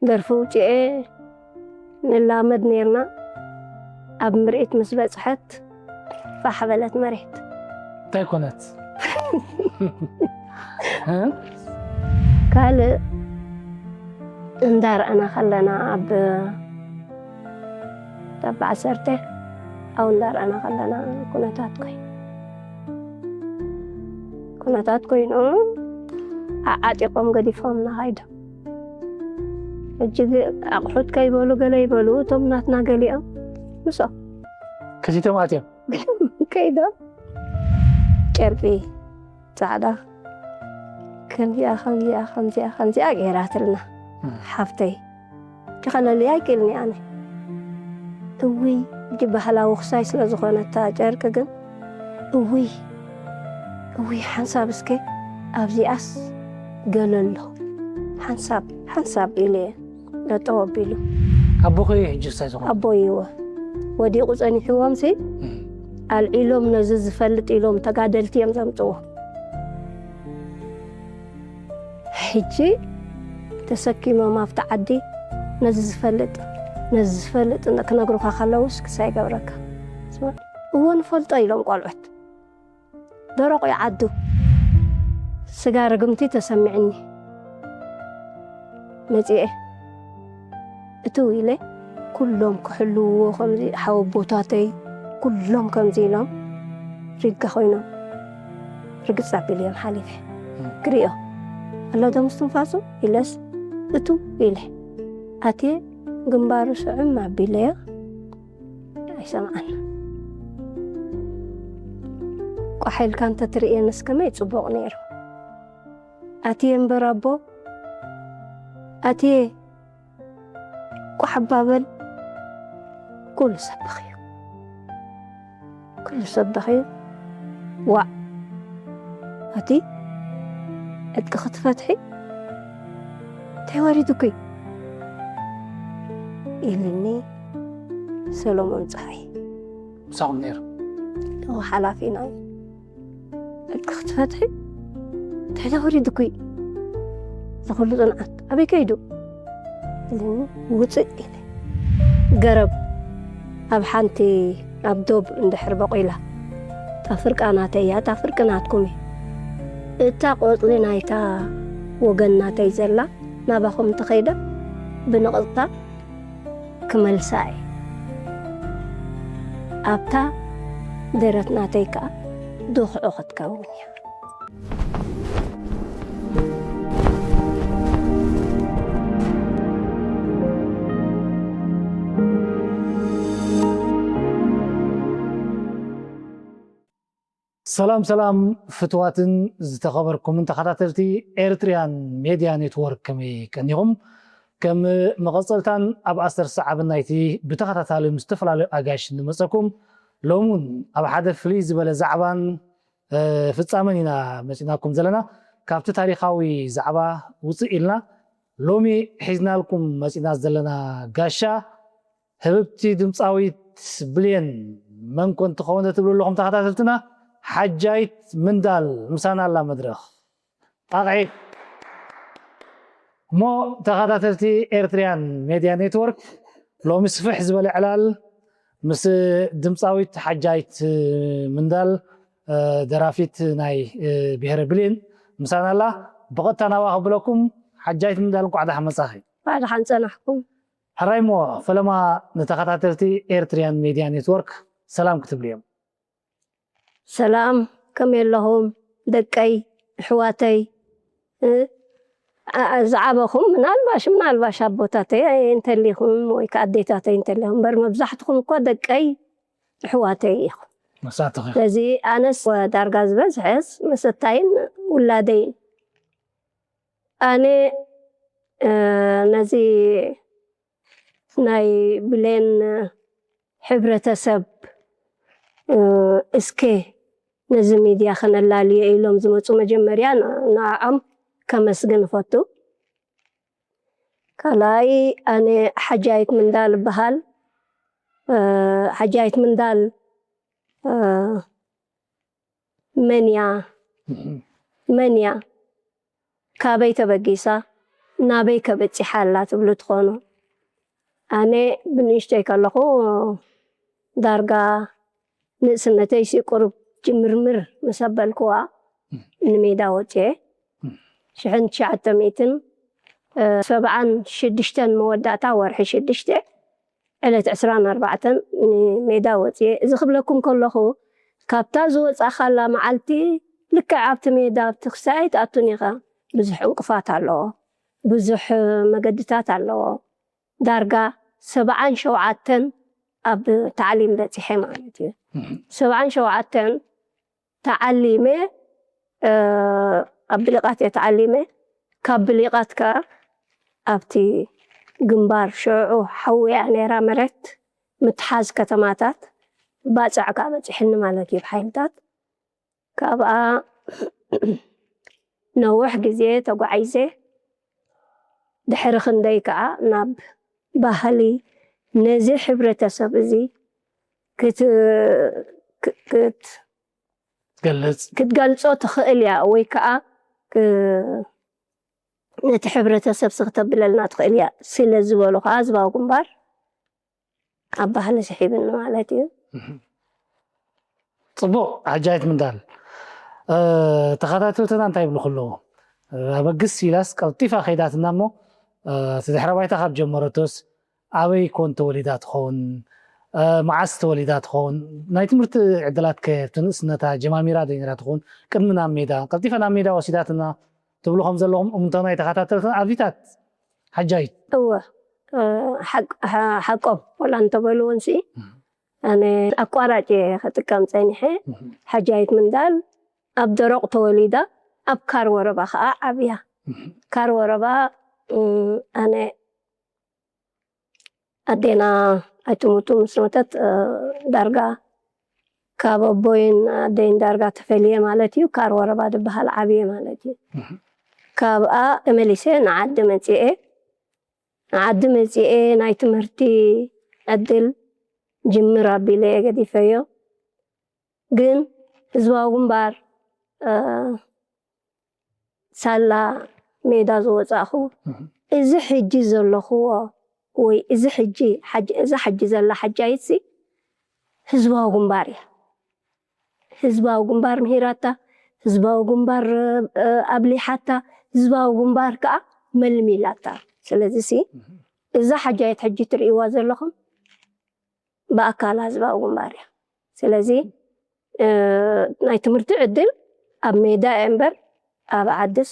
ደርፊ ውፅኤ ንላመድ ነርና። ኣብ ምርኢት ምስ በፅሐት ፋሕ በለት መሬት። እንታይ ኮነት? ካልእ እንዳርኣና ከለና ኣብ ኣብ ዓሰርተ ኣው እንዳርኣና ከለና ኩነታት ኮይኑ ኩነታት ኮይኑ ዓዓጢቆም ገዲፎምና ከይዶም። ሕጂ ኣቑሑት ከይበሉ ገለ ይበሉ እቶም ናትና ገሊኦም ምስኦም ከሲቶም ኣትዮም። ከይዶም ጨርቂ ፃዕዳ ከምዚኣ ከምዚኣ ከምዚኣ ከምዚኣ ገይራትልና ሓፍተይ። ክኸለልያ ኣይክእልኒ ኣነ። እውይ፣ እቲ ባህላዊ ክሳይ ስለ ዝኾነ እታ ጨርቂ ግን፣ እውይ፣ እውይ፣ ሓንሳብ እስከ ኣብዚኣስ ገለ ኣሎ። ሓንሳብ፣ ሓንሳብ ኢለ እየ ጠጠው ኣቢሉ። ኣቦኺ ሕጂ ክሳይ ዝኾነ? ኣቦይ እወ። ወዲቑ ጸኒሕዎም ሲ፣ ኣልዒሎም ነዚ ዝፈልጥ ኢሎም ተጋደልቲ እዮም ዘምጽዎ። ሕጂ ተሰኪሞም ኣብቲ ዓዲ ነዚ ዝፈልጥ ነዚ ዝፈልጥ ክነግሩኻ ከለውስ ክሳይ ገብረካ እዎ ንፈልጦ ኢሎም ቆልዑት ደረቑ ይዓዱ ስጋ ርግምቲ ተሰሚዕኒ መፂኤ እትው ኢለ ኩሎም ክሕልውዎ ከምዚ ሓወቦታተይ ኩሎም ከምዚ ኢሎም ሪጋ ኮይኖም ርግፅ ኣቢለ እዮም ሓሊፈ ክሪኦ ኣሎ ዶ ምስትንፋሱ ኢለስ እትው ኢለ ኣትየ ግንባሩ ስዕም ኣቢለዮ ኣይሰምዓን ቋሕ ኢልካ እንተትርእየንስ ከመይ ፅቡቕ ነይሩ ኣትየ እምበር ኣቦ ኣትየ ቋሕ ኣባበል ኩሉ ሰብ በኽዩ ኩሉ ሰብ በኽዩ ዋእ ኣቲ ዕጥቂ ክትፈትሒ እንታይ ወሪዱኪ ኢልኒ ሰሎሞን ፀሓይ ምሳኹም ነይሩ እዎ ሓላፊና እዩ ዕጥቂ ክትፈትሒ እንታይ ወሪዱኪ ዝኹሉ ፅንዓት ኣበይ ከይዱ ውፅእ ኢለ ገረብ ኣብ ሓንቲ ኣብ ዶብ እንድሕር በቂላ እታ ፍርቃ ናተይ እያ እታ ፍርቂ ናትኩም እዩ እታ ቆፅሊ ናይታ ወገን ናተይ ዘላ ናባኹም እንተኸይደ ብንቕፅታ ክመልሳ እየ ኣብታ ደረት ናተይ ከዓ ዶኽዖ ክትከውን እያ ሰላም ሰላም ፍትዋትን ዝተኸበርኩምን ተኸታተልቲ ኤርትሪያን ሜድያ ኔትወርክ ከመይ ቀኒኹም? ከም መቐጸልታን ኣብ ኣሰር ሰዓብን ናይቲ ብተኸታታሊ ምስ ዝተፈላለዩ ኣጋይሽ እንመጸኩም ሎሚ እውን ኣብ ሓደ ፍልይ ዝበለ ዛዕባን ፍጻመን ኢና መጺናኩም ዘለና። ካብቲ ታሪኻዊ ዛዕባ ውጽእ ኢልና ሎሚ ሒዝናልኩም መጺና ዘለና ጋሻ ህብብቲ ድምፃዊት ብሌን መን ኮን ትኸውን ትብሉ ኣለኹም ተኸታተልትና ሓጃይት ምንዳል ምሳና ኣላ መድረኽ ጣቕዒ እሞ ተኸታተልቲ ኤርትሪያን ሜድያ ኔትወርክ ሎሚ ስፍሕ ዝበለ ዕላል ምስ ድምፃዊት ሓጃይት ምንዳል ደራፊት ናይ ብሄረ ብሌን ምሳና ኣላ ብቐጥታ ናባ ከብለኩም ሓጃይት ምንዳል እንኳዕ ደሓን መፃኺ እንኳዕ ደሓን ፀናሕኩም ሕራይ እሞ ፈለማ ንተኸታተልቲ ኤርትሪያን ሜድያ ኔትወርክ ሰላም ክትብልዮም ሰላም ከመይ ኣለኹም ደቀይ ኣሕዋተይ ዝዓበኹም ምናልባሽ ምናልባሽ ኣቦታተይ እንተሊኹም ወይ ከዓ ኣዴታተይ እንተሊኹም እምበር መብዛሕትኹም እኳ ደቀይ ኣሕዋተይ ኢኹም ስለዚ ኣነስ ዳርጋ ዝበዝሐስ መሰታይን ውላደይን ኣነ ነዚ ናይ ብሌን ሕብረተሰብ እስከ ነዚ ሚድያ ከነላልዮ ኢሎም ዝመፁ መጀመርያ ንዓኦም ከመስግን እፈቱ። ካልኣይ ኣነ ሓጃይት ምንዳል እበሃል። ሓጃይት ምንዳል መን እያ? መን እያ? ካበይ ተበጊሳ? ናበይ ከበጺሓ ኣላ ትብሉ ትኾኑ። ኣነ ብንእሽተይ ከለኹ ዳርጋ ንእስነተይ ሲ ቁሩብ ጅምርምር ምስ ኣበልክዋ ንሜዳ ወጽኤ ሽሕን ትሽዓተ ሚእትን ሰብዓን ሽዱሽተን መወዳእታ ወርሒ ሽዱሽተ ዕለት ዕስራን ኣርባዕተን ንሜዳ ወጽኤ። እዚ ክብለኩም ከለኹ ካብታ ዝወጻኻላ መዓልቲ ልክዕ ኣብቲ ሜዳ ኣብቲ ክሳይ ትኣቱን ኢኻ። ብዙሕ ዕንቅፋት ኣለዎ፣ ብዙሕ መገድታት ኣለዎ። ዳርጋ ሰብዓን ሸውዓተን ኣብ ታዕሊም በጺሐ ማለት እዩ። ሰብዓን ሸውዓተን ተዓሊመ ኣብ ብሊቓት እየ ተዓሊመ። ካብ ብሊቓት ከኣ ኣብቲ ግንባር ሽዑ ሓውያ ነይራ መሬት ምትሓዝ ከተማታት ባጽዕ ከኣ በጺሕኒ ማለት እዩ ብሓይልታት። ካብኣ ነዊሕ ግዜ ተጓዒዘ ድሕሪ ክንደይ ከኣ ናብ ባህሊ ነዚ ሕብረተሰብ እዚ ክት- ክት- ትገልጽ ክትገልጾ ትኽእል እያ ወይ ከዓ ክ- ነቲ ሕብረተሰብ ስኽተብለልና ትኽእል እያ ስለ ዝበሉ ከዓ ህዝባዊ ግንባር ኣብ ባህሊ ስሒብኒ ማለት እዩ። ፅቡቕ። ሓጃይት ምንዳል ተኸታተልትና እንታይ ይብሉ ከለዉ ኣበግስ ኢላስ ቀልጢፋ ከይዳትና እሞ እቲ ድሕረ ባይታ ካብ ጀመረቶስ ኣበይ ኮን ተወሊዳ ትኸውን? መዓስ ተወሊዳ ትኸውን? ናይ ትምህርቲ ዕድላት ከ ትንእስነታ ጀማሚራ ደይነራ ትኸውን? ቅድሚ ናብ ሜዳ ቀልጢፋ ናብ ሜዳ ወሲዳትና ትብሉ ከም ዘለኹም እምንቶ ናይ ተኸታተልትና ኣብዚታት ሓጃይት እወ ሓቆም ወላ እንተበልዎ ንሲ ኣነ ኣቋራጭ እየ ክጥቀም ፀኒሐ። ሓጃይት ምንዳል ኣብ ደረቕ ተወሊዳ ኣብ ካር ወረባ ከዓ ዓብያ። ካር ወረባ ኣነ ኣዴና ኣይትሙቱ ምስ ሞተት ዳርጋ ካብ ኣቦይን ኣደይን ዳርጋ ተፈልየ ማለት እዩ። ካር ወረባ ዝበሃል ዓብየ ማለት እዩ። ካብኣ ተመሊሰ ንዓዲ መፅኤ ንዓዲ መፅኤ ናይ ትምህርቲ ዕድል ጅምር ኣቢለ እየ ገዲፈዮ። ግን ህዝባዊ ግንባር ሳላ ሜዳ ዝወፃእኹ እዚ ሕጂ ዘለኽዎ ወይ እዚ ሕጂ እዛ ሕጂ ዘላ ሓጃይትሲ ህዝባዊ ግንባር እያ። ህዝባዊ ግንባር ምሂራታ፣ ህዝባዊ ግንባር ኣብሊሓታ፣ ህዝባዊ ግንባር ከዓ መልሚላታ። ስለዚ ሲ እዛ ሓጃይት ሕጂ ትርእይዋ ዘለኹም ብኣካል ህዝባዊ ግንባር እያ። ስለዚ ናይ ትምህርቲ ዕድል ኣብ ሜዳ እየ እምበር ኣብ ዓድስ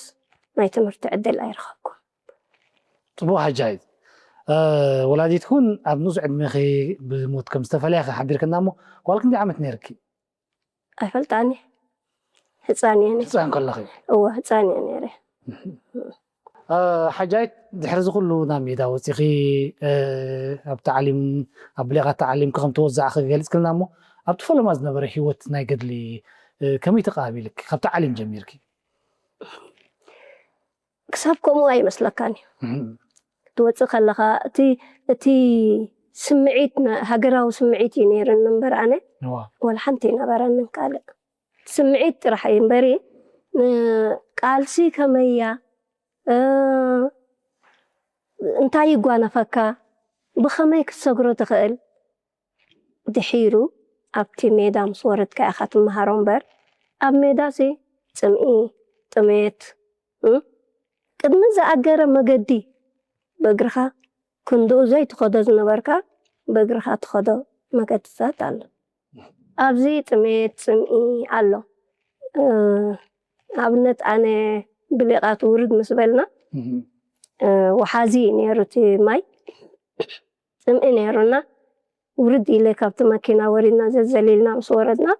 ናይ ትምህርቲ ዕድል ኣይረኸብኩም። ፅቡቕ ሓጃይት። ወላዲትኩን ኣብ ንኡስ ዕድሜኺ ብሞት ከም ዝተፈለያ ሓቢርክና እሞ ጓል ክንደይ ዓመት ነይርኪ? ኣይፈልጣኒ ህፃን እየ ነይረ። ህፃን ከለኺ? እወ ህፃን እየ ነይረ። ሓጃይት ድሕሪ እዚ ኩሉ ናብ ሜዳ ወፂኺ ኣብ ታዕሊም ኣብ ብሌቓት ታዕሊምኪ ከም ተወዛዕኺ ገሊፅክልና እሞ ኣብቲ ፈለማ ዝነበረ ሂወት ናይ ገድሊ ከመይ ተቐባቢልኪ ካብ ታዕሊም ጀሚርኪ? ክሳብ ከምኡ ኣይመስለካን እዩ ክትወፅእ ከለካ እቲ እቲ ስምዒት ሃገራዊ ስምዒት እዩ ነይርኒ እምበር ኣነ ዋላ ሓንቲ ይነበረንን ካልእ ስምዒት ጥራሕ እዩ እምበሪ ቃልሲ ከመይ እያ እንታይ ይጓነፈካ ብከመይ ክትሰግሮ ትክእል ድሒሩ ኣብቲ ሜዳ ምስ ወረድካ ኢኻ ትመሃሮ እምበር ኣብ ሜዳሲ ጽምኢ፣ ጥሜት፣ ቅድሚ ዝኣገረ መገዲ ብእግርኻ ክንድኡ ዘይትኸዶ ዝነበርካ ብእግርኻ ትኸዶ መገድታት ኣሎ። ኣብዚ ጥሜት፣ ጽምኢ ኣሎ። ኣብነት ኣነ ብሌቓት ውርድ ምስ በልና ወሓዚ እዩ ነይሩ እቲ ማይ። ጽምኢ ነይሩና ውርድ ኢለ ካብቲ መኪና ወሪድና ዘዘሊልና ምስ ወረድና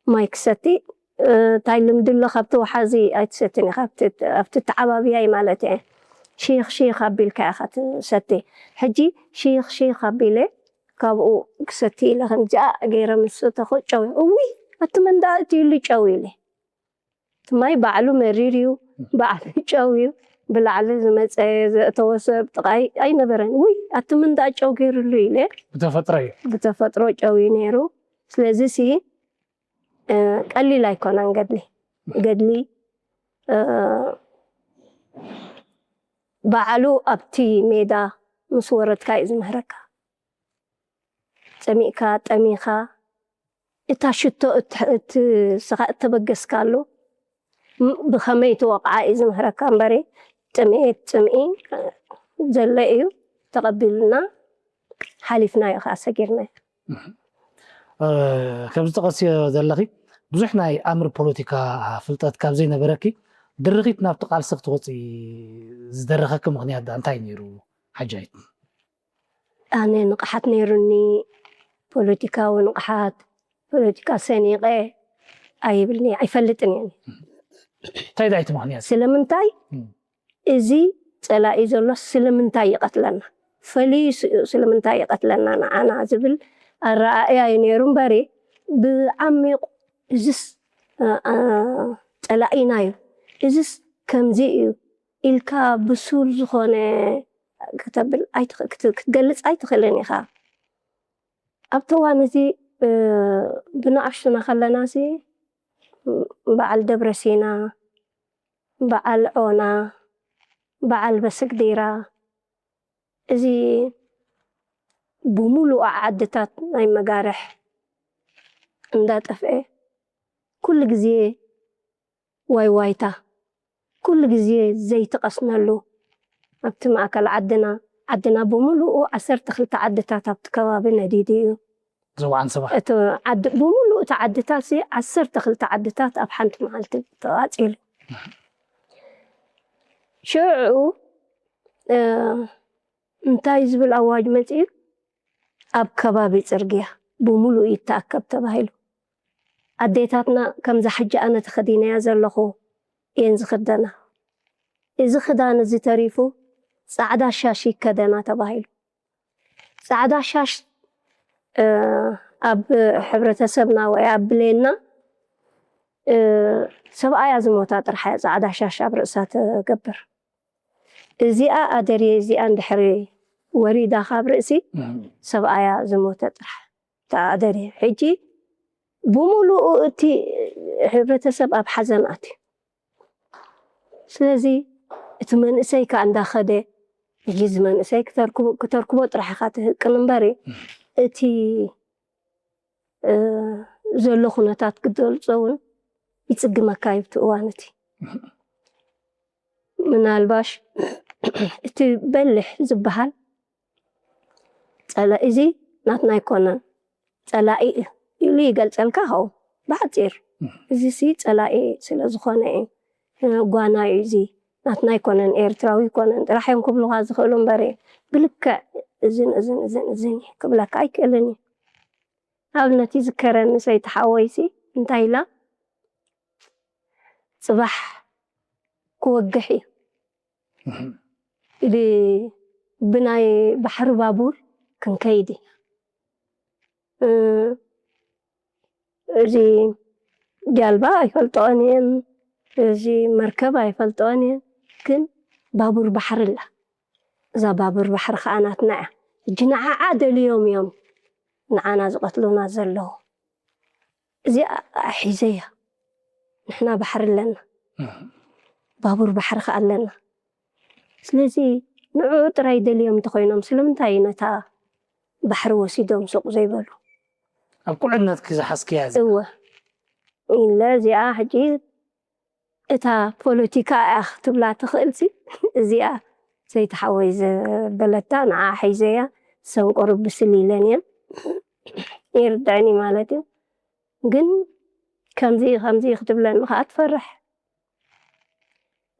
ማይ ክሰቲ እንታይ ልምዲ ኣሎ ካብቲ ወሓዚ ኣይትሰትን ኢኻ ኣብቲ ተዓባብያይ ማለት እየ ሽይኽ ሽይኽ ኣቢልካ ኢኻ ትሰቲ ሕጂ ሽይኽ ሽይኽ ኣቢለ ካብኡ ክሰቲ ኢለ ከምዚኣ ገይረ ምስ ሰተኹ ጨው እውይ ኣቲ መን ደኣ እትዩሉ ጨው ኢለ እቲ ማይ ባዕሉ መሪር እዩ፣ ባዕሉ ጨው እዩ፣ ብላዕሊ ዝመፀ ዘእተወ ሰብ ጥቓይ ኣይነበረን። ውይ ኣቲ ምን ደኣ ጨው ገይሩሉ ኢለ ብተፈጥሮ እዩ ብተፈጥሮ ጨው እዩ ነይሩ። ስለዚ ሲ ቀሊል ኣይኮነን ገድሊ ገድሊ ባዕሉ ኣብቲ ሜዳ ምስ ወረድካ እዩ ዝምህረካ። ጸሚእካ፣ ጠሚኻ፣ እታ ሽቶ እት-፣ እት-፣ ስኻ እተበገስካሉ ም-፣ ብኸመይ ትወቕዓ እዩ ዝምህረካ እምበሪ፣ ጥምኤት፣ ጽምኢ ዘሎ እዩ። ተቐቢሉና፣ ሓሊፍናዮ ከኣ ሰጊርናዮ። እ፣ ከም ዝጠቐስዮ ዘለኺ፣ ብዙሕ ናይ ኣምር ፖለቲካ ፍልጠት ካብ ዘይነበረኪ፣ ድርኺት ናብቲ ቃልሲ ክትወጺ ዝደረኸኪ ምኽንያት ደኣ እንታይ ነይሩ ሓጃይት? ኣነ ንቕሓት ነይሩኒ፣ ፖለቲካዊ ንቕሓት፣ ፖለቲካ ሰኒቐ ኣይብልኒ፣ ኣይፈልጥን እየ። እንታይ ደኣ እቲ ምኽንያት? ስለምንታይ? እም። እዚ ጸላኢ ዘሎ ስለምንታይ ይቐትለና? ፈሊሱ እዩ ስለምንታይ ይቐትለና ንዓና ዝብል ኣረኣእያ እዩ ነይሩ እምበሪ፣ ብዓሚቑ እዝስ፣ እ፣ እ፣ ጸላኢና እዩ፣ እዝስ ከምዚ እዩ ኢልካ ብሱል ዝኾነ ክተብል ኣይትኽ-፣ ክት-፣ ክትገልጽ ኣይትኽእልን ኢኻ። ኣብቲ እዋን እዚ፣ እ፣ ብንኣሽቱና ከለናሲ፣ በዓል ደብረሲና፣ በዓል ዖና፣ በዓል በስግዲራ፣ እዚ ብምሉእ ዓድታት ናይ መጋርሕ እንዳጠፍኤ፣ ኩሉ ግዜ ዋይ ዋይታ፣ ኩሉ ግዜ ዘይትቐስነሉ፣ ኣብቲ ማእከል ዓድና፣ ዓድና ብምሉኡ ዓሰርተ ክልተ ዓድታት ኣብቲ ከባቢ ነዲዱ እዩ። ዞባ ዓንሰባ። እቲ ዓዲ፣ ብምሉእ እቲ ዓድታት እዚ ዓሰርተ ክልተ ዓድታት ኣብ ሓንቲ መዓልቲ ተቓጺሉ። ሽዑ፣ እ፣ እንታይ ዝብል ኣዋጅ መጺኡ? ኣብ ከባቢ ጽርግያ ብምሉኡ ይተኣከብ ተባሂሉ። ኣዴታትና ከምዛ ሕጂ ኣነ ተኸዲነያ ዘለኹ እየን ዝኽደና። እዚ ክዳን እዚ ተሪፉ ጻዕዳ ሻሽ ይከደና ተባሂሉ። ጻዕዳ ሻሽ፣ እ፣ ኣብ ሕብረተሰብና ወይ ኣብ ብሌንና፣ እ፣ ሰብኣያ ዝሞታ ጥራሕ እያ ጻዕዳ ሻሽ ኣብ ርእሳ ትገብር። እዚኣ ኣደርየ፣ እዚኣ እንድሕሪ ወሪዳ ካብ ርእሲ፣ እም። ሰብኣያ ዝሞተ ጥራሕ እታ ኣደርየ። ሕጂ ብምሉኡ እቲ ሕብረተሰብ ኣብ ሓዘን ኣትዩ። ስለዚ እቲ መንእሰይ ከኣ እንዳኸደ፣ ሕጂ እዚ መንእሰይ ክተርክቦ፣ ክተርክቦ ጥራሕ ኢኻ ትህቅን እምበሪ፣ እም። እቲ፣ እ፣ ዘሎ ኩነታት ክገልጾ እውን ይጽግመካ እዩ ኣብቲ እዋን እቲ። ምናልባሽ እቲ በልሕ ዝበሃል ጸላኢ እዚ ናትና ኣይኮነን፣ ጸላኢ እዩ ኢሉ ይገልጸልካ ኸው ብሓጺር። እም። እዚ ሲ ጸላኢ ስለ ዝኾነ እዩ፣ እ፣ ጓና እዩ እዚ፣ ናትና ኣይኮነን፣ ኤርትራዊ ኣይኮነን ጥራሕ እዮም ክብሉኻ ዝኽእሉ እምበሪ፣ ብልክዕ እዝን፣ እዝን፣ እዝን፣ እዝን ክብለካ ኣይክእልን እዩ። ኣብነት ይዝከረኒ ሰይቲ ሓወይሲ እንታይ ኢላ፣ "ጽባሕ ክወግሕ እዩ። እህ። ብ-፣ ብናይ ባሕሪ ባቡር ክንከይድ ኢና። እ፣ እዚ ጃልባ ኣይፈልጥኦን እየን፣ እዚ መርከብ ኣይፈልጥኦን እየን፣ ግን ባቡር ባሕሪ ኣላ። እዛ ባቡር ባሕሪ ከኣ ናትና እያ። ሕጂ ንዓዓ ደልዮም እዮም ንዓና ዝቐትሉና ዘለዉ። እዚኣ ሒዘያ። ንሕና ባሕሪ ኣለና። እህ። ባቡር ባሕሪ ከኣ ኣለና። ስለዚ ንዕኡ ጥራይ ደልዮም እንተኾይኖም ስለምንታይ ነታ ባሕሪ ወሲዶም ሱቕ ዘይበሉ?" ኣብ ቁልዕነትኪ ዝሓዝክያ እዚኣ? እወ። ኢለ እዚኣ ሕጂ እታ ፖለቲካ እያ ክትብላ ትኽእልሲ፣ እዚኣ ሰይቲ ሓወይ ዘበለታ ንዓ ሒዘያ ሰንቆሩ ብስል ኢለን እየን። ይርድዕኒ ማለት እዩ። ግን ከምዚ፣ ከምዚ ክትብለኒ ከኣ ትፈርሕ።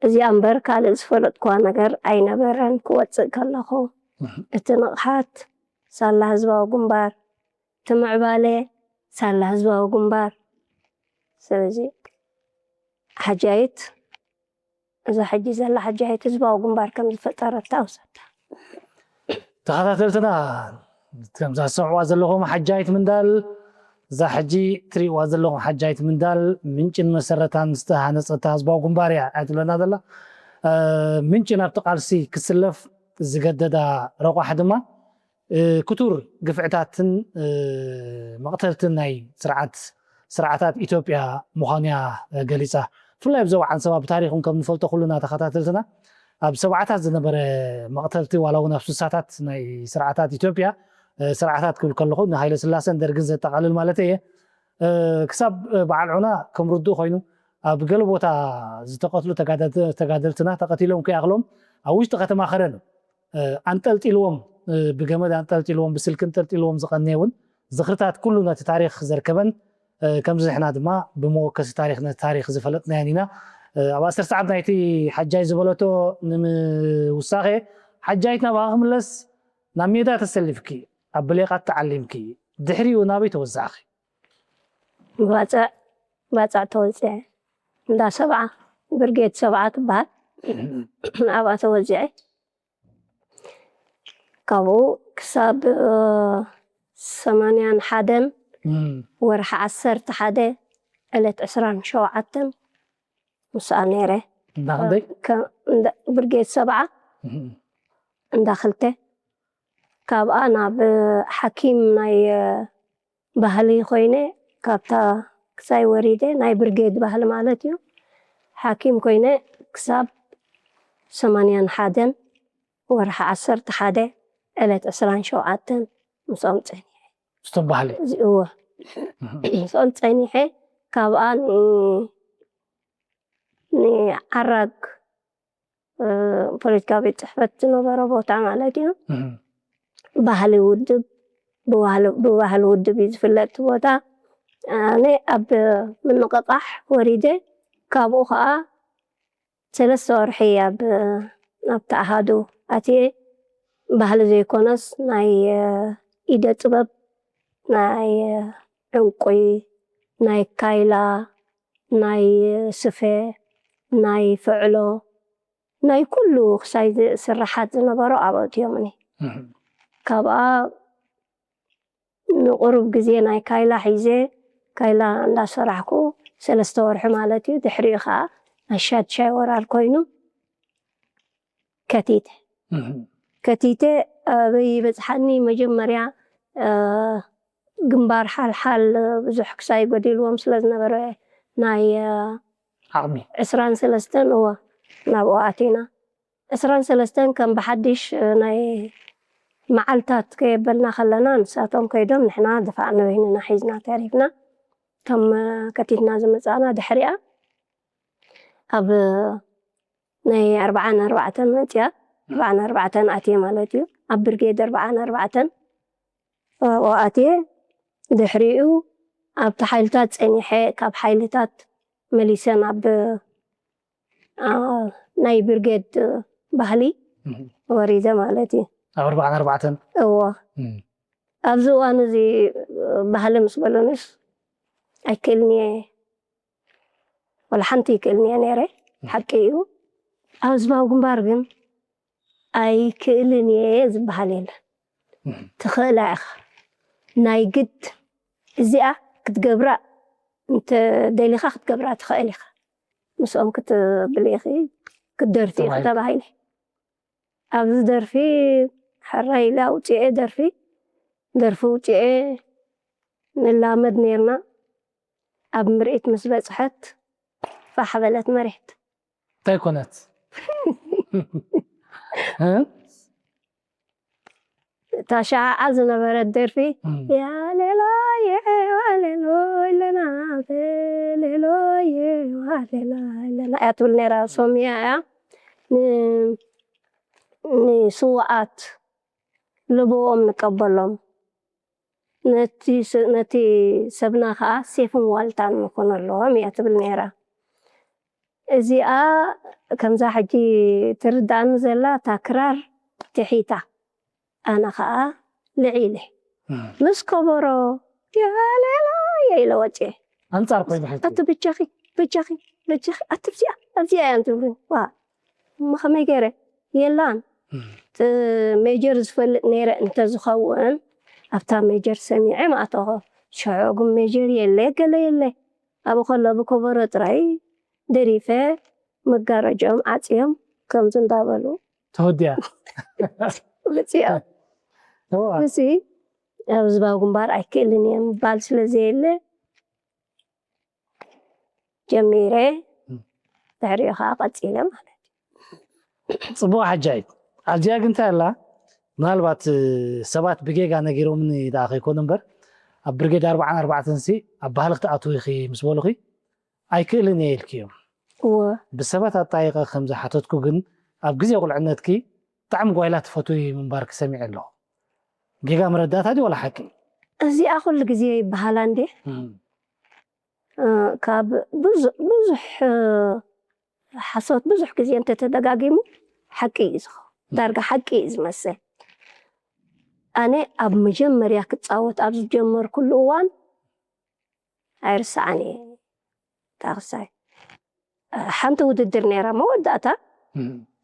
እዚኣ እምበር ካልእ ዝፈለጥክዋ ነገር ኣይነበረን። ክወጽእ ከለኹ እህ። እቲ ንቕሓት ሳላ ህዝባዊ ግንባር፣ እቲ ምዕባለ ሳላ ህዝባዊ ግንባር። ስለዚ ሓጃይት፣ እዛ ሕጂ ዘላ ሓጃይት ህዝባዊ ግንባር ከም ዝፈጠረታ ውሰዳ። ተኸታተልትና፣ ከምዛ ትሰምዕዋ ዘለኹም ሓጃይት ምንዳል፣ እዛ ሕጂ ትርእይዋ ዘለኹም ሓጃይት ምንዳል ምንጭን መሰረታን ዝተሃነጸታ ህዝባዊ ግንባር እያ፣ እያ ትብለና ዘላ። እ፣ ምንጭ ናብቲ ቃልሲ ክስለፍ ዝገደዳ ረቋሕ ድማ፣ እ፣ ክቱር ግፍዕታትን፣ እ፣ መቕተልትን ናይ ስርዓት፣ ስርዓታት ኢትዮጵያ ምዃኑ እያ፣ እ፣ ገሊጻ። ብፍላይ ኣብ ዞባ ዓንሰባ ብታሪኽን ከም ንፈልጦ ኩልና ተኸታተልትና፣ ኣብ ሰብዓታት ዝነበረ መቕተልቲ ዋላ እውን ኣብ ስሳታት ናይ ስርዓታት ኢትዮጵያ ስርዓታት ክብል ከለኹ ንሃይለ ስላሰን ደርግን ዘጠቓልል ማለት እየ። ክሳብ በዓል ዑና ከም ርዱእ ኮይኑ ኣብ ገለ ቦታ ዝተቐትሉ ተጋደልትና ተቐቲሎም ከይኣኽሎም ኣብ ውሽጢ ከተማ ከረን ኣንጠልጢልዎም፣ ብገመድ ኣንጠልጢልዎም ብስልኪ ኣንጠልጢልዎም ዝቐነየ እውን ዝኽርታት ኩሉ ነቲ ታሪኽ ዘርከበን ከምዚ ንሕና ድማ ብመወከሲ ታሪኽ ነቲ ታሪኽ ዝፈለጥናዮን ኢና። ኣብ ኣስር ሰዓት ናይቲ ሓጃይ ዝበለቶ ንምውሳኸ ሓጃይት ናባኻ ክምለስ ናብ ሜዳ ተሰሊፍኪ ኣብ ብሌቓት ተዓሊምኪ ድሕሪኡ ናበይ ተወዛእኺ? ባፅዕ ባፅዕ ተወፅዐ እንዳ ሰብዓ ብርጌድ ሰብዓ ትበሃል ኣብኣ ተወዚዐ ካብኡ ክሳብ ሰማንያን ሓደን ወርሒ ዓሰርተ ሓደ ዕለት ዕስራን ሸውዓተን ምስኣ ነይረ። ብርጌድ ሰብዓ እንዳ ክልተ ካብኣ ናብ ሓኪም ናይ ባህሊ ኮይነ ካብታ ክሳይ ወሪደ ናይ ብርጌድ ባህሊ ማለት እዩ ሓኪም ኮይነ ክሳብ ሰማንያን ሓደን ወርሒ ዓሰርተ ሓደ ዕለት ዕስራን ሸውዓተን ምስኦም ፀኒሐ። ምስቶም ባህሊ? እዎ። ምስኦም ፀኒሐ ካብኣ ንዓራግ ፖለቲካዊ ቤት ፅሕፈት ዝነበሮ ቦታ ማለት እዩ። ባህሊ ውድብ ብባህሊ ውድብ እዩ ዝፍለጥ እቲ ቦታ። ኣነ ኣብ ምንቕቓሕ ወሪደ ካብኡ ከዓ ሰለስተ ወርሒ ኣብ ኣብቲ ኣሃዱ ኣትየ ባህሊ ዘይኮነስ ናይ ኢደ ጥበብ ናይ ዕንቁይ ናይ ካይላ ናይ ስፈ ናይ ፍዕሎ ናይ ኩሉ ክሳይ ስራሓት ዝነበሮ ኣብኡ ኣእትዮምኒ። ካብኣ ንቁሩብ ግዜ ናይ ካይላ ሒዘ ካይላ እንዳሰራሕኩ ሰለስተ ወርሒ ማለት እዩ። ድሕሪኡ ከዓ ናይ ሻድሻይ ወራር ኮይኑ ከቲተ። ከቲተ ኣበይ ይበፅሓኒ መጀመርያ ግንባር ሓልሓል ብዙሕ ክሳይ ጎዲልዎም ስለዝነበረ ናይ ዓቕሚ ዕስራን ሰለስተን እወ ናብኡ ኣቲና። ዕስራን ሰለስተን ከም ብሓድሽ ናይ መዓልታት ከየበልና ከለና ንሳቶም ከይዶም ንሕና ድፋዕ ንበይንና ሒዝና ተሪፍና። እቶም ከቲትና ዝመፃእና ድሕሪኣ ኣብ ናይ ኣርብዓን ኣርባዕተን መፅያ ኣርብዓን ኣርባዕተን ኣትየ ማለት እዩ ኣብ ብርጌድ ኣርብዓን ኣርባዕተን ኣብኡ ኣትየ ድሕሪኡ ኣብቲ ሓይልታት ፀኒሐ ካብ ሓይልታት መሊሰ ናብ ናይ ብርጌድ ባህሊ ወሪደ ማለት እዩ ኣብ ኣርባዓን ኣርባዕተን እዎ ኣብዚ እዋን እዚ ባህሊ ምስ በሉንስ ኣይክእልን እየ ወላ ሓንቲ ይክእልን እየ ነይረ ሓቂ እዩ ኣብ ህዝባዊ ግንባር ግን ኣይክእልን እየ ዝበሃል የለን ትኽእላ ኢኻ ናይ ግድ እዚኣ ክትገብራ እንተ ደሊኻ ክትገብራ ትኽእል ኢኻ ምስኦም ክትብል ኢኺ ክትደርፊ ኢኺ ተባሂለ ኣብዚ ደርፊ ሕራይ ኢለ ኣውፅኤ ደርፊ ደርፊ ውፅኤ ንላመድ ነርና ኣብ ምርኢት ምስ በፅሐት ፋሕ በለት መሬት እንታይ ኮነት እታ ሸዓዓ ዝነበረት ደርፊ ያሌሎየ ዋሌሎ ኢለና ሌሎየ ዋሌሎ ኢለና እያ ትብል ነራ ሶምያ እያ ንስዋኣት ልብኦም ንቀበሎም ነቲ ሰብና ከዓ ሴፍን ዋልታን ንኾኑ ኣለዎም እያ ትብል ነይራ እዚኣ ከምዛ ሕጂ ትርዳእኒ ዘላ እታ ክራር ትሒታ ኣነ ከዓ ልዒለ ምስ ከበሮ ያሌላየ ኢለ ወፅየ ኣንፃር ኮይኑ ሕጂ ኣቲ ብጃኺ ብጃኺ ብጃኺ ኣቲ ኣብዚኣ ኣብዚኣ እያ ትብሉኒ ዋ እሞ ከመይ ገይረ የላን እቲ ሜጀር ዝፈልጥ ነይረ እንተዝኸውን ኣብታ ሜጀር ሰሚዐ ምኣተኹ ሽዑ ግን ሜጀር የለ ገለ የለ ኣብኡ ከሎ ብከበሮ ጥራይ ደሪፈ መጋረጅኦም ዓፅዮም ከምዚ እንዳበሉ ተወዲኣ መፂኦም እዚ ኣብ ህዝባዊ ግንባር ኣይክእልን እየ ምባል ስለ ዘየለ ጀሚረ ድሕሪኡ ከዓ ቀፂለ ማለት እዩ ጽቡቕ ሓጃይ። ኣብዚኣ ግን እንታይ ኣላ? ምናልባት ሰባት ብጌጋ ነጊሮምኒ ደኣ ከይኮኑ እምበር፣ ኣብ ብርጌድ ኣርባዓን ኣርባዕተን ሲ ኣብ ባህሊ ክትኣትዊ ኢኺ ምስ በሉኺ ኣይክእልን እየ ኢልኪ እዮም። እወ ብሰባት ኣጣይቐ ከም ዝሓተትኩ ግን ኣብ ግዜ ቁልዕነትኪ ብጣዕሚ ጓይላ ትፈትዊ ምንባርኪ ሰሚዐ ኣለኹ። ጌጋ መረዳእታ ድዩ ዋላ ሓቂ? እዚኣ ኩሉ ግዜ ይበሃላ እንዴ? እም። እ፣ ካብ ብዙ- ብዙሕ እ፣ ሓሶት ብዙሕ ግዜ እንተተደጋጊሙ ሓቂ እዩ ዝኸውን። ዳርጋ ሓቂ እዩ ዝመስል። ኣነ ኣብ መጀመርያ ክፃወት ኣብ ዝጀመርኩሉ እዋን ኣይርስዓን እየ። ታኽሳይ ሓንቲ ውድድር ነይራ መወዳእታ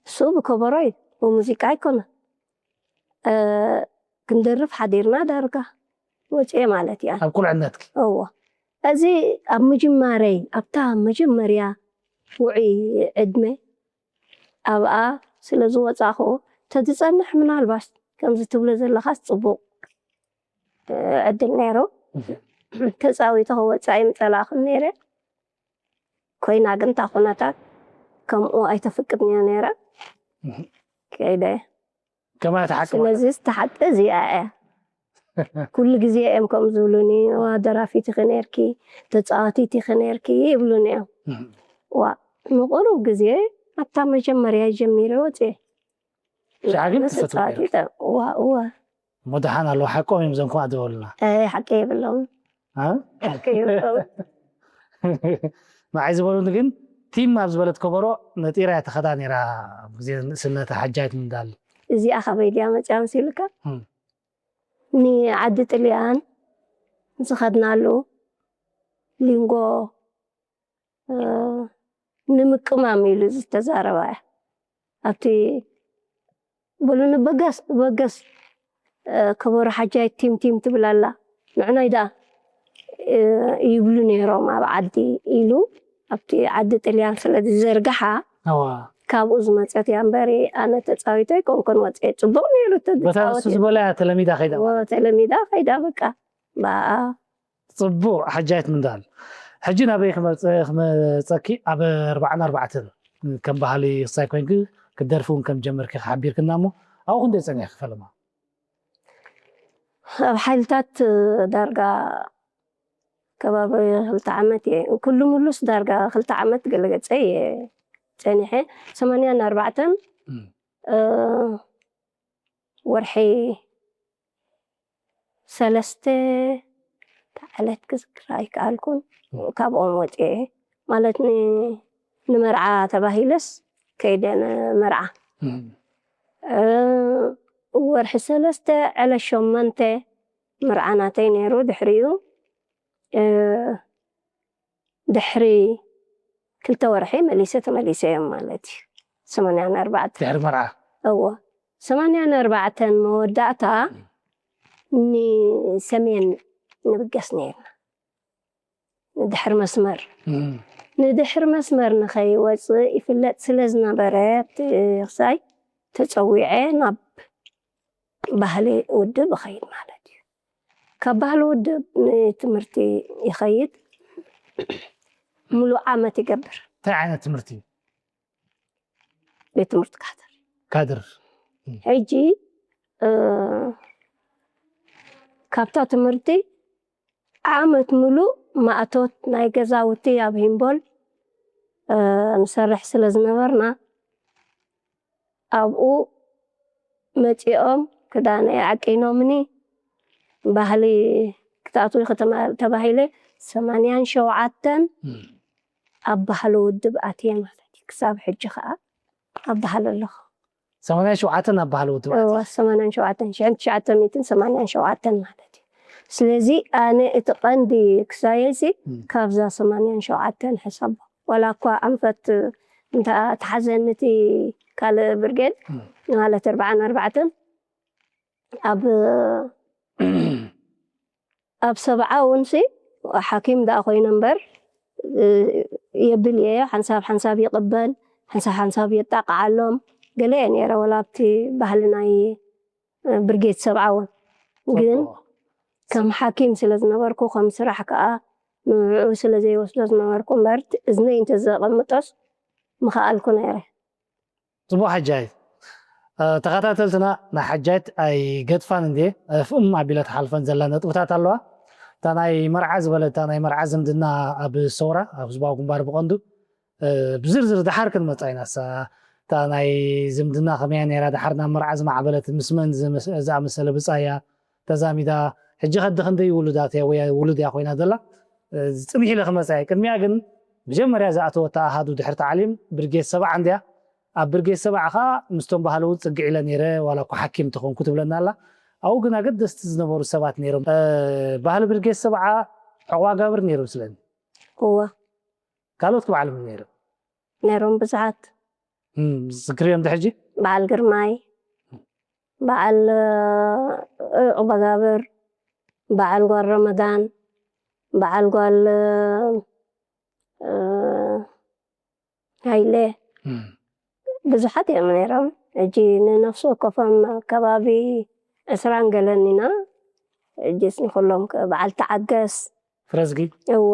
እሱ ብከበሮ እዩ ብሙዚቃ ኣይኮነ ክንደርፍ ሓዲርና ዳርጋ ወፅኤ ማለት እያ ኣብ ቁልዕነትኪ እዎ እዚ ኣብ ምጅማረይ ኣብታ መጀመርያ ውዑይ ዕድመ ኣብኣ ስለ ዝወፃእኹ ተዝፀንሕ ምናልባት ከምዚ ትብሎ ዘለኻስ ፅቡቅ ዕድል ነይሩ ተፃዊተ ክወፅእ ኣይምፀላእኹን ነይረ ኮይና ግን እታ ኩነታት ከምኡ ኣይተፍቅድንያ ነይረ ከይደ ከማይ ተሓቂ ማለት ስለዚ ዝተሓቂ እዚኣ እያ ኩሉ ግዜ እዮም ከም ዝብሉኒ ዋ ደራፊት ኢኺ ነርኪ ተፃዋቲት ኢኺ ነርኪ ይብሉኒ እዮም ዋ ንቁሩብ ግዜ ኣብታ መጀመርያ ጀሚረ ወፅየ ሽዓ ግን ትፈትዎ ነይርኪ? ተፃዋቲት ዋ እወ እሞ ደሓን ኣለዉ ሓቆም እዮም ዘንኩማ ዝበሉና ኣይ ሓቂ የብሎም አ? ሓቂ የብሎም ንዓይ ዝበሉኒ ግን ቲም ኣብ ዝበለት ከበሮ ነጢራ እያ ተኸዳ ነይራ ኣብ ግዜ ንእስነታ ሓጃይት ምንዳል እዚኣ ካበይ ድያ መፅያ መሲሉካ እም። ንዓዲ ጥልያን ዝኸድናሉ ሊንጎ እ፣ ንምቅማም ኢሉ ዝተዛረባ እያ ኣብቲ በሉ ንበገስ በገስ ከበሮ ሓጃይ ቲም ቲም ትብል ኣላ ንዕናይ ደኣ ይብሉ ነይሮም ኣብ ዓዲ ኢሉ ኣብቲ ዓዲ ጥልያን ስለ ዝዘርግሓ ካብኡ ዝመፀት እያ እምበሪ ኣነ ተፃዊቶ ኣይኮንኩን ወፅየ ፅቡቅ ነይሩ በታ ንሱ ዝበላ ተለሚዳ ከይዳ ተለሚዳ ከይዳ በቃ ብኣ ጽቡቕ ሓጃይት ምንዳል። ሕጂ ናበይ ክመጸኪ ኣብ ኣርባዓን ኣርባዕተን ከም ባህሊ ክሳይ ኮይንኪ ክትደርፊ እውን ከም ጀመርኪ ሓቢርክና እሞ ኣብኡ ክንደይ ጸኒሕኪ ፈለማ? ኣብ ሓይልታት ዳርጋ ከባቢ ክልተ ዓመት እየ ኩሉ ሙሉስ ዳርጋ ክልተ ዓመት ገለገጸ እየ ጸኒሐ ሰማንያን ኣርባዕተን ወርሒ ሰለስተ ዕለት ክዝክር ኣይከኣልኩን ካብኦም ወፅኤ ማለት ንመርዓ ተባሂለስ ከይደ መርዓ ወርሒ ሰለስተ ዕለት ሸመንተ መርዓ ናተይ ነይሩ ድሕሪኡ ድሕሪ ክልተ ወርሒ መሊሰ ተመሊሰ እዮም ማለት እዩ ሰማንያን ኣርባዕተ ድሕሪ መርዓ እዎ ሰማንያን ኣርባዕተን መወዳእታ ንሰሜን ንብገስ ነይርና ንድሕር መስመር ንድሕር መስመር ንኸይወፅእ ይፍለጥ ስለ ዝነበረ ኣብቲ ክሳይ ተፀዊዐ ናብ ባህሊ ውድብ እኸይድ ማለት እዩ ካብ ባህሊ ውድብ ንትምህርቲ ይኸይድ ሙሉእ ዓመት ይገብር እንታይ ዓይነት ትምህርቲ ቤት ትምህርቲ ካድር ካድር ሕጂ ካብታ ትምህርቲ ዓመት ሙሉእ ማእቶት ናይ ገዛውቲ ኣብ ሂምቦል ንሰርሕ ስለ ዝነበርና ኣብኡ መፂኦም ክዳነይ ዓቂኖምኒ ባህሊ ክትኣትዊ ከተማ ተባሂለ ሰማንያን ሸውዓተን ኣብ ባህሊ ውድብ ኣትየ ማለት እዩ ክሳብ ሕጂ ከዓ ኣብ ባህሊ ኣለኹ ሰማንያን ሸውዓተን ኣብ ባህሊ ውድብ ኣትየ ሰማንያን ሸውዓተን ሽሕን ትሽዓተ ሚእትን ሰማንያን ሸውዓተን ማለት እዩ ስለዚ ኣነ እቲ ቀንዲ ክሳየሲ ካብዛ ሰማንያን ሸውዓተን ሕሰቦ ዋላ እኳ ኣንፈት እንተ ተሓዘኒ እቲ ካልእ ብርጌድ ማለት ኣርባዓን ኣርባዕተን ኣብ ኣብ ሰብዓ እውን ሲ ሓኪም ደኣ ኮይነ እምበር የብል እየ ሓንሳብ ሓንሳብ ይቕበል ሓንሳብ ሓንሳብ የጣቕዓሎም ገለ እየ ነይረ ወላ ኣብቲ ባህሊ ናይ ብርጌድ ሰብዓ እውን ግን ከም ሓኪም ስለ ዝነበርኩ ከም ስራሕ ከዓ ንዕኡ ስለ ዘይወስዶ ዝነበርኩ እምበር እዝነይ እንተዘቐምጦስ ምኸኣልኩ ነይረ ጽቡቕ ሓጃይት። ተኸታተልትና ናይ ሓጃይት ኣይገድፋን እንዴ ፍእም ኣቢለ ትሓልፈን ዘላ ነጥብታት ኣለዋ። እታ ናይ መርዓ ዝበለ እታ ናይ መርዓ ዝምድና ኣብ ሰውራ ኣብ ህዝባዊ ግንባር ብቐንዱ ብዝርዝር ድሓር ክንመጻ ኢና። እታ ናይ ዝምድና ከመያ ነራ ድሓር ናብ መርዓ ዝማዕበለት ምስ መን ዝኣመሰለ ብጻያ ተዛሚዳ ሕጂ ከዲ ክንደይ ውሉዳት እያ ወይ ውሉድ እያ ኮይና ዘላ ጽንሕ ኢለ ክመጻ እየ። ቅድሚያ ግን መጀመርያ ዝኣተወታ ኣሃዱ ድሕሪ ተዓሊም ብርጌድ ሰብዓ እንድያ። ኣብ ብርጌድ ሰብዓ ከዓ ምስቶም ባህሊ እውን ጽግዕ ኢለ ነይረ ዋላ እኳ ሓኪም እንተኾንኩ ትብለና ኣላ። ኣብኡ ግን ኣገደስቲ ዝነበሩ ሰባት ነይሮም። ባህሊ ብርጌድ ሰብዓ ዕቑባ ጋብር ነይሩ ስለኒ እወ ካልኦት ክበዓል ምን ነይሩ ነይሮም ብዙሓት ዝክርዮም ድሕጂ በዓል ግርማይ በዓል ዕቑባ ጋብር በዓል ጓል ረመዳን በዓል ጓል ሃይለ ብዙሓት እዮም ነይሮም። ሕጂ ንነፍሲ ወከፎም ከባቢ ዕስራን ገለን ኢና። ሕጂስ ንኩሎም በዓል ተዓገስ ፍረዝጊ እወ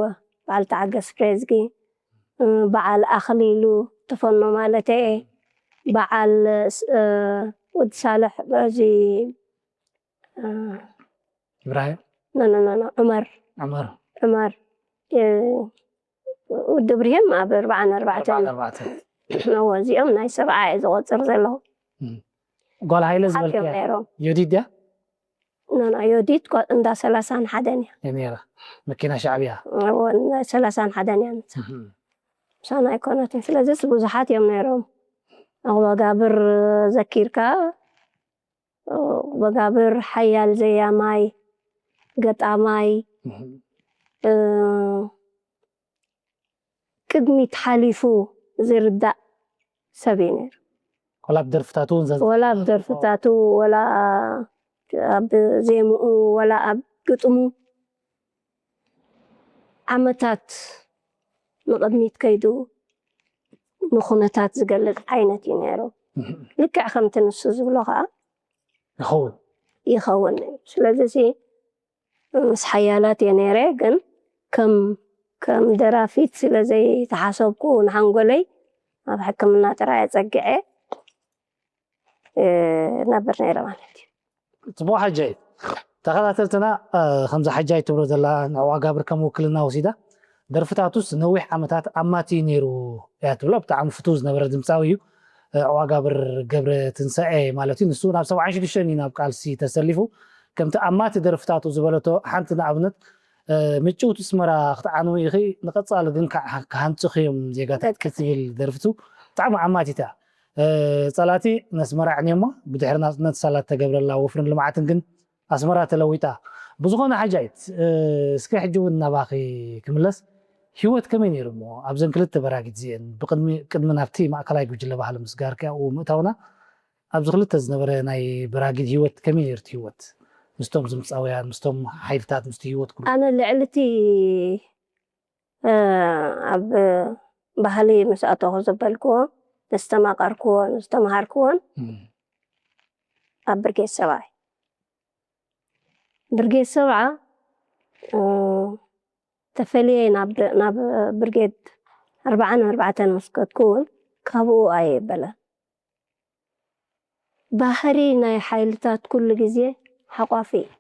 በዓል ተዓገስ ፍሬዝጊ በዓል ኣኽሊሉ ተፈኖ ማለት እየ በዓል ወዲ ሳልሕ እዚ ኢብራሂም ኖኖኖኖ ዑመር ዑመር ዑመር ውዲ ብርሄም ኣብ ኣርባዓን ኣርባዕተን ኣርባዕተን እወ እዚኦም ናይ ሰብዓ እየ ዝቆፅር ዘለኹ ጓል ሃይለ ዝበልክያ ሓኪም ነይሮም ዮዲት ድያ ኖኖ ዮዲት ጓ- እንዳ ሰላሳን ሓደን እያ እያ ነይራ መኪና ሻዕብያ እወ እንዳ ሰላሳን ሓደን እያ ንሳ ምሳና ኣይኮነትን ስለዚስ ብዙሓት እዮም ነይሮም ኣቑበጋብር ዘኪርካ ኣቑበጋብር ሓያል ዘያማይ ገጣማይ እ፣ ቅድሚት ሓሊፉ ዝርዳእ ሰብ እዩ ነይሩ። ወላ ኣብ ደርፍታቱ እውን ዘንጸ- ወላ ኣብ ደርፍታቱ ወላ ኣብ ዜምኡ ወላ ኣብ ግጥሙ ዓመታት ንቕድሚት ከይዱ ንኹነታት ዝገልፅ ዓይነት እዩ ነይሩ። ልክዕ ከምቲ ንሱ ዝብሎ ከዓ ይኸውን ይኸውን እዩ። ስለዚ ምስ ሓያላት እየ ነይረ፣ ግን ከም ከም ደራፊት ስለ ዘይተሓሰብኩ ንሓንጎለይ ኣብ ሕክምና ጥራይ ኣጸጊዐ ነብር ነይረ ማለት እዩ። ጽቡቕ ሓጃይ። ተኸታተልትና ከምዚ ሓጃይ ትብሎ ዘላ ንዕዋ ጋብር ከም ውክልና ወሲዳ ደርፍታቱስ ነዊሕ ዓመታት ኣማቲ ነይሩ እያ ትብሎ። ብጣዕሚ ፍቱው ዝነበረ ድምፃዊ እዩ። ዕዋ ጋብር ገብረ ትንሳኤ ማለት እዩ። ንሱ ናብ ሰብዓን ሽዱሽተን እዩ ናብ ቃልሲ ተሰሊፉ። ከምቲ ኣማቲ ደርፍታቱ ዝበለቶ ሓንቲ ንኣብነት ምጭውቲ ስመራ ክትዓንዊ ኢኺ ንቐጻሊ ግን ክሃንጽኺ እዮም ዜጋታት ክትብል ደርፍቱ ብጣዕሚ ዓማቲታ ጸላቲ ነስመራ ኣዕንዮማ ብድሕሪ ናጽነት ሳላ ተገብረላ ወፍርን ልምዓትን ግን ኣስመራ ተለዊጣ ብዝኾነ ሓጃይት እስኪ ሕጂ እውን ናባኺ ክምለስ ህይወት ከመይ ነይሩ እሞ ኣብዘን ክልተ በራጊት እዚአን ብቅድሚ ናብቲ ማእከላይ ጉጅለ ባህሊ ምስጋርኪ ኣብኡ ምእታውና ኣብዚ ክልተ ዝነበረ ናይ በራጊድ ህይወት ከመይ ነይሩ እቲ ህይወት ምስቶም ዝምፃውያን ምስቶም ሓይልታት ምስቲ ህይወት ኩሉ ኣነ ልዕሊ እቲ ኣብ ባህሊ ምስ ኣተኹ ዘበልክዎ ዝተማቐርክዎን ዝተምሃርክዎን ኣብ ብርጌድ ሰብዓ እዩ። ብርጌድ ሰብዓ ተፈልየ ናብ ብርጌድ ኣርባዓን ኣርባዕተን ምስ ከድኩ እውን ካብኡ ኣየበለን። ባህሪ ናይ ሓይልታት ኩሉ ግዜ ሓቋፊ እዩ።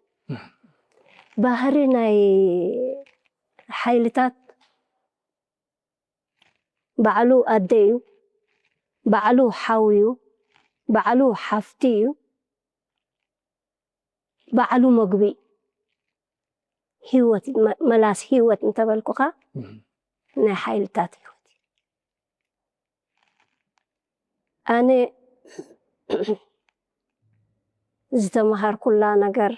ባህሪ ናይ ሓይልታት ባዕሉ ኣደ እዩ፣ ባዕሉ ሓው እዩ፣ ባዕሉ ሓፍቲ እዩ፣ ባዕሉ መግቢ እዩ። ህይወት መላስ ህይወት እንተበልኩኻ ናይ ሓይልታት ህይወት እዩ። ኣነ ዝተምሃርኩላ ነገር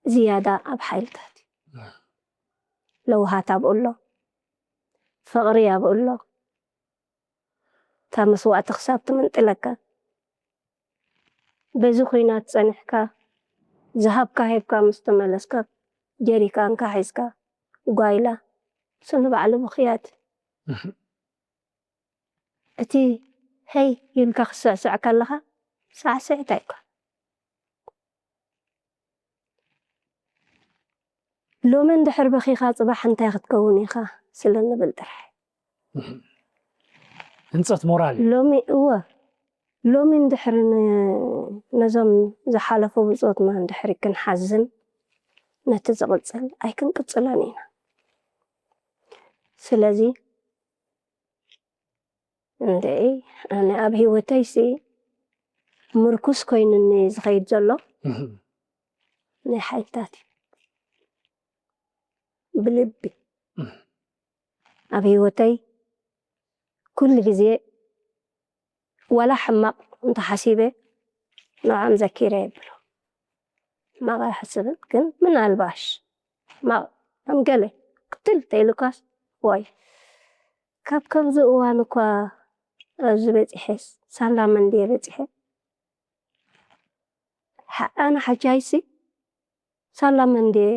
ዝያዳ ኣብ ሓይልታት እዩ። ለውሃት ኣብኡ ኣሎ፣ ፍቕሪ ኣብኡ ኣሎ። እታ መስዋእቲ ክሳብ ትምንጥለካ በዚ ኹናት ጸኒሕካ ዝሃብካ ሂብካ ምስ ተመለስካ ጀሪካንካ ሒዝካ ጓይላ እሱ ንባዕሉ ብኽያት እቲ ሀይ ኢልካ ክስዕስዕ ከለኻ ሳዕስዒት ኣይኮን ሎሚ እንድሕር በኺኻ ጽባሕ እንታይ ክትከውን ኢኻ ስለ ንብል ጥራሕ ህንፀት ሞራል እዩ። ሎሚ እወ ሎሚ እንድሕሪ ን- ነዞም ዝሓለፉ ብፆትና እንድሕሪ ክንሓዝን ነቲ ዝቕፅል ኣይክንቅፅሎን ኢና። ስለዚ እንደ ኣነ ኣብ ህይወተይሲ ምርኩስ ኮይኑኒ ዝኸይድ ዘሎ ናይ ሓይልታት እዩ። ብልቢ ኣብ ህይወተይ ኩሉ ግዜ ዋላ ሕማቕ እንተሓሲበ ንዖም ዘኪረ የብሎ ሕማቕ ኣይሓስብን። ግን ምናልባሽ ሕማቕ ከም ገለ ክትል ተይልካስ ወይ ካብ ከምዚ እዋን እኳ ኣብዚ በፂሐስ ሳላ መን ድየ በፂሐ ኣነ ሓጃይሲ ሳላ መን ድየ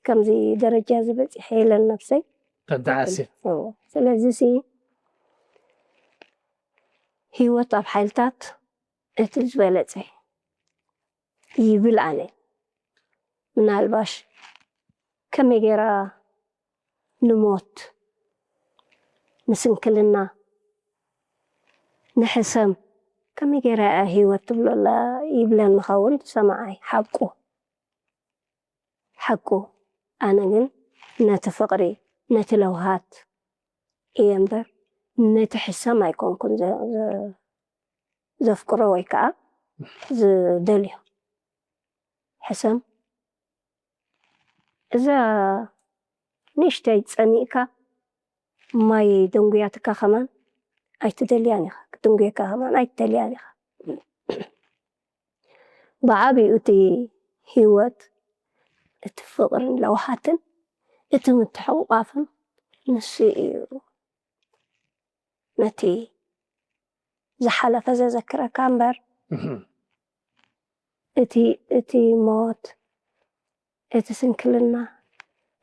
ከምዚ ደረጃ ዝበፂሐ ኢለን ነብሰይ ተንተዓሲ ስለዚ ሲ ህይወት ኣብ ሓይልታት እቲ ዝበለፀ ይብል ኣነ ምናልባሽ ከመይ ገይራ ንሞት ንስንክልና ንሕሰም ከመይ ገይራ እያ ህይወት ትብሎ ኣላ ይብለን ንኸውን ሰማዓይ ሓቁ ሓቁ ኣነ ግን ነቲ ፍቕሪ ነቲ ለውሃት እየ እምበር ነቲ ሕሰም ኣይኮንኩን ዘፍቅሮ ወይ ከዓ ዝደልዮ ሕሰም እዛ ንእሽተይ ፀሚእካ ማይ ደንጉያትካ ከማን ኣይትደልያን ኢኻ ክትንጉየካ ከማን ኣይትደልያን ኢኻ ብዓብኡ እቲ ህይወት እቲ ፍቕርን ለውሃትን እቲ ምትሕቑቋፍን ንሱ እዩ ነቲ ዝሓለፈ ዘዘክረካ እምበር እቲ እቲ ሞት እቲ ስንክልና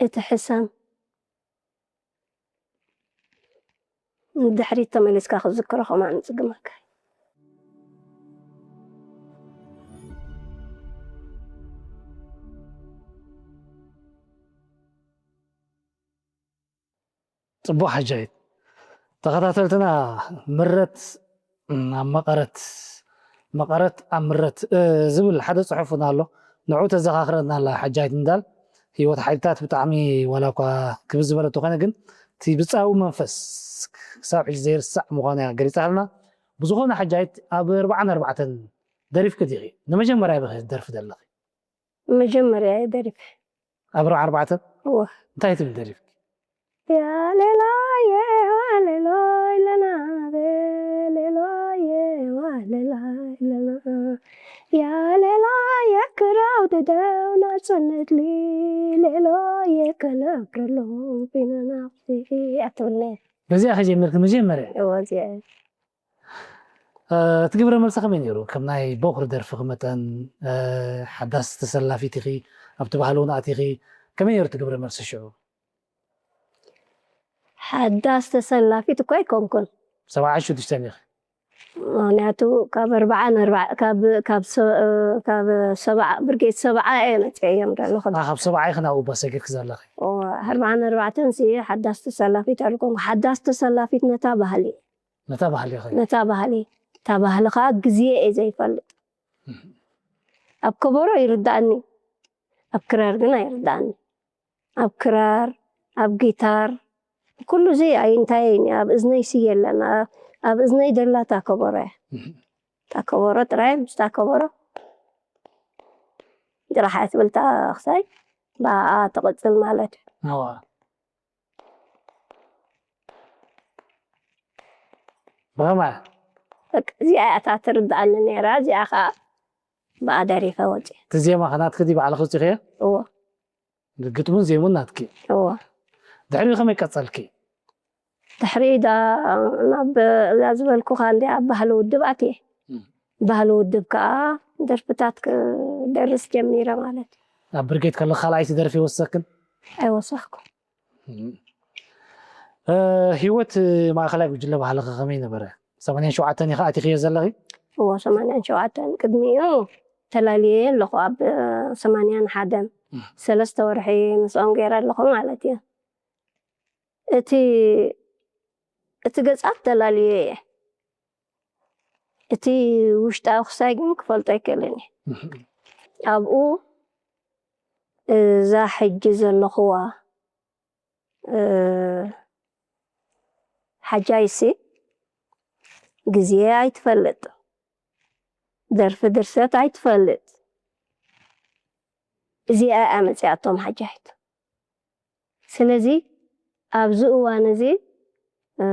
እቲ ሕሰም ንድሕሪት ተመሊስካ ክትዝክሮ ከማን ይፅግመካ ፅቡቅ ሓጃይት ተኸታተልትና ምረት ኣብ መቐረት መቐረት ኣብ ምረት ዝብል ሓደ ፅሑፍ እውን ኣሎ ንዑ ተዘኻኽረና ኣላ ሓጃይት እንዳል ህይወት ሓይልታት ብጣዕሚ ዋላ እኳ ክብዝ ዝበለ ተኾነ ግን እቲ ብፃዊ መንፈስ ክሳብ ሕጂ ዘይርሳዕ ምዃኑ እያ ገሊፃልና ብዝኾነ ሓጃይት ኣብ ኣርባዓን ኣርባዕተን ደሪፍኪ ዲኺ ንመጀመርያ ኢኺ ደርፊ ዘለኺ መጀመርያ እየ ደሪፈ ኣብ ኣርባዓን ኣርባዕተን እወ እንታይ ትብል ደሪፍኪ ያሌላዬ ዋሌሎይ ለና ሌሎዬ ዋሌላይ ለና ያሌላዬ ክራው ደደው ናጽነትሊ ሌሎዬ ከለብረሎም ፊነናፍሲ ኣትብልኒ በዚኣ ከጀመርኪ መጀመርያ እወ እዚኣ እቲ ግብረ መልሲ ከመይ ነይሩ ከም ናይ ቦክሪ ደርፍኺ መጠን ሓዳስ ተሰላፊት ኢኺ ኣብቲ ባህሊ እውን ኣቲኺ ከመይ ነይሩ እቲ ግብረ መልሲ ሽዑ ሓዳስ ተሰላፊት እኳ ኣይኮንኩን ሰብዓ ሽዱሽተን ኢኺ ምክንያቱ ካብ ኣርባዓ ንኣርባዓ ካብ ካብ ሰ- ካብ ሰብዓ ብርጌድ ሰብዓ እየ መፅአ እዮም ዘለኹ ካብ ሰብዓ ኢኺ ናብኡ ባሰጊርኪ ዘለኺ ኣርባዓ ንኣርባዕተን ሲ ሓዳስ ተሰላፊት ኣልኮንኩ ሓዳስ ተሰላፊት ነታ ባህሊ ነታ ባህሊ ኢኺ ነታ ባህሊ እታ ባህሊ ከዓ ግዜ እየ ዘይፈልጥ ኣብ ከበሮ ይርዳእኒ ኣብ ክራር ግን ኣይርዳእኒ ኣብ ክራር ኣብ ጊታር ኩሉ እዚ ኣይንታይ ኣብ እዝነይ ስየ ኣለና ኣብ እዝነይ ደላ እታ ከበሮ እያ እታ ከበሮ ጥራይ ምስታ ከበሮ ጥራሕ እያ ትብል እታ ክሳይ ብኣኣ ትቕፅል ማለት እዩ ብኸማ በቃ እዚኣ እያ እታ ትርድኣኒ ነይራ እዚኣ ከዓ ብኣ ደሪፈ ወፂ እቲ ዜማ ከናትኪ ዲ ባዕልኺ ወፂኽዮ እዎ ግጥሙን ዜሙን ናትኪ እዎ ድሕሪኡ ከመይ ቀፀልኪ ድሕሪ ዳ ናብ እዛ ዝበልኩኻ እንዲ ኣብ ባህሊ ውድብ ኣትየ ባህሊ ውድብ ከዓ ደርፍታት ክደርስ ጀሚረ ማለት እዩ ኣብ ብርጌድ ከለኺ ካልኣይቲ ደርፊ ይወሰክን ኣይወሰኽኩ ህይወት ማእኸላይ ጉጅለ ባህልኺ ከመይ ነበረ ሰማንያን ሸውዓተን ኢኻ ኣቲኽዮ ዘለኺ እዎ ሰማንያን ሸውዓተን ቅድሚኡ ተላልየ ኣለኹ ኣብ ሰማንያን ሓደን ሰለስተ ወርሒ ምስኦም ገይረ ኣለኹ ማለት እዩ እቲ እቲ ገፃት ተላልየ እየ እቲ ውሽጣዊ ክሳይ ግን ክፈልጦ ኣይክእልን እየ። ኣብኡ እዛ ሕጂ ዘለኹዋ፣ እ፣ ሓጃይሲ ግዜ ኣይትፈልጥ፣ ደርፊ ድርሰት ኣይትፈልጥ። እዚኣ እያ መጺኣቶም ሓጃይት። ስለዚ ኣብዚ እዋን እዚ፣ እ፣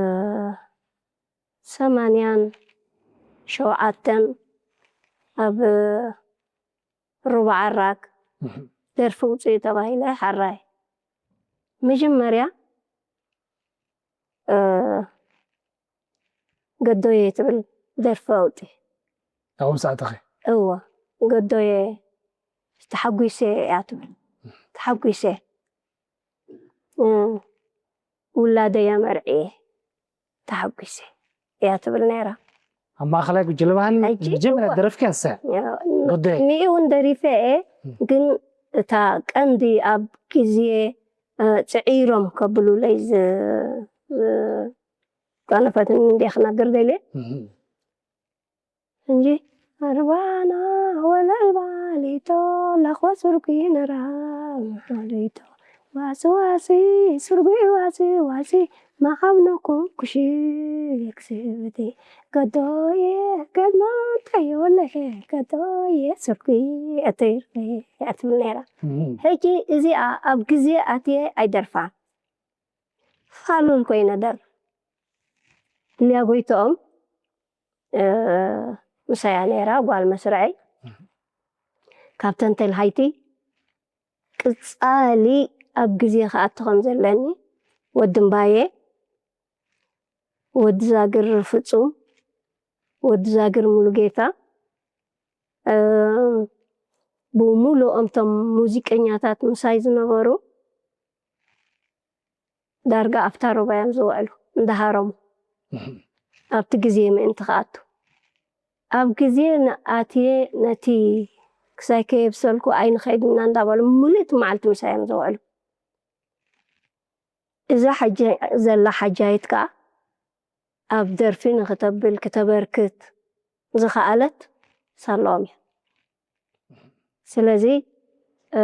ሰማንያን ሸውዓተን ኣብ ሩባ ዓራግ እህ። ደርፊ ውፅኢ ተባሂለ ሓራይ መጀመርያ፣ እ፣ ገዶየ ትብል ደርፊ ኣውፂ። ኣብኡ ምስ ኣተኺ? እወ፣ ገዶየ ተሓጒሰ እያ ትብል። ተሓጒሰ፣ እ፣ ውላደይ ኣመርዕየ ተሓጒሰ እያ ትብል ነይራ። ኣብ ማእኸላይ ጉጅለ ባህሊ ሕጂ መጀመርያ እወ። ደረፍኪ ኣንሳ? ያ፣ ገዶየ። ሚኡ እውን ደሪፈ እየ፣ እ። ግን እታ ቀንዲ ኣብ ግዜ፣ እ፣ ጽዒሮም ከብሉለይ ዝ-፣ ዝ-፣ ዝጓነፈትኒ እንድየ ክነግር ደልየ። እህ። እንጂ ኣርባና ወለል ባሊቶ ላኾ ሱርጉ ነራ ማሊቶ ዋሲ ዋሲ ሱርጉ ዋሲ ዋሲ ማዓብነኩም ኩሽ ክስብቲ ገዶየ ገድማ ተየወለኸ ገዶየ ሱርጉ እትብል ነይራ። እህ። ሕጂ እዚኣ ኣብ ግዜ ኣትየ ኣይደርፋን። ፋሉል ኮይነ ደር ሊያ ጎይትኦም፣ እ፣ ምሳያ ነይራ ጓል መስርዐይ። እህ። ካብተን ተልሃይቲ ቅጻሊ ኣብ ግዜ ክኣቱ ከም ዘለኒ ወዲ እምባየ፣ ወዲ ዛግር ፍጹም፣ ወዲ ዛግር ሙሉጌታ፣ እ፣ ብምሉኦም እቶም ሙዚቀኛታት ምሳይ ዝነበሩ ዳርጋ ኣብታ ሩባ እዮም ዝውዕሉ እንዳሃረሙ። እህ። ኣብቲ ግዜ ምእንቲ ክኣቱ። ኣብ ግዜ ንኣትየ ነቲ ክሳይ ከየብሰልኩ ኣይንኸይድ ኢና እንዳበሉ ምሉእቲ መዓልቲ ምሳይ እዮም ዝውዕሉ። እዛ ሕጂ ዘላ ሓጃይት ከኣ ኣብ ደርፊ ንክተብል ክተበርክት ዝኸኣለት ሳለኦም እያ። ስለዚ፣ እ፣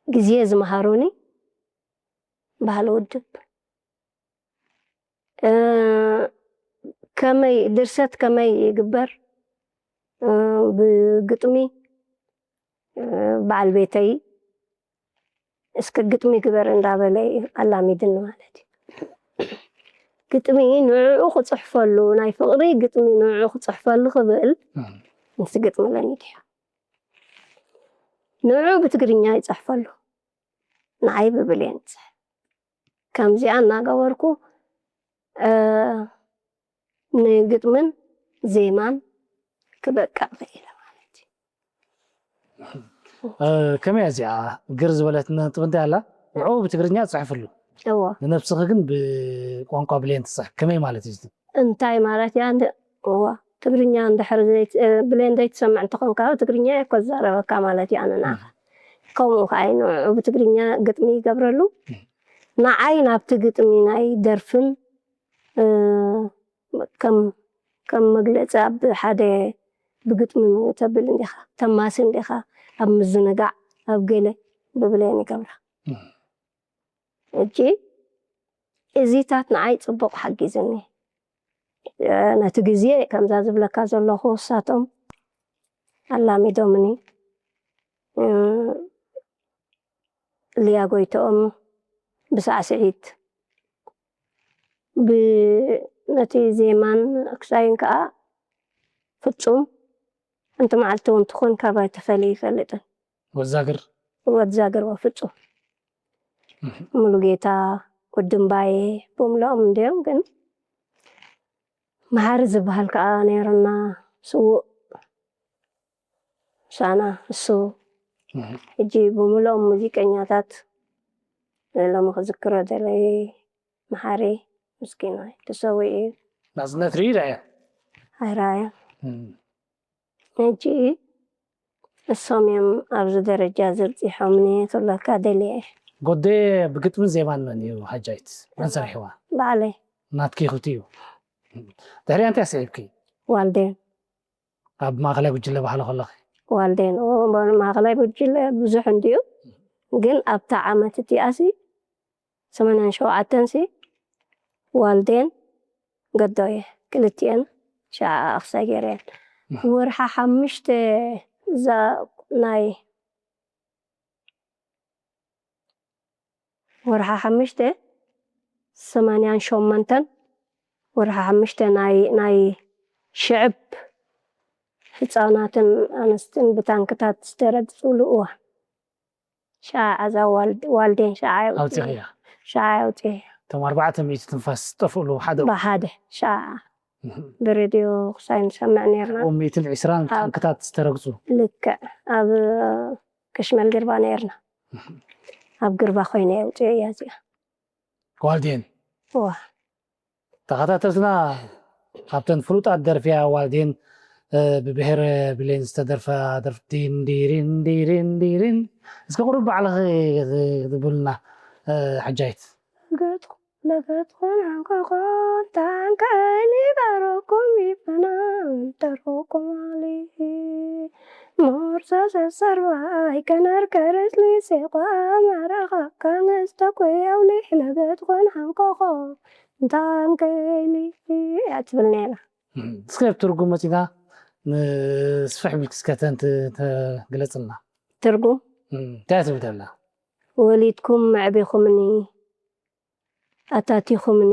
ግዜ ዝመሃሩኒ ባህሊ ውድብ፣ እ፣ ከመይ ድርሰት ከመይ ይግበር፣ እ፣ ብግጥሚ፣ እ፣ በዓል ቤተይ እስከ ግጥሚ ግበር እንዳበለ እዩ ኣላሚድኒ ማለት እዩ። ግጥሚ ንዕኡ ክጽሕፈሉ፣ ናይ ፍቕሪ ግጥሚ ንዕኡ ክጽሕፈሉ ክብል እም። ምስ ግጥሚ ለሚድ እዩ። ንዕኡ ብትግርኛ ይጽሕፈሉ፣ ንዓይ ብብሌን ይጽሕፍ። ከምዚኣ እናገበርኩ፣ እ፣ ንግጥምን ዜማን ክበቅዕ ክኢለ ማለት እዩ። እ፣ ከመይ እያ እዚኣ ግር ዝበለት ነጥቢ እንታይ ኣላ? ንዕኡ ብትግርኛ ጽሕፍሉ። እዎ። ንነብስኺ ግን ብቋንቋ ብሌን ትጽሕፍ። ከመይ ማለት እዩ እዚ? እንታይ ማለት እያ? እንደ-፣ እዎ። ትግርኛ እንድሕር ዘይት-፣ እ፣ ብሌን ዘይትሰምዕ እንተኾንካ፣ ትግርኛ እየ እኮ ዝዛረበካ ማለት እዩ፣ ኣነ ንዓኻ። እም። ከምኡ ከኣ እዩ፣ ንዕኡ ብትግርኛ ግጥሚ ይገብረሉ። እም። ንዓይ ናብቲ ግጥሚ ናይ ደርፍን፣ እ፣ ከም፣ ከም መግለጺ ኣብ ሓደ ብግጥሚ ተብል እንዲኻ፣ ተማሲ እንዲኻ፣ ኣብ ምዝንጋዕ፣ ኣብ ገለ ብብሌን ይገብራ። እም። ሕጂ እዚታት ንዓይ ጽቡቕ ሓጊዝኒ። እ፣ ነቲ ግዜ ከምዛ ዝብለካ ዘለኹ እሳቶም ኣላሚዶምኒ። እ፣ ሊያ ጎይትኦም ብሳዕስዒት፣ ብ-፣ ነቲ ዜማን ክሳይን ከኣ ፍጹም ሓንቲ መዓልቲ እውን ትኹን ካባይ ተፈልዩ ይፈልጥን። ወዛግር? ወዛግር ወፍጹም። እህ። ሙሉጌታ፣ ወዲ እምባየ፣ ብምልኦም እንድዮም፣ ግን መሓሪ ዝበሃል ከኣ ነይሩና፣ ስዉእ ምሳና፣ እሱ እህ። ሕጂ ብምልኦም ሙዚቀኛታት ሎሚ ክዝክሮ ደለየ መሓሪ ምስኪናይ ተሰዊኡ እዩ። ናጽነት ርኢ ርኣየ? ኣይረኣየን። እም። ሕጂ እሶም እዮም ኣብዚ ደረጃ ዘብጺሖምኒ ክብለካ ደልየ እየ። ጎዴ ብግጥምን ዜማን መን እዩ ሓጃይት? መን ሰሪሕዋ? ባዕለይ። ናትኪ ክብቲ እዩ። ድሕሪኣ እንታይ ስዒብኪ? ዋልዴን። ኣብ ማእኸላይ ጉጅለ ባህሊ ከለኺ? ዋልዴን። ኦ፣ ማእኸላይ ጉጅለ ብዙሕ እንድዩ፣ ግን ኣብታ ዓመት እቲኣሲ ሰማንያን ሸውዓተን ሲ ዋልዴን ገዶ እየ፣ ክልቲኤን ሸዓ ኣኽሳይ ገይረየን። ወርሓ ሓሙሽተ እዛ ናይ ወርሓ ሓሙሽተ ሰማንያን ሸሞንተን፣ ወርሓ ሓሙሽተ ናይ ናይ ሽዕብ ህፃናትን ኣንስትን ብታንክታት ዝተረግፅሉ እዋን፣ ሸዓ እዛ ዋልዴን ሸዓ ኣውፂእያ። እቶም ኣርባዕተ ሚእቲ ትንፋስ ዝጠፍእሉ ሓደ ብሓደ ሸዓ ብሬድዮ ክሳይ ንሰምዕ ነርና። ሚእትን ዕስራን ታንክታት ዝተረግፁ። ልክዕ ኣብ ክሽመል ግርባ ነርና። ኣብ ግርባ ኮይነ የውፅዮ እያ እዚኣ። ዋልዴን። ተኸታተልትና፣ ካብተን ፍሉጣት ደርፊያ ዋልዴን ብብሄር ብሌን ዝተደርፋ ደርፊ ዲን ዲሪን ዲሪን ዲሪን፣ እስከ ቁሩብ ባዕልኺ ክትብልና ሓጃይት። ለገጥኩን ሓንኮኾን ታንካይሊ ባሮኩም ይፈናን ተሮኩም ኣሊ ሞርሳ ሰሰርባይ ከነር ከረስሊ ሴቋ መረኻ ከነስተኩ የውሊ ለገጥኩን ሓንኮኾ ታንካይሊ እያ ትብል ነይራ። እስከ ትርጉም መፂና ንስፍሕ ቢልክ እስከ ተንት ተግለፅልና። ትርጉም እንታይ ትብል ተላ? ወሊድኩም መዕቢኹምኒ ኣታቲኹምኒ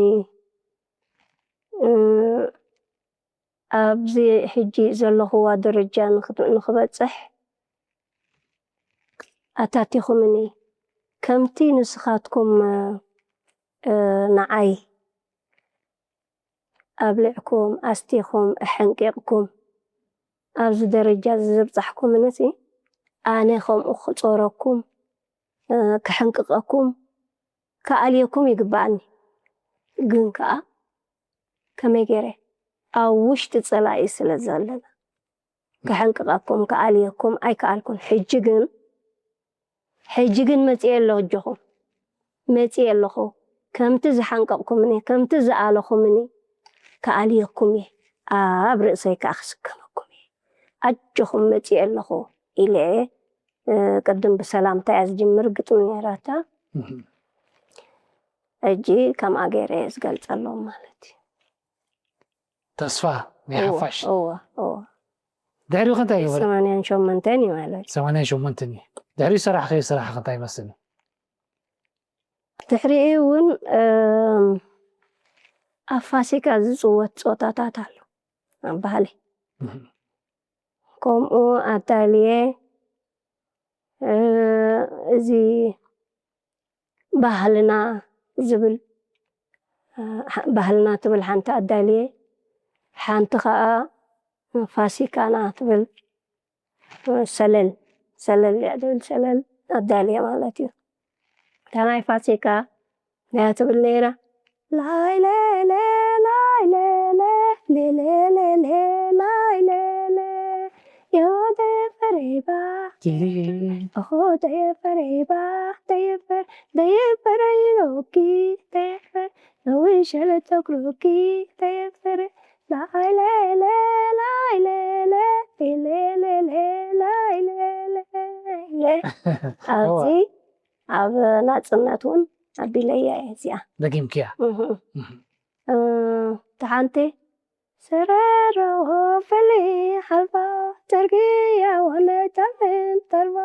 ኣብዚ ሕጂ ዘለኹዋ ደረጃ ንክበፅሕ ኣታቲኹምኒ ከምቲ ንስኻትኩም ንዓይ ኣብሊዕኩም ኣስቲኹም ኣሐንቂቕኩም ኣብዚ ደረጃ እዚ ዘብፃሕኩምንሲ ኣነ ከምኡ ክፆረኩም ክሕንቅቐኩም ክኣልየኩም ይግባኣኒ። ግን ከዓ ከመይ ገይረ ኣብ ውሽጢ ፀላኢ ስለ ዘለና ክሕንቅቐኩም ክኣልየኩም ኣይከኣልኩን። ሕጂ ግን ሕጂ ግን መፅየ ኣሎ ኣጆኹም መፅየ ኣለኹ ከምቲ ዝሓንቀቕኩምኒ ከምቲ ዝኣለኹምኒ ክኣልየኩም እየ ኣብ ርእሰይ ከዓ ክስከመኩም እየ ኣጆኹም መፅየ ኣለኹ ኢለ ቅድም ብሰላምታ እያ ዝጅምር ግጥሚ ነይራታ ሕጂ ከምኣ ገይረ እየ ዝገልፀሎም ማለት እዩ ተስፋ ናይ ሓፋሽ እወ እወ ድሕሪኡ ከ እንታይ ገበረ? ሰማንያን ሸሞንተን እዩ ማለት እዩ። ሰማንያን ሸሞንተን እዩ። ድሕሪኡ ሰራሕ ከይሰራሕ ከ እንታይ ይመስል? ድሕሪኡ እውን እም፣ ኣብ ፋሲካ ዝፅወት ፀወታታት ኣሎ ኣብ ባህሊ። ከምኡ ኣዳልየ እ፣ እዚ ባህልና ዝብል እ፣ ሓ- ባህልና ትብል ሓንቲ ኣዳልየ ሓንቲ ከዓ ፋሲካና ትብል ሰለል ሰለል እያ ትብል ሰለል ኣዳልየ ማለት እዩ። እታ ናይ ፋሲካ እያ ትብል ነይራ። ላይለለ ላይለለ ሌሌሌሌ ላይለለ ዮደ ፈሬባ ኦሆ ደየ ፈሬባ ደየ ፈር ደየ ፈረ ይሎኪ ደየ ፈር ነዊሸለ ተክሎኪ ደየ ፈረ ላይለለ ላይለለ ሌሌሌሌ ላይለለ ኣብዚ ኣብ ናፅነት እውን ኣቢለያ እየ እዚኣ። ደጊምክያ? እህ። እህ። እ፣ እታ ሓንቲ ስረሮ ፈሊ ሓልባ ተርግያ ወለታምን ተርባ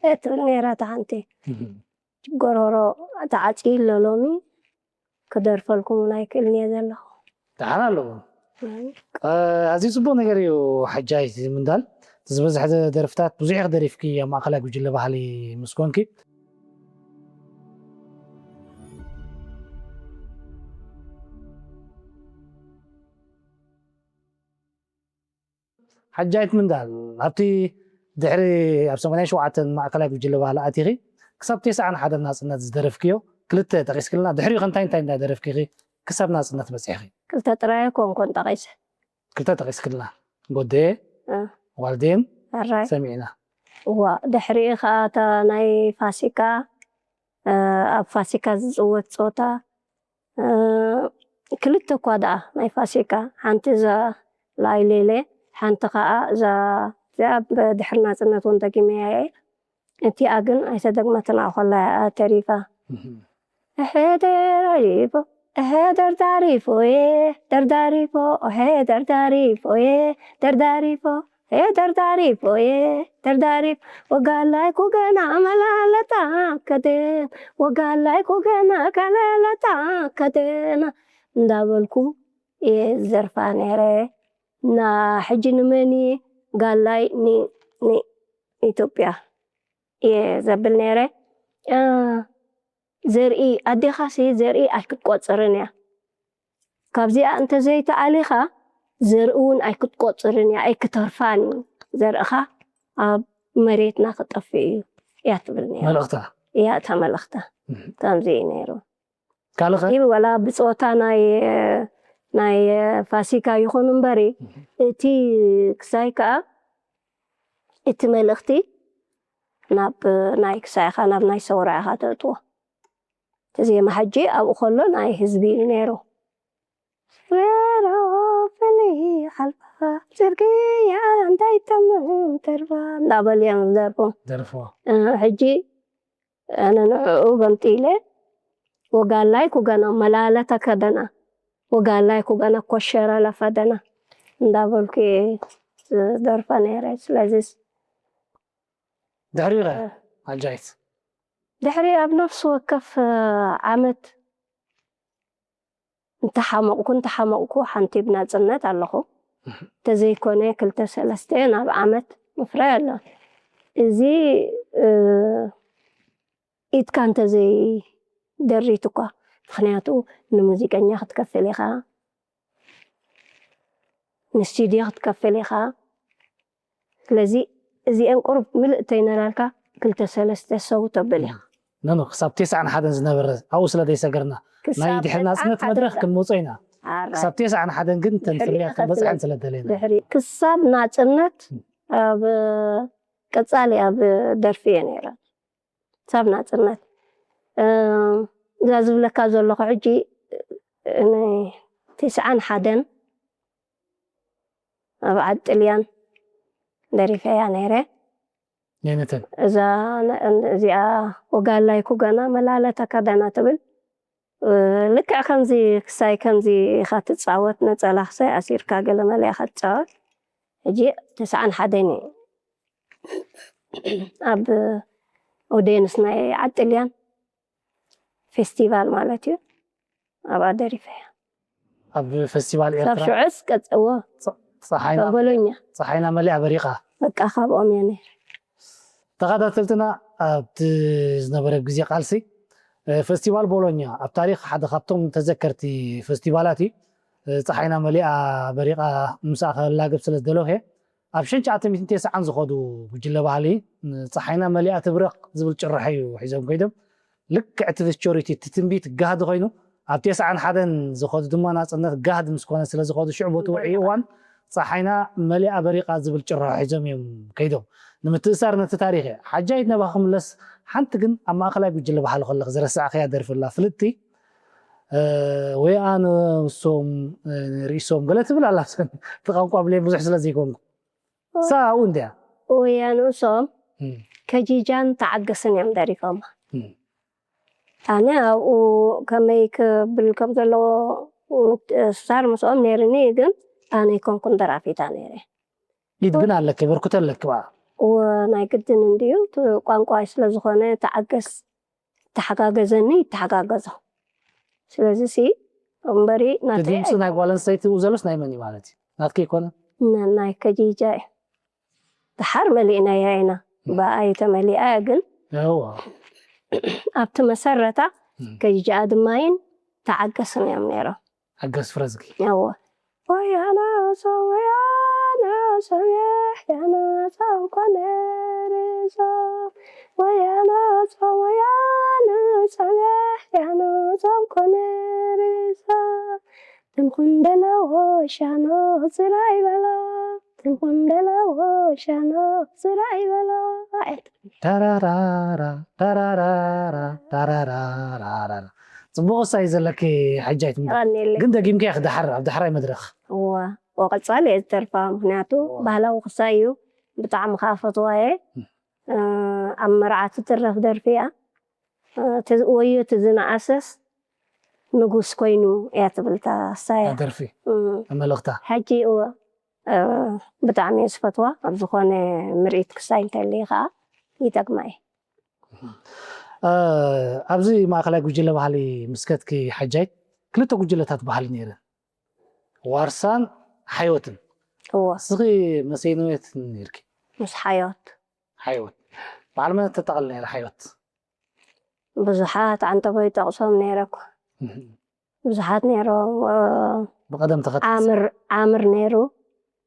እያ ትብል ነይራ እታ ሓንቲ። እህ። ጎሮሮ ተዓፅዩ ኣሎ ሎሚ ክደርፈልኩም እውን ኣይክእልን እየ ዘለኹ። ደሓን ኣለዎ። ኣዝዩ ፅቡቅ ነገር እዩ ሓጃይ ምንዳል። እቲ ዝበዝሐ ደርፍታት ብዙሕ ክደሪፍኪ ኣብ ማእኸላይ ጉጅለ ባህሊ ምስ ኮንኪ። ሓጃይት ምንዳል ኣብቲ ድሕሪ ኣብ ሰማንያን ሸውዓተን ማእኸላይ ጉጅለ ባህሊ ኣቲኺ ክሳብ ተስዓን ሓደን ናፅነት ዝደረፍክዮ ክልተ ጠቂስክልና ድሕሪኡ ከ እንታይ እንታይ እንዳደረፍኪ ኢኺ ክሳብ ናፅነት በፂሕኺ? ክልተ ጥራይ ኣይኮንኩን ጠቂሰ። ክልተ ጠቂስክልና ጎደየ ዋልዴን ሰሚዕና። እዋ ድሕሪኡ ከዓ እታ ናይ ፋሲካ ኣብ ፋሲካ ዝፅወት ፆታ ክልተ እኳ ደኣ ናይ ፋሲካ ሓንቲ እዛ ላይሌሌ፣ ሓንቲ ኸኣ እዛ እዚኣ ብድሕሪ ናጽነት እውን ደጊመያ እየ። እቲኣ ግን ኣይተደግመትን፣ ኣብኡ ከላ እያ ተሪፋ። እህ። እሐ ደራሪፎ፣ እሐ ደርዳሪፎ፣ የ ደርዳሪፎ፣ እሐ ደርዳሪፎ፣ የ ደርዳሪፎ፣ የ ደርዳሪፎ፣ የ ደርዳሪፎ፣ ወጋላይ ኩገና መላለታ ከደን፣ ወጋላይ ኩገና ከለለታ ከደና እንዳበልኩ እየ ዝደርፋ ነይረ። እና ሕጂ ንመን እየ? ጋላይ ን-፣ ንኢትዮጵያ እየ ዘብል ነይረ። እ፣ ዘርኢ፣ ኣዴኻሲ ዘርኢ ኣይክትቆጽርን እያ። ካብዚኣ እንተዘይተኣሊኻ ዘርኢ እውን ኣይክትቆጽርን እያ፣ ኣይክተርፋን እዩ። ዘርእኻ ኣብ መሬትና ክጠፍእ እዩ እያ ትብል ነይራ። መልእኽታ። እያ እታ መልእኽታ። እህ። ከምዚ እዩ ነይሩ። ካልእ ኸ? ይህ ወላ ብጾታ ናይ፣ ናይ ፋሲካ ይኹን እምበሪ፣ እህ። እቲ ክሳይ ከኣ እቲ መልእኽቲ ናብ ናይ ክሳይኻ፣ ናብ ናይ ሰውራ ኢኻ ተእትዎ። እቲ ዜማ ሕጂ ኣብኡ ከሎ ናይ ህዝቢ እዩ ነይሩ። ስረሮ ፍልይ ሓልፋ፣ ጽርግያ እንዳይጠምም ተርፋ እንዳበሉ እዮም ዝደርፉ። ደርፎ። እ፣ ሕጂ ኣነ ንዕኡ ገምጢለ፣ ወጋላይ ኩገና መላለታ ከደና፣ ወጋላይ ኩገና ኮሸራ ለፈደና እንዳበልኩ እየ ዝደርፋ ነይረ። ስለዚስ ድሕሪኡ ኸ? እ። ኣጃይት። ድሕሪ ኣብ ነፍሲ ወከፍ፣ እ፣ ዓመት እንተሓመቕኩ፣ እንተሓመቕኩ ሓንቲ ብናጽነት ኣለኹ። እህ። እንተዘይኮነ ክልተ ሰለስተ ናብ ዓመት ምፍራይ ኣሎ። እዚ፣ እ፣ ኢድካ እንተዘይደሪት እኳ፣ ምኽንያቱ ንሙዚቀኛ ክትከፍል ኢኻ፣ ንስቱድዮ ክትከፍል ኢኻ። ስለዚ እዚአን ቁሩብ ምልእ ተይነላልካ ክልተ ሰለስተ ሰው ተብል ኢኻ። ኖ፣ ኖ፣ ክሳብ ተስዓን ሓደን ዝነበረ ኣብኡ ስለ ዘይሰገርና፣ ናይ ክሳብ ድሕሪ ናጽነት ተስዓን ሓደን መድረኽ ክንመጾ ኢና። ኣራይ። ክሳብ ተስዓን ሓደን ግን እተን ድሕሪ ፍርያት ክንበጽሐን ከለና ስለ ደለና። ድሕሪ ክሳብ ናጽነት ኣብ ቀጻሊ ኣብ ደርፊ እየ ነይረ። ክሳብ ናጽነት። እ፣ እዛ ዝብለካ ዘለኹ ሕጂ፣ እ፣ ን-፣ ተስዓን ሓደን ኣብ ዓዲ ጥልያን ደሪፈያ ነይረ። ነይነተን? እዛ ነ-፣ እዚኣ ወጋላይ ኩገና መላለታ ከደና ትብል፣ እ፣ ልክዕ ከምዚ ክሳይ ከምዚ ኢኻ ትጻወት፣ ነጸላ ክሳይ ኣሲርካ ገለ መለ ኢኻ ትጻወት። ሕጂ ተስዓን ሓደን እዩ። ኣብ ኦዴንስ ናይ ዓዲ ጥልያን ፌስቲቫል ማለት እዩ። ኣብኣ ደሪፈያ። ኣብ ፌስቲቫል ክሳብ ኤርትራ? ሽዑስ ቀጽ-፣ እዎ። ጸ-፣ ጸሓይና፣ ካብ ቦሎኛ። ጸሓይና መሊኣ በሪቓ። በቃ ካብኦም እየ ነይረ። ተኸታተልትና፣ ኣብቲ ዝነበረ ግዜ ቃልሲ፣ እ፣ ፌስቲቫል ቦሎኛ ኣብ ታሪኽ ሓደ ካብቶም ተዘከርቲ ፌስቲቫላት እዩ። እ፣ ጸሓይና መሊኣ በሪቓ ምስኣ ከላግብ ስለ ዝደለኹ እየ። ኣብ ሽሕን ትሽዓተ ሚእትን ተስዓን ዝኸዱ ጉጅለ ባህሊ፣ እ፣ ጸሓይና መሊኣ ትብረቕ ዝብል ጭርሖ እዩ ሒዞም ከይዶም። ልክዕ እቲ ቸሪቲ፣ እቲ ትንቢት ጋህዲ ኮይኑ፣ ኣብ ተስዓን ሓደን ዝኸዱ ድማ ናጽነት ጋህዲ ምስ ኮነ ስለ ዝኸዱ፣ ሽዑ በቲ ውዑይ እዋን ጸሓይና መሊኣ በሪቓ ዝብል ጭርሖ ሒዞም እዮም ከይዶም። ንምትእሳር ነቲ ታሪኽ እየ። ሓጃይት፣ ናባኻ ክምለስ፣ ሓንቲ ግን ኣብ ማእከላይ ጉጅለ ባህሊ ከለኺ ዝረሳዕክያ ደርፊ ኣላ፣ ፍልጥቲ። እ፣ ወይ ኣነ ንሶም፣ እ፣ ርእሶም ገለ ትብል ኣላ። እቲ ቋንቋ ብሌን ብዙሕ ስለ ዘይኮንኩ። እሳ ኣብኡ እንድያ። ወይ ኣነ ንሶም እም። ከጂጃን ተዓገስን እዮም ደሪፎማ። እም። ኣነ ኣብኡ ከመይ ክብል ከም ዘለዎ ምትእስሳር ምስኦም ነይርኒ፣ ግን ኣነ ኣይኮንኩን ደራፊታ ነይረ። ኢድ ግን ኣለኪ፣ በርኩተ ኣለኪ ብኣ። እወ፣ ናይ ግድን እንድዩ፣ እቲ ቋንቋይ ስለ ዝኾነ፣ ተዓገስ፣ ተሓጋገዘኒ፣ ይተሓጋገዞ። ስለዚ ሲ፣ እምበሪ ናተይ እቲ ድምፂ ናይ ጓል ኣንስተይቲ ብኡ ዘሎስ ናይ መን እዩ ማለት እዩ? ናትኪ ኣይኮነን? ና-፣ ናይ ከጂጃ እዩ። ደሓር መሊእናያ ኢና። እም። ብኣ እዩ ተመሊኣ፣ ግን እዋ። ኣብቲ መሰረታ እም። ከጂጃ ኣድማይን ተዓገስን እዮም ነይሮም። ሓገዝ ፍረዝጊ። እወ። ወያነ ጾም፣ ወያነ ጾም፣ የሕያነ ጾም ኮነ ርእሶም። ወያነ ጾም፣ ወያነ ጾም፣ የሕያነ ጾም ኮነ ርእሶም። ትንኩን ደለዎ ሻኖ ጽራይ በሎ። ትንኩን ደለዎ ሻኖ ጽራይ በሎ። ዳራራራ፣ ዳራራራ፣ ዳራራራራ። ጽቡቕ እሳይ ዘለኪ ሓጃይት እምበር። የቐንየለይ። ግን ደጊምኪ ኢኺ ደሓር፣ ኣብ ዳሕራይ መድረኽ። እዋ። ወቐጻሊ እየ ዝደርፋ፣ ምኽንያቱ እዋ። ባህላዊ ክሳይ እዩ። ብጣዕሚ ከኣ ፈትዋ እየ። እም። እ፣ ኣብ መርዓ ትድረፍ ደርፊ እያ። እ፣ እቲ ወዮ እቲ ዝነኣሰስ ንጉስ ኮይኑ እያ ትብል እታ ክሳይ እያ። እታ ደርፊ እም። መልእኽታ። ሕጂ እወ፣ እ፣ ብጣዕሚ እየ ዝፈትዋ። ኣብ ዝኾነ ምርኢት ክሳይ እንተልየ ከኣ ይጠቅማ እየ። እ፣ ኣብዚ ማእከላይ ጉጅለ ባህሊ ምስ ከድኪ ሓጃይት ክልተ ጉጅለታት ባህሊ ነይረን። ዋርሳን ሓይወትን። እወ። ንስኺ መሰይ ነውየት ነይርኪ? ምስ ሓይወት። ሓይወት። በዓል መን ተጠቕል ነይረ ሓይወት? ብዙሓት ዓንተቦ ይጠቕሶም ነይረ እኮ። እህ። ብዙሓት ነይሮም። እ፣ ብቐደም ተኸተል። ዓምር፣ ዓምር ነይሩ።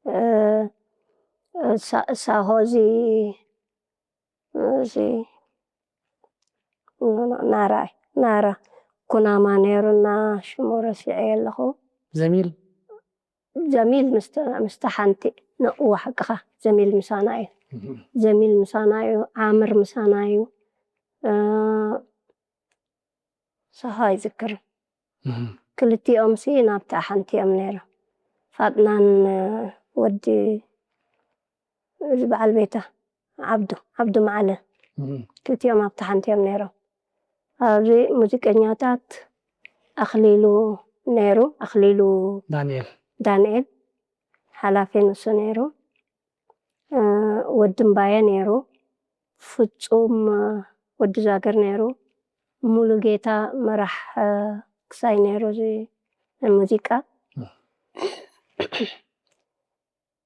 እ፣ እ፣ ሳ-፣ ሳሆ እዚ፣ እዚ፣ ናራ፣ ናራ። ኩናማ ነይሩና፣ ሽሙ ረሲዐ ኣለኹ። ዘሚል? ጀሚል ምስተ-፣ ምስታ ሓንቲ፣ ንእዋ ሓቅኻ፣ ጀሚል ምሳና እዩ። እህ። ጀሚል ምሳና እዩ፣ ዓምር ምሳና እዩ። እ፣ ሳሆ ኣይዝክርን። እህ። ክልቲኦምሲ ናብታ ሓንቲ እዮም ነይሮም። ፋጥናን፣ እ፣ ወዲ፣ እዚ በዓል ቤታ፣ ዓብዱ፣ ዓብዱ መዓለ። እህ። ክልቲኦም ኣብታ ሓንቲ እዮም ነይሮም። ኣብዚ ሙዚቀኛታት ኣኽሊሉ ነይሩ፣ ኣኽሊሉ ዳንኤል። ዳንኤል ሓላፊ ንሱ ነይሩ። እ፣ ወዲ እምባየ ነይሩ፣ ፍጹም፣ እ፣ ወዲ ዛገር ነይሩ፣ ሙሉጌታ መራሕ፣ እ፣ ክሳይ ነይሩ እዚ ናይ ሙዚቃ።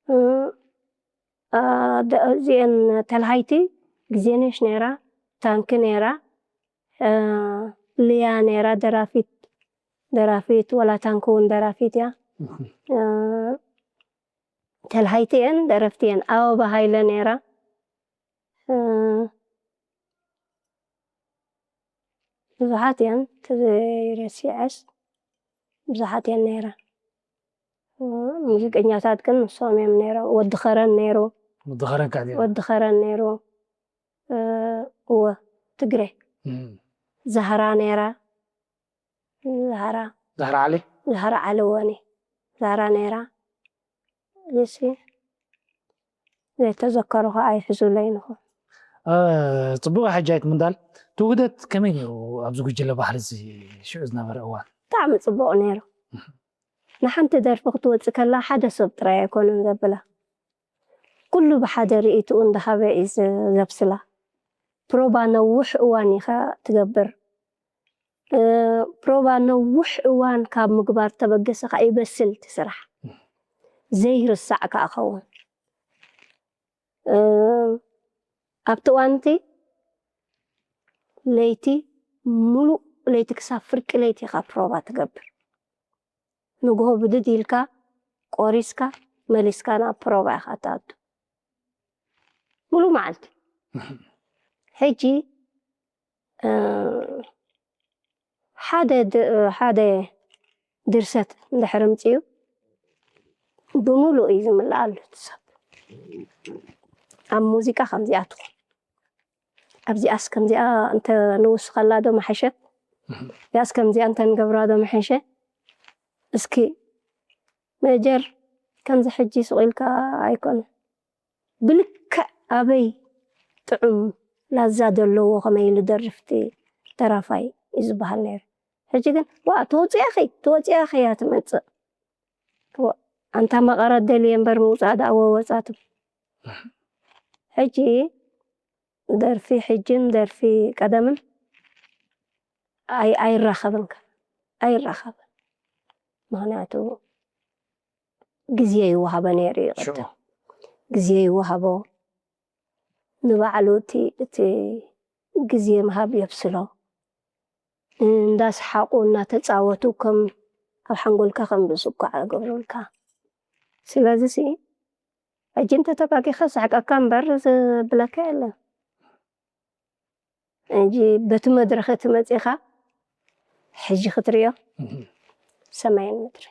እ፣ እ፣ ደ-፣ እዚአን ተልሃይቲ ግዜነሽ ነይራ፣ ታንኪ ነይራ፣ እ፣ ልያ ነይራ፣ ደራፊት፣ ደራፊት፣ ወላ ታንኪ እውን ደራፊት እያ። እህ። እ፣ ተልሃይቲ እየን፣ ደረፍቲ እየን። ኣበባ ሃይለ ነይራ። እ፣ ብዙሓት እየን፣ ተዘይረሲዐስ ብዙሓት እየን ነይራ። እ፣ ሙዚቀኛታት ግን ንሶም እዮም ነይሮም። ወዲ ኸረን ነይሩ። ወዲ ኸረን ከኣ ነይሩ። ወዲ ኸረን ነይሩ። እ፣ እወ፣ ትግሬ። እም። ዛህራ ነይራ። ዛህራ። ዛህራ ዓሊ? ዛህራ ዓሊ፣ እወ፣ እኔ ዛህራ ነይራ። እዚሲ ዘይተዘከሩ ኸኣ ይሕዙለይ ንኹ። እ፣ ጽቡቕ ሓጃይት ምንዳል። እቲ ውህደት ከመይ ነይሩ ኣብዚ ጉጅለ ባህሊ እዚ ሽዑ ዝነበረ እዋን? ብጣዕሚ ጽቡቕ ነይሩ። እህ። ንሓንቲ ደርፊ ክትወጽእ ከላ ሓደ ሰብ ጥራይ ኣይኮነን ዘብላ። ኩሉ ብሓደ ርእይትኡ እንዳሃበ እዩ ዝ-፣ ዘብስላ። ፕሮባ ነዊሕ እዋን ኢኻ ትገብር። እ፣ ፕሮባ ነዊሕ እዋን ካብ ምግባር ተበገሰ ኸኣ ይበስል እቲ ስራሕ። ዘይርሳዕ ከኣ ኸውን። እ፣ ኣብቲ እዋንቲ ለይቲ፣ ሙሉእ ለይቲ ክሳብ ፍርቂ ለይቲ ኢኻ ፕሮባ ትገብር። ንግሆ ብድድ ኢልካ፣ ቆሪስካ፣ መሊስካ ናብ ፕሮባ ኢኻ ትኣቱ። ሙሉእ መዓልቲ። ሕጂ፣ እ፣ ሓደ ድ-፣ ሓደ ድርሰት እንድሕር ኣምጺኡ፣ ብምሉእ እዩ ዝምልኣሉ እቲ ሰብ። ኣብ ሙዚቃ ከምዚኣ ትኹን። ኣብዚኣስ ከምዚኣ እንተ ንውስኸላ ዶ መሐሸት? እህ። እዚኣስ ከምዚኣ እንተ ንገብራ ዶ መሐሸ? እስኪ መጀር ከምዚ ሕጂ ስቕ ኢልካ ኣይኮነን። ብልክዕ ኣበይ ጥዑም ላዛ ዘለዎ ከመይ ኢሉ ደርፍቲ ደራፋይ እዩ ዝበሃል ነይሩ። ሕጂ ግን፣ "ዋ፣ ተወፂኣኺ፣ ተወፂኣኺ እያ ትመፅእ። ዋ፣ ኣንታ መቐረት ደልየ እምበር ምውፃእ ደኣ ወወፃ" ትብል። ሕጂ ደርፊ ሕጅን ደርፊ ቀደምን ኣይ-፣ ኣይራኸብን ከ-፣ ኣይራኸብን። ምኽንያቱ ግዜ ይወሃቦ ነይሩ እዩ ሽዑ። ቅድም። ግዜ ይወሃቦ። ንባዕሉ እቲ፣ እቲ ግዜ ምሃብ የብስሎ። እንዳሰሓቑ፣ እናተጻወቱ ከም ኣብ ሓንጎልካ ከም ዝስኳዕ ይገብሩልካ። ስለዚሲ፣ ሕጂ እንተተባጊኻ ስሕቀካ እምበር ዝብለካ የለን። ሕጂ በቲ መድረኽ እቲ መጺኻ ሕጂ ክትርእዮ እህ። ሰማይን ምድሪ።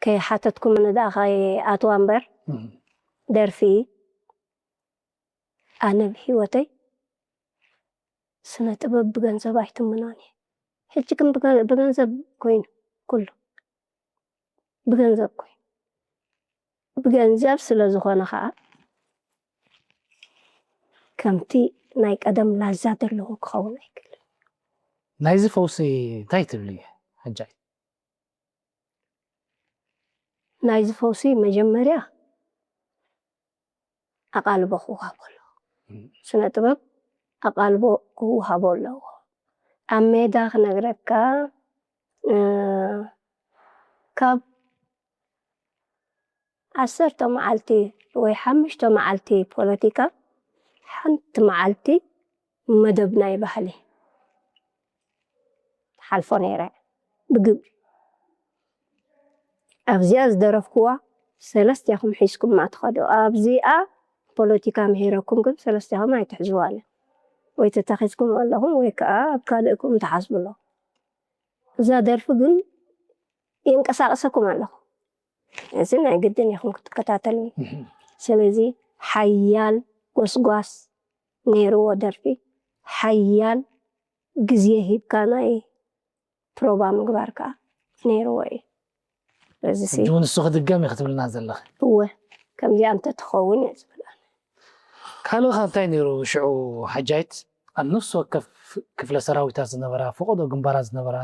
ከይሓተትኩምኒ ደኣ ከይኣትዋ እምበር እህ። ደርፊ ኣነ ብህይወተይ ስነ ጥበብ ብገንዘብ ኣይትምኖን እየ። ሕጂ ግን ብገ-፣ ብገንዘብ ኮይኑ ኩሉ። ብገንዘብ ኮይኑ፣ ብገንዘብ ስለ ዝኾነ ከዓ ከምቲ ናይ ቀደም ላዛ ዘለዎ ክኸውን ኣይክእልን። ናይዚ ፈውሲ እንታይ ትብሊ ሓጃይ? ናይዚ ፈውሲ መጀመርያ ኣቓልቦ ክወሃቦ ኣለዎ። ስነ ጥበብ ኣቓልቦ ክወሃቦ ኣለዎ። ኣብ ሜዳ ክነግረካ፣ እ፣ ካብ ዓሰርተ መዓልቲ ወይ ሓሙሽተ መዓልቲ ፖለቲካ፣ ሓንቲ መዓልቲ መደብ ናይ ባህሊ ሓልፎ ነይረ ብግብሪ። ኣብዚኣ ዝደረፍኩዋ ሰለስቲኹም ሒዝኩማ ትኸዱ። ኣብዚኣ ፖለቲካ ምሂረኩም ግን ሰለስቲኹም ኣይትሕዝዋን። ወይ ተታኺዝኩም ኣለኹም ወይ ከዓ ኣብ ካልእኩም ትሓስቡ ኣለኹም። እዛ ደርፊ ግን የንቀሳቕሰኩም ኣለኹ። እዚ ናይ ግድን ኢኹም ክትከታተሉ። ስለዚ ሓያል ጎስጓስ ነይርዎ ደርፊ፣ ሓያል ግዜ ሂብካ ናይ ፕሮባ ምግባር ከዓ ነይርዎ እዩ። ስለዚ ሲ-፣ ሕጂ እውን ንሱ ክድገም እዩ ክትብልና ዘለኺ? እወ፣ ከምዚኣ እንተትኸውን እየ ዝብል ኣነ። ካልእ ካብ እንታይ ነይሩ ሽዑ ሓጃይት? ኣብ ነፍሲ ወከፍ ክፍለ ሰራዊታት ዝነበራ፣ ፈቐዶ ግንባራት ዝነበራ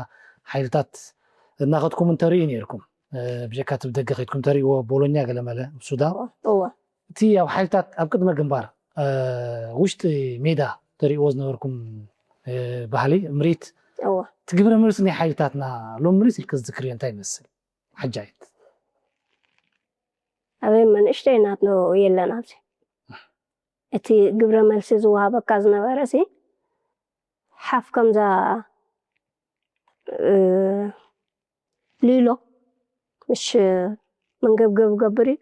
ሓይልታት እናኸድኩም እንተርእዩ ነይርኩም። እ፣ ብጀካ እቲ ብደገ ከይድኩም ተርእይዎ፣ ቦሎኛ ገለመለ፣ ሱዳን። እወ። እቲ ኣብ ሓይልታት ኣብ ቅድመ ግንባር፣ እ፣ ውሽጢ ሜዳ ተርእይዎ ዝነበርኩም፣ እ፣ ባህሊ፣ ምርኢት፣ እወ። እቲ ግብረ መልሲ ናይ ሓይልታትና ሎሚ ምልስ ኢልክ ዝዝክርዮ እንታይ ይመስል? ሓጃይት። ኣበይ መንእሽተይ ናት ነው የለን ኣብዚ። እቲ ግብረ መልሲ ዝወሃበካ ዝነበረ ሲ ሓፍ ከምዛ፣ እ፣ ሊሎ ምሽ መንገብገብ ገብር እዩ።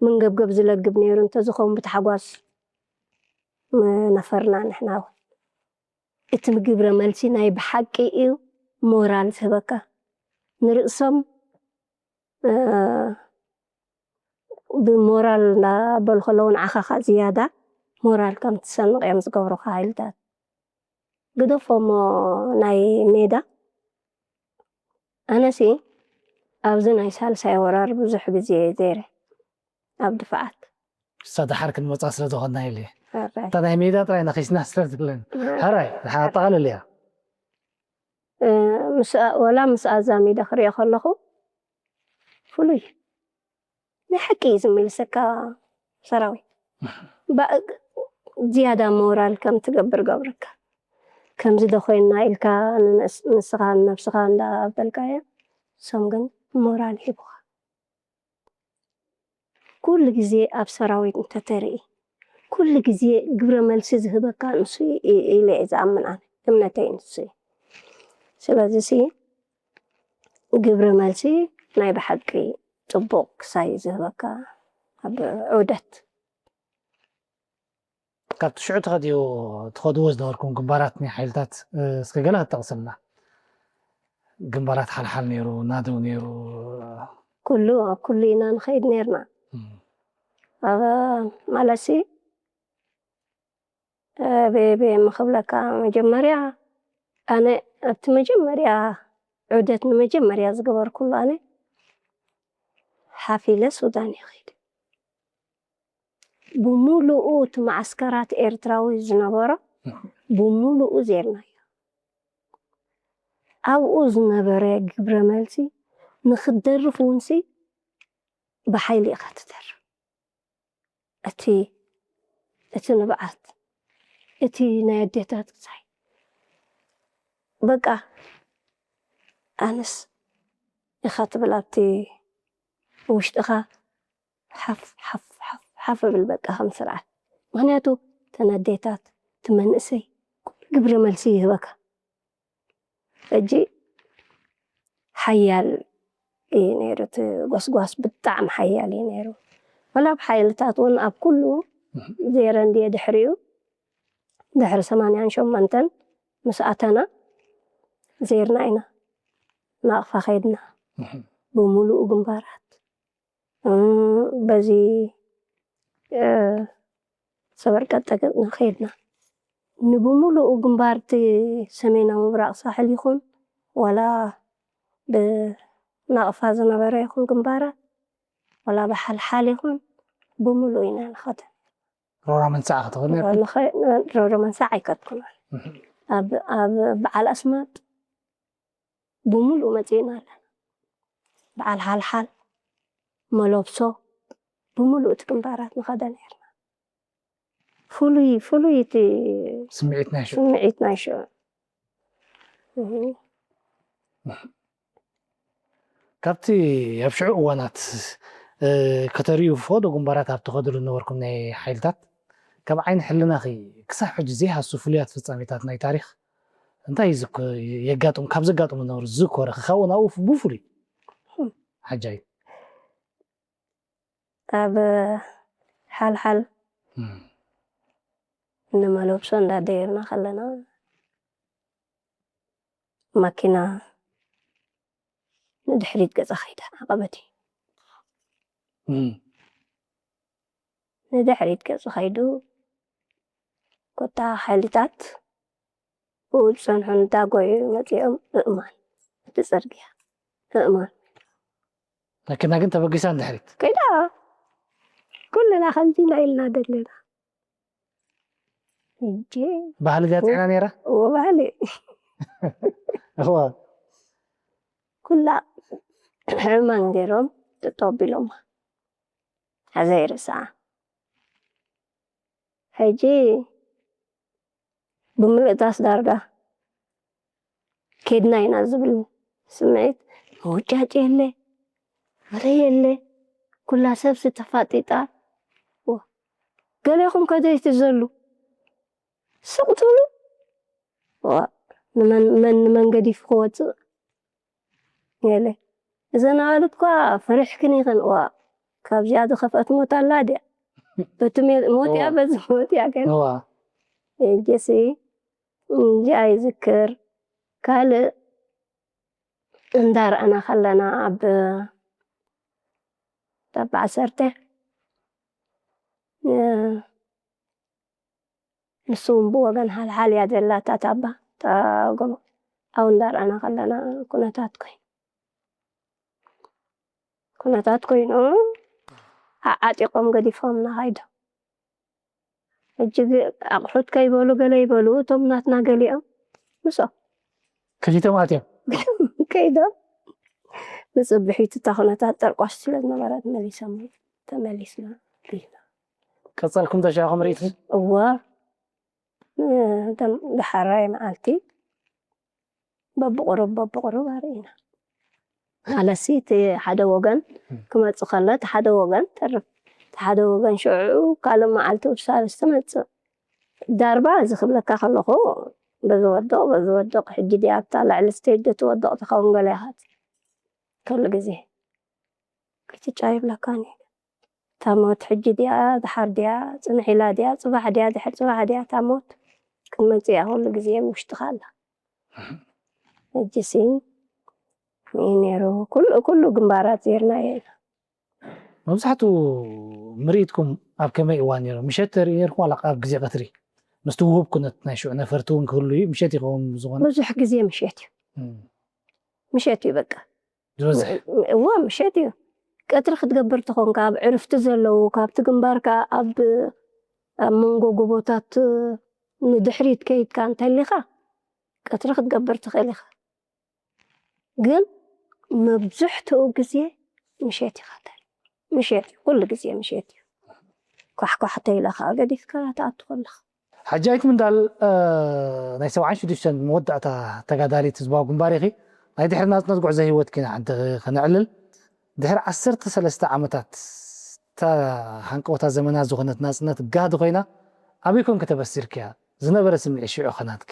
መንገብገብ ዝለግብ ነይሩ እንተዝኸውን ብታሕጓስ ምነፈርና ንሕና እውን። እቲ ግብረ መልሲ ናይ ብሓቂ እዩ ሞራል ዝህበካ። ንርእሶም፣ እ፣ ብሞራል እንዳበሉ ከለዉ ንዓኻ ኸኣ ዝያዳ ሞራል ከም ትሰንቕ እዮም ዝገብሩኻ ሓይልታት። ግደፎ እሞ ናይ ሜዳ። ኣነሲ ኣብዚ ናይ ሳልሳይ ወራር ብዙሕ ግዜ እየ ዘይረ ኣብ ድፋዓት። እሳ ደሓር ክንመጻ ስለ ዝኾንና ኢለ። ሕራይ። እታ ናይ ሜዳ ጥራይ ነኺስና ስለ ዘለና። ሕራይ። ሕራይ፣ ደሓር ኣጠቓልል እያ። እ፣ ምስ፣ ወላ ምስ ኣዛሚደ ክሪኦ ከለኹ ፍሉይ። ናይ ሓቂ እዩ ዝምልሰካ ሰራዊት። ባ-፣ ዝያዳ ሞራል ከም ትገብር ገብረካ። ከምዚ ዶ ኮይንና ኢልካ ንነስ-፣ ንስኻ ንነብስኻ እንዳበልካዮ፣ እሶም ግን ሞራል ሂቡኻ። ኩሉ ግዜ ኣብ ሰራዊት እንተተርኢ፣ ኩሉ ግዜ ግብረ መልሲ ዝህበካ ንሱ እዩ ኢለ እየ ዝኣምን ኣነ። እምነተይ ንሱ እዩ። ስለዚ ሲ ግብረ መልሲ ናይ ብሓቂ ጽቡቕ ክሳይ ዝህበካ ኣብ ዑደት። ካብቲ ሽዑ ትኸድዮ-፣ ትኸድዎ ዝነበርኩም ግንባራት ናይ ሓይልታት፣ እ፣ እስከ ገለ ክትጠቕስልና። ግንባራት ሓልሓል ነይሩ፣ ናደው ነይሩ። ኩሉ፣ ኣብ ኩሉ ኢና ንኸይድ ነይርና። እም። ኣብ ማለትሲ፣ እ፣ ብ-፣ ብ-፣ ምኽብለካ መጀመርያ፣ ኣነ ኣብቲ መጀመርያ ዑደት ንመጀመርያ ዝገበርኩሉ ኣነ ሓፍ ኢለ ሱዳን እየ ከይደ። ብምሉኡ እቲ መዓስከራት ኤርትራዊ ዝነበሮ ብምሉኡ ዜርናዮ። ኣብኡ ዝነበረ ግብረ መልሲ ንኽትደርፍ እውንሲ ብሓይሊ ኢኻ ትደርፍ። እቲ፣ እቲ ንብዓት፣ እቲ ናይ ኣዴታት ክሳይ በቃ ኣነስ ኢኻ ትብል ኣብቲ ውሽጥኻ ሓፍ፣ ሓፍ፣ ሓፍ፣ ሓፍ እብል በቃ ከም ስርዓት። ምኽንያቱ እተን ኣዴታት፣ እቲ መንእሰይ ግብረ መልሲ ይህበካ። ሕጂ ሓያል እዩ ነይሩ፣ እቲ ጎስጓስ ብጣዕሚ ሓያል እዩ ነይሩ። ወላ ኣብ ሓይልታት እውን ኣብ ኩሉ ዜረ እንድየ ድሕሪኡ፣ ድሕሪ ሰማንያን ሸሞንተን ምስ ኣተና ዜርና ኢና። ናቕፋ ከይድና ብምሉኡ ግንባራት። እም፣ በዚ፣ እ፣ ሰበርቀጠ ገጽና ከይድና። ንብምሉኡ ግንባር እቲ ሰሜናዊ ምብራቕ ሳሕል ይኹን ዋላ ብ-፣ ናቕፋ ዝነበረ ይኹን ግንባራት፣ ዋላ ብሓልሓል ይኹን፣ ብምሉእ ኢና ንኸደ። ሮራ መንሳዕ ክትኾን ነርኩ። ንኸ-፣ ሮሮ መንሳዕ ኣይከድኩን። ኣብ፣ ኣብ በዓል ኣስማጥ ብምሉእ መጺእና ኣለና። በዓል ሓልሓል፣ መለብሶ፣ ብምሉእ እቲ ግንባራት ንኸደ ነርና። ፍሉይ፣ ፍሉይ እቲ ስምዒት ናይ ሽዑ። ስምዒት ናይ ሽዑ። እህ። ካብቲ ኣብ ሽዑ እዋናት፣ እ፣ ከተርእዩ ፈቐዶ ግንባራት ኣብ ትኸድሉ ዝነበርኩም ናይ ሓይልታት፣ ካብ ዓይኒ ሕልናኺ ክሳብ ሕጂ ዘይሃሱ ፍሉያት ፍጻሜታት ናይ ታሪኽ እንታይ እዩ ዝኮ-፣ የጋጥም፣ ካብ ዘጋጥሙ ዝነበሩ ዝኮረኺ ካብኡ ናብኡ ብፍሉይ? ሓጃይ። ኣብ ሓልሓል እም። ንመለብሶ እንዳደየብና ከለና፣ ማኪና ንድሕሪት ገጻ ከይዳ ዓቐበት እዩ። እም። ንድሕሪት ገጹ ከይዱ፣ ኮታ ሓይልታት ብኡ ዝጸንሑ እንዳጎዩ መጺኦም፣ እእማን፣ እቲ ጽርግያ፣ እእማን። መኪና ግን ተበጊሳ ንድሕሪት። ከይዳ፣ ኩልና ከምዚ ኢና ኢልና ደለና። ሕጂ፣ ባህሊ ድያ ጽዒና ነይራ? እዎ፣ ባህሊ። እዋ። ኩላ ሕማን ገይሮም ጠጠው ኣቢሎማ። ሓዘ ይርስዓ። ሕጂ ብምሉእ ዳስ ዳርጋ ኬድና ኢና ዝብል ስምዒት፣ መወጫጭ የለ፣ ወረ የለ፣ ኩላ ሰብሲ ተፋጢጣ። ዋ፣ ገሌኹም ከደይ ትዘሉ? ስቕ ትብሉ? ዋ፣ ንመን፣ መን ንመን ገዲፉ ክወፅእ? ገለ። እዘን ኣዋልድ እኳ ፈሪሕክን ኢኽን። ዋ፣ ካብዚኣ ዝኸፍአት ሞት ኣላ ድያ? በቲ ሜ-፣ ሞት እያ፣ እዋ። በዚ ሞት እያ ገለ። እዋ። ሕጂሲ እንጃ ይዝክር። ካልእ እንዳረኣና ከለና ኣብ፣ ኣብ ዓሰርተ፣ እ፣ ንሱ እውን ብወገን ሓልሓል እያ ዘላ እታ ታባ፣ እታ ጎቦ። ኣብኡ እንዳረኣና ከለና ኩነታት ኮይኑ፣ ኩነታት ኮይኑ፣ ዓዓጢቖም ገዲፎምና ከይዶም። ሕጂ ግ-፣ ኣቑሑት ከይበሉ ገለ ይበሉ፣ እቶም ናትና ገሊኦም ምስኦም። ከፊቶም ኣትዮም። ከይዶም። ንጽብሒት እታ ኩነታት ጠርቋሽ ስለ ዝነበረት መሊሶም፣ ተመሊስና ኢልና። ቀጸልኩም ተሻኹም ርእይትኩም? እወ። እቶም ደሓራይ መዓልቲ በብቑሩብ፣ በብቑሩብ ኣርእና። ማለትሲ እቲ ሓደ ወገን ክመጽእ ከሎ፣ እቲ ሓደ ወገን ተርፍ፣ እቲ ሓደ ወገን ሽዑ ካልእ መዓልቲ ውሳልስ ትመጽእ። ዳርባ እዚ ክብለካ ከለኹ፣ በዚ ወድቕ፣ በዚ ወድቕ፣ ሕጂ ድያ ኣብታ ልዕሊ ስቴጅ ዶ ትወድቕ ትኸውን ገለ ኢኻ ትብል። ኩሉ ግዜ ክትጫ ይብለካን እዩ። እታ ሞት ሕጂ ድያ፣ ደሓር ድያ፣ ጽንሕ ኢላ ድያ፣ ጽባሕ ድያ፣ ድሕሪ ጽባሕ ድያ፣ እታ ሞት ክትመጽእ እያ ኩሉ ግዜ ኣብ ውሽጥኻ ኣላ። ሕጂሲ እዩ ነይሩ። ኩሉ፣ ኩሉ ግንባራት ዜርናዮ ኢና። መብዛሕትኡ ምርኢትኩም ኣብ ከመይ እዋን ነይሩ? ምሸት ተርኢ ነይርኩም ዋላ ኣብ ግዜ ቀትሪ? ምስቲ ውሁብ ኩነት ናይ ሽዑ ነፈርቲ እውን ክህሉ እዩ። ምሸት ይኸውን ብዝኾነ? ብዙሕ ግዜ ምሸት እዩ። እም። ምሸት እዩ በቃ። ዝበዝሕ? እዎ፣ ምሸት እዩ። ቀትሪ ክትገብር ተኾንካ፣ ኣብ ዕርፍቲ ዘለዉ፣ ካብቲ ግንባርካ ኣብ፣ ኣብ መንጎ ጎቦታት ንድሕሪት ከይድካ እንተሊኻ፣ ቀትሪ ክትገብር ትኽእል ኢኻ። ግን መብዝሕትኡ ግዜ ምሸት ኢኻ ተርኢ። ምሸት እዩ፣ ኩሉ ግዜ ምሸት እዩ። ኳሕኳሕ ተይላ ኸዓ ገዲፍካ ትኣቱ ከለኻ። ሓጃይት ምንዳል፣ እ፣ ናይ ሰብዓን ሽዱሽተን መወዳእታ ተጋዳሊት ህዝባዊ ግንባር ኢኺ። ናይ ድሕሪ ናጽነት ጉዕዞ ህይወትኪ ንሓንቲ ከነዕልል። ድሕሪ ዓሰርተ ሰለስተ ዓመታት እታ ሃንቀውታ ዘመና ዝኾነት ናጽነት ጋህዲ ኮይና፣ ኣበይ ኮንኪ ተበሲርክያ? ዝነበረ ስምዒት ሽዑ ኸ ናትኪ?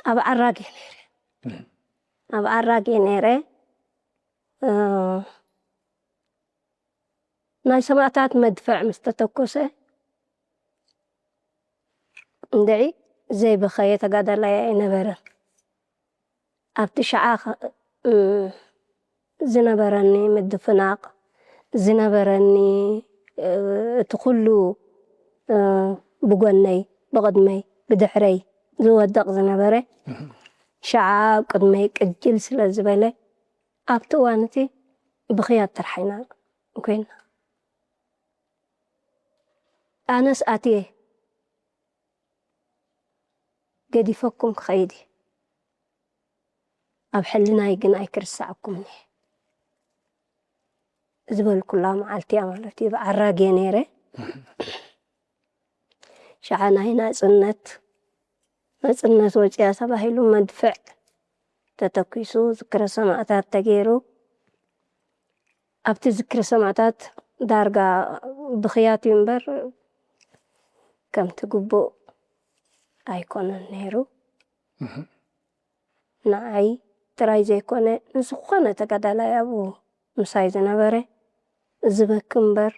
ኣብ ዓራጌ ነይረ። ኣብ ዓራጌ ነይረ። እ፣ ናይ ሰማእታት መድፍዕ ምስ ተተኮሰ፣ እንድዒ ዘይበኸየ ተጋዳላይ ኣይነበረን። ኣብቲ ሸዓ ኸ-፣ እ፣ ዝነበረኒ ምድፍናቕ፣ ዝነበረኒ፣ እ፣ እቲ ኩሉ፣ እ፣ ብጎነይ፣ ብቕድመይ፣ ብድሕረይ ዝወድቕ ዝነበረ፣ ሸዓ ኣብ ቅድመይ ቅጅል ስለ ዝበለ ኣብቲ እዋን እቲ ብኽያት ጥራሕ ኢና ኮይና። ኣነስ ኣትየ ገዲፈኩም ክኸይድ እየ። ኣብ ሕልናይ ግን ኣይክርሳዕኩምን እየ ዝበልኩላ መዓልቲ እያ ማለት እዩ። ብዓራግ እየ ነይረ። ሸዓ ናይ ናጽነት፣ ናጽነት ወጽያ ተባሂሉ መድፍዕ ተተኲሱ፣ ዝክረ ሰማእታት ተገይሩ። ኣብቲ ዝክረ ሰማእታት ዳርጋ ብኽያት እዩ እምበር ከምቲ ግቡእ ኣይኮነን ነይሩ። ንዓይ ጥራይ ዘይኮነ ንዝኾነ ተጋዳላይ ኣብኡ ምሳይ ዝነበረ ዝበኪ እምበር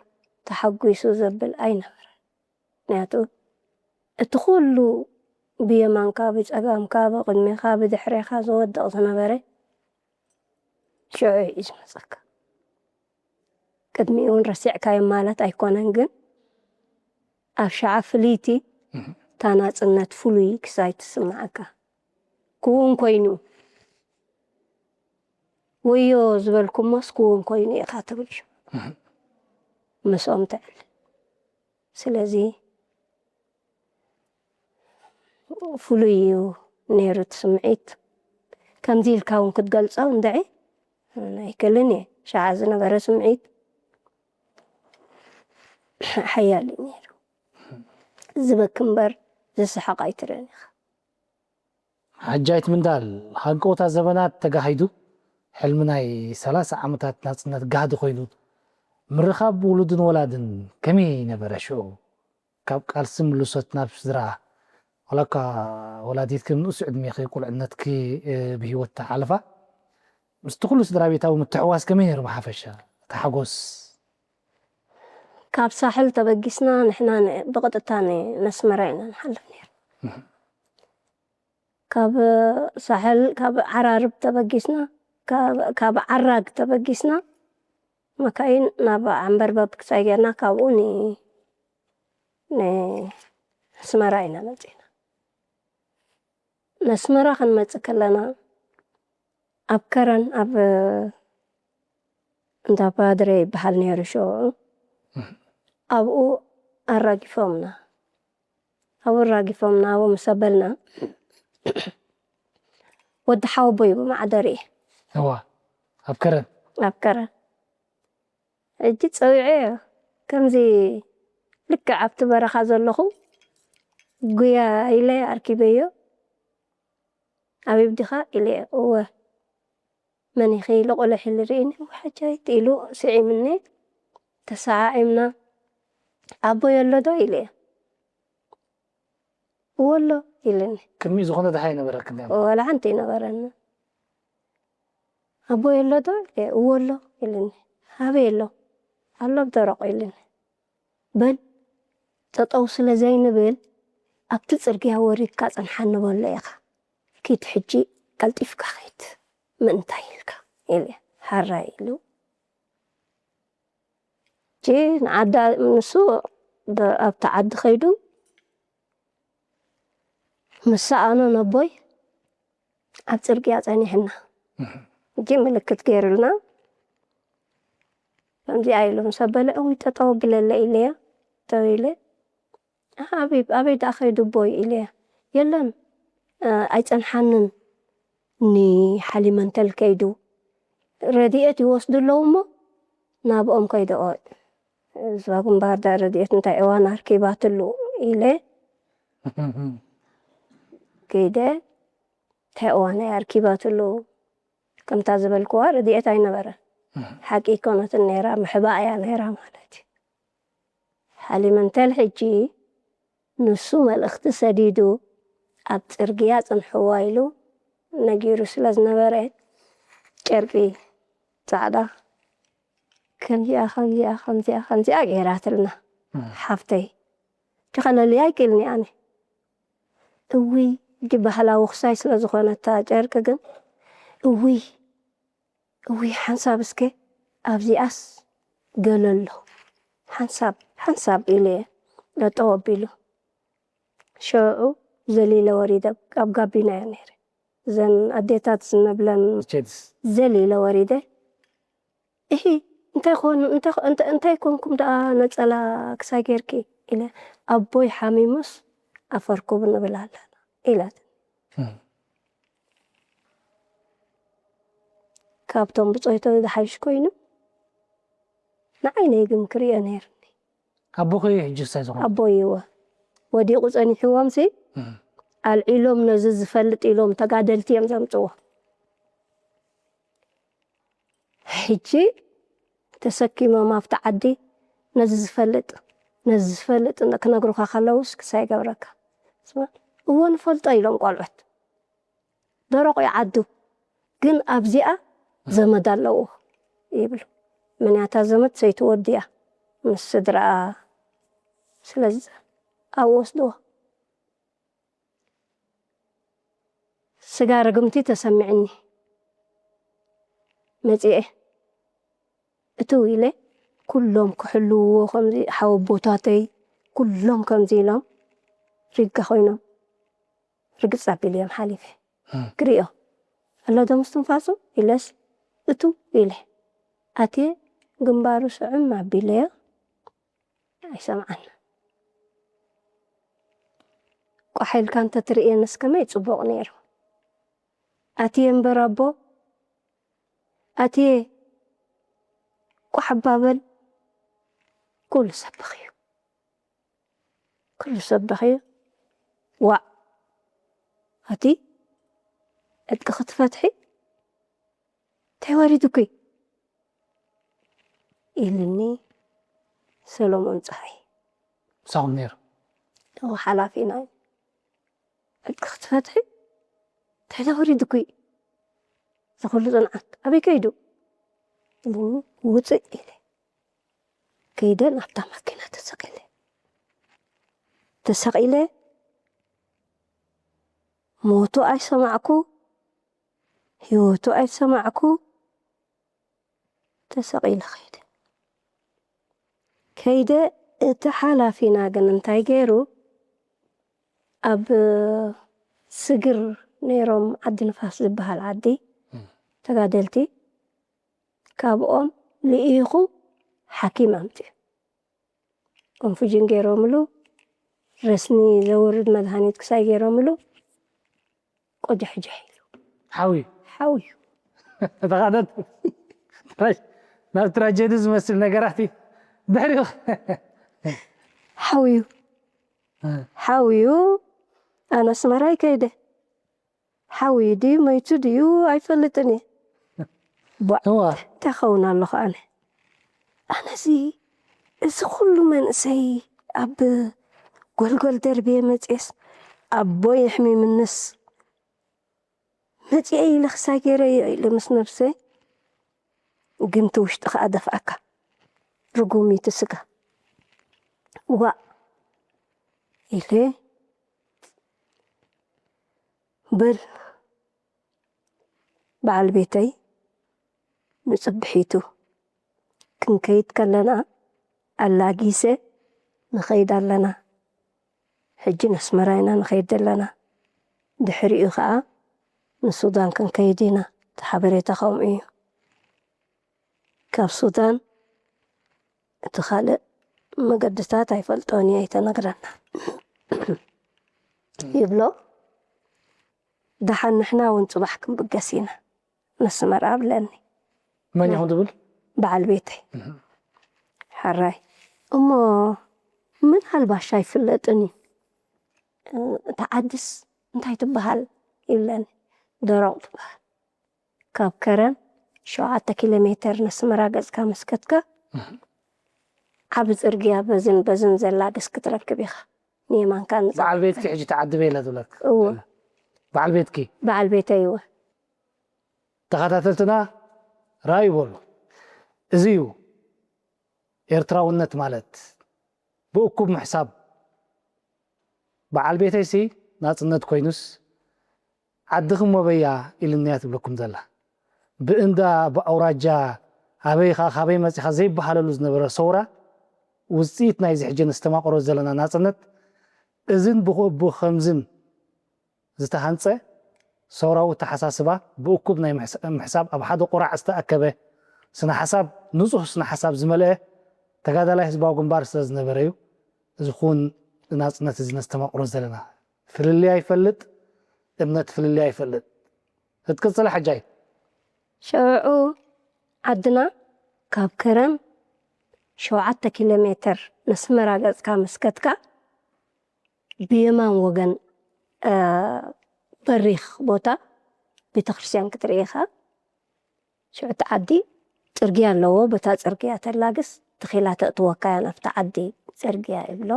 ተሓጒሱ ዘብል ኣይነበረን። ምኽንያቱ እቲ ኩሉ ብየማንካ፣ ብጸጋምካ፣ ብቕድሜኻ፣ ብድሕሬኻ ዝወድቕ ዝነበረ ሽዑ እዩ ዝመጸካ። ቅድሚኡ እውን ረሲዕካዮ ማለት ኣይኮነን፣ ግን ኣብ ሸዓ ፍልይቲ እታ ናጽነት ፍሉይ ክሳይ ትስምዓካ። ክውን ኮይኑ ወዮ ዝበልኩሞስ ክውን ኮይኑ ኢኻ ትብል እዩ ምስኦም ትዕል። ስለዚ ፍሉይ እዩ ነይሩ እቲ ስምዒት። ከምዚ ኢልካ እውን ክትገልጾ እንድዒ ኣይክእልን እየ። ሸዓ ዝነበረ ስምዒት ሓያል እዩ ነይሩ። ዝበኪ እምበር ዝስሕቕ ኣይትርእን ኢኻ። ሓጃይት ምንዳል፣ ሃንቀውታ ዘበናት ተጋሂዱ፣ ሕልሚ ናይ ሰላሳ ዓመታት ናጽነት ጋህዲ ኮይኑ፣ ምርኻብ ውሉድን ወላድን ከመይ ነበረ ሽዑ? ካብ ቃልሲ ምልሶት ናብ ስድራ፣ ዋላ እኳ ወላዲትኪ ንእሱ ዕድሜኺ ቁልዕነትኪ ብህይወት ተሓልፋ፣ ምስቲ ኩሉ ስድራ ቤታዊ ምትሕዋስ ከመይ ነይሩ ብሓፈሻ? እቲ ሓጎስ? ካብ ሳሕል ተበጊስና ንሕና ብቕጥታ ነስመራ ኢና ንሓልፍ ነይሩ። ካብ ሳሕል ካብ ዓራርብ ተበጊስና ካብ ዓራግ ተበጊስና መካይን ናብ ዓንበርበብ ክሳይ ጌርና ካብኡ ንስመራ ኢና መፂና። ነስመራ ክንመፅእ ከለና ኣብ ከረን ኣብ እንዳ ባድረ ይበሃል ነይሩ ሽዑ ኣብኡ ኣራጊፎምና። ኣብኡ ኣራጊፎምና ኣብኡ ምስ ኣበልና ወዲ ሓወቦይ ብማዕደሪ እዋ ኣብ ከረን ኣብ ከረን ሕጂ ፀዊዐዮ ከምዚ ልክዕ ኣብቲ በረኻ ዘለኹ ጉያ ኢለ ኣርኪበዮ ኣበይ ዲኻ ኢለ እወ መን ኢኺ ኢሉ ቁልሕ ኢሉ ርኢኒ ሓጃይት ኢሉ ስዒምኒ ተሰዓዒምና ኣቦይ ኣሎ ዶ ኢለ እወ ኣሎ ኢልኒ ቅድሚኡ ዝኾነ ድሓ ይነበረክን ወላ ሓንቲ ይነበረኒ ኣቦይ ኣሎ ዶ ኢለ እወ ኣሎ ኢልኒ ኣበይ ኣሎ ኣሎ ብደረቑ ኢልኒ በል ጠጠው ስለ ዘይንብል ኣብቲ ጽርግያ ወሪድካ ጽንሓኒ በሎ ኢኻ ኪድ ሕጂ ቀልጢፍካ ኸይድ ምእንታይ ኢልካ ኢለ ሓራይ ኢሉ ጂ ንዓዳ ንሱ ኣብቲ ዓዲ ኸይዱ ምስ ሰኣኖ ነቦይ ኣብ ጽርግያ ጸኒሕና እጂ ምልክት ገይሩልና ከምዚኣ ኢሉ ምስ ኣበለ እውይ ጠጠው ኣብለለ ኢለዮ ጠው ኢለ ኣበይ ኣበይ ደኣ ከይዱ ኣቦይ ኢለዮ የለን ኣይጸንሓንን ንሓሊመንተል ከይዱ ረድኤት ይወስዱ ኣለዉ እሞ ናብኦም ከይደ እዛ ግንባር ደኣ ረድኤት እንታይ እዋን ኣርኪባትሉ ኢለ ከይደ እንታይ እዋን ኣርኪባትሉ ከምታ ዝበልክዋ ረድኤት ኣይነበረን ሓቂ ኣይኮነትን ነይራ ምሕባእ እያ ነይራ ማለት እዩ ሓሊመንተል ሕጂ ንሱ መልእኽቲ ሰዲዱ ኣብ ጽርግያ ጽንሕዋ ኢሉ ነጊሩ ስለ ዝነበረ ጨርቂ ጻዕዳ ከምዚኣ ከምዚኣ ከምዚኣ ከምዚኣ ገይራትልና ሓፍተይ ክኸለልያ ኣይክእልኒ ኣነ እውይ ዲ ባህላዊ ክሳይ ስለ ዝኾነታ ጨርቂ ግን እውይ እውይ ሓንሳብ እስከ ኣብዚኣስ ገለ ኣሎ ሓንሳብ ሓንሳብ ኢለ እየ ጠጠው ኣቢሉ ሽዑ ዘሊለ ወሪደ ኣብ ጋቢና እየ ነይረ እዘን ኣዴታት ዝነብለን ቼድስ ዘል ኢለ ወሪደ። እሂ፣ እንታይ ኮን-፣ እንታይ ኮ-፣ እንተ-፣ እንታይ ኮንኩም ደኣ ነጸላ ክሳይ ጌርኪ? ኢለ፣ ኣቦይ ሓሚሙስ ኣፈርኩብ ንብል ኣለና ኢላት። እም። ካብቶም ብጾይቶ ዝሓይሽ ኮይኑ ንዓይነይ ግን ክርእዮ ነይርኒ። ኣቦኺ ሕጂ እንታይ ዝኾነ? ኣቦይ እወ ወዲቑ ጸኒሕዎም ሲ እም። ኣልዒሎም ነዚ ዝፈልጥ ኢሎም ተጋደልቲ እዮም ዘምጽዎ። ሕጂ ተሰኪሞም ኣብቲ ዓዲ ነዚ ዝፈልጥ ነዚ ዝፈልጥ ክነግሩኻ ከለውስ ክሳይ ገብረካ እወ ንፈልጦ ኢሎም ቆልዑት። ደረቕ እዩ ዓዱ ግን ኣብዚኣ ዘመድ ኣለዎ ይብሉ። ምንያታ ዘመድ ሰይቲ ወዲ እያ ምስ ስድራኣ። ስለዚ ኣብኡ ወስድዎ። ስጋ ርግምቲ ተሰሚዕኒ መጺኤ እትው ኢለ ኩሎም ክሕልውዎ ከምዚ ሓወቦታተይ ኩሎም ከምዚ ኢሎም ሪጋ ኮይኖም ርግጽ ኣቢለዮም ሓሊፈ። ክሪኦ ኣሎ ዶ ምስትንፋሱ ኢለስ እትው ኢለ ኣትየ ግንባሩ ስዕም ኣቢለዮ። ኣይሰምዓን። ቋሕ ኢልካ እንተትርእየንስ ከመይ ጽቡቕ ነይሩ። ኣትየ እምበር ኣቦ ኣትየ ቋሕ እባ በል። ኩሉ ሰብ በኽዩ። ኩሉ ሰብ በኽዩ። ዋእ ኣቲ ዕጥቂ ክትፈትሒ እንታይ ወሪዱኪ? ኢልኒ ሰሎሞን ጸሃየ። ምሳኹም ነይሩ? እወ ሓላፊና እዩ። ዕጥቂ ክትፈትሒ እንታይ ወሪዱኪ? እዚ ኩሉ ጽንዓት ኣበይ ከይዱ? ኢልኒ ውጽእ ኢለ ከይደ ናብታ ማኪና ተሰቒለ። ተሰቒለ ሞቱ ኣይሰማዕኩ ህይወቱ ኣይሰማዕኩ። ተሰቒለ ከይደ። ከይደ እቲ ሓላፊና ግን እንታይ ገይሩ ኣብ ስግር ነይሮም ዓዲ ንፋስ ዝበሃል ዓዲ ተጋደልቲ ካብኦም ልኢኹ ሓኪም ኣምፅኡ። ኮንፉጅን ገይሮምሉ ረስኒ ዘውርድ መድሃኒት ክሳይ ገይሮምሉ ቆጃሕጃሕ ኢሉ ሓውዩ ሓውዩ። ተኻተት ናብ ትራጀዲ ዝመስል ነገራት እዩ ድሕሪኡ ሓውዩ ሓውዩ። ኣነ ኣስመራ ይከይደ ሓውዩ ድዩ መይቱ ድዩ ኣይፈልጥን እየ። ቧዕ እዋ እንታይ ኸውን ኣለኹ ኣነ ኣነዚ እዚ ኩሉ መንእሰይ ኣብ ጎልጎል ደርብየ መፅየስ ኣቦይ ኣሕሚምንስ መፅአ ኢለ ክሳይ ገይረዮ ኢለ ምስ ነብሰይ ግን እቲ ውሽጢ ከዓ ደፍኣካ ርጉም እዩ እቲ ስጋ ዋእ ኢለ በል በዓል ቤተይ ንፅብሒቱ ክንከይድ ከለና ኣላጊሰ ንኸይድ ኣለና። ሕጂ ነስመራ ኢና ንኸይድ ዘለና። ድሕሪኡ ኸዓ ንሱዳን ክንከይድ ኢና። እቲ ሓበሬታ ከምኡ እዩ። ካብ ሱዳን እቲ ካልእ መገድታት ኣይፈልጦን እየ ኣይተነግረና ይብሎ። ደሓን ንሕና እውን ፅባሕ ክንብገስ ኢና ነስመራ ብለኒ መን ኢኹም ትብል በዓል ቤተይ። ሓራይ እሞ ምናልባሽ ኣይፍለጥን እዩ እቲ ዓድስ እንታይ ትበሃል ይብለኒ። ደረቕ ትበሃል ካብ ከረን ሸውዓተ ኪሎ ሜተር ነስመራ ገፅካ መስከትካ ዓብ ፅርግያ በዝን በዝን ዘላ ደስ ክትረክብ ኢኻ ንየማንካ ንፃ በዓል ቤትኪ ሕጂ ተዓድበ ኢላ ትብለክ እወ በዓል ቤትኪ በዓል ቤተይ እወ ተኸታተልትና ራይ ይበሉ እዚ እዩ ኤርትራውነት ማለት ብእኩብ ምሕሳብ በዓል ቤተይሲ ናጽነት ኮይኑስ ዓድኺ ሞበያ ኢልንያ ትብለኩም ዘላ ብእንዳ ብኣውራጃ ኣበይ ኸዓ ካበይ መጺኻ ዘይበሃለሉ ዝነበረ ሰውራ ውጽኢት ናይዚ ሕጂ ነስተማቕሮ ዘለና ናጽነት እዝን ብኸምዝን ዝተሃንጸ ሰውራዊ ኣተሓሳስባ ብእኩብ ናይ ምሕሳብ ኣብ ሓደ ቁራዕ ዝተኣከበ ስነ ሓሳብ፣ ንጹህ ስነ ሓሳብ ዝመልአ ተጋዳላይ ህዝባዊ ግንባር ስለ ዝነበረ እዩ። እዚ ኩን ናጽነት እዚ ነስተማቕሮ ዘለና። ፍልልይ ኣይፈልጥ፣ እምነት ፍልልይ ኣይፈልጥ። ክትቅጽል ሓጃይ። ሽዑ ዓድና ካብ ከረን ሸውዓተ ኪሎ ሜትር ነስመራ ገጽካ መስከትካ ብየማን ወገን በሪኽ ቦታ ቤተክርስትያን ክትርኢ ኢኻ። ሽዑ እቲ ዓዲ ጽርግያ ኣለዎ። በታ ጽርግያ ተላግስ ትኺላ ተእትወካ እያ ናብቲ ዓዲ ጽርግያ ይብሎ።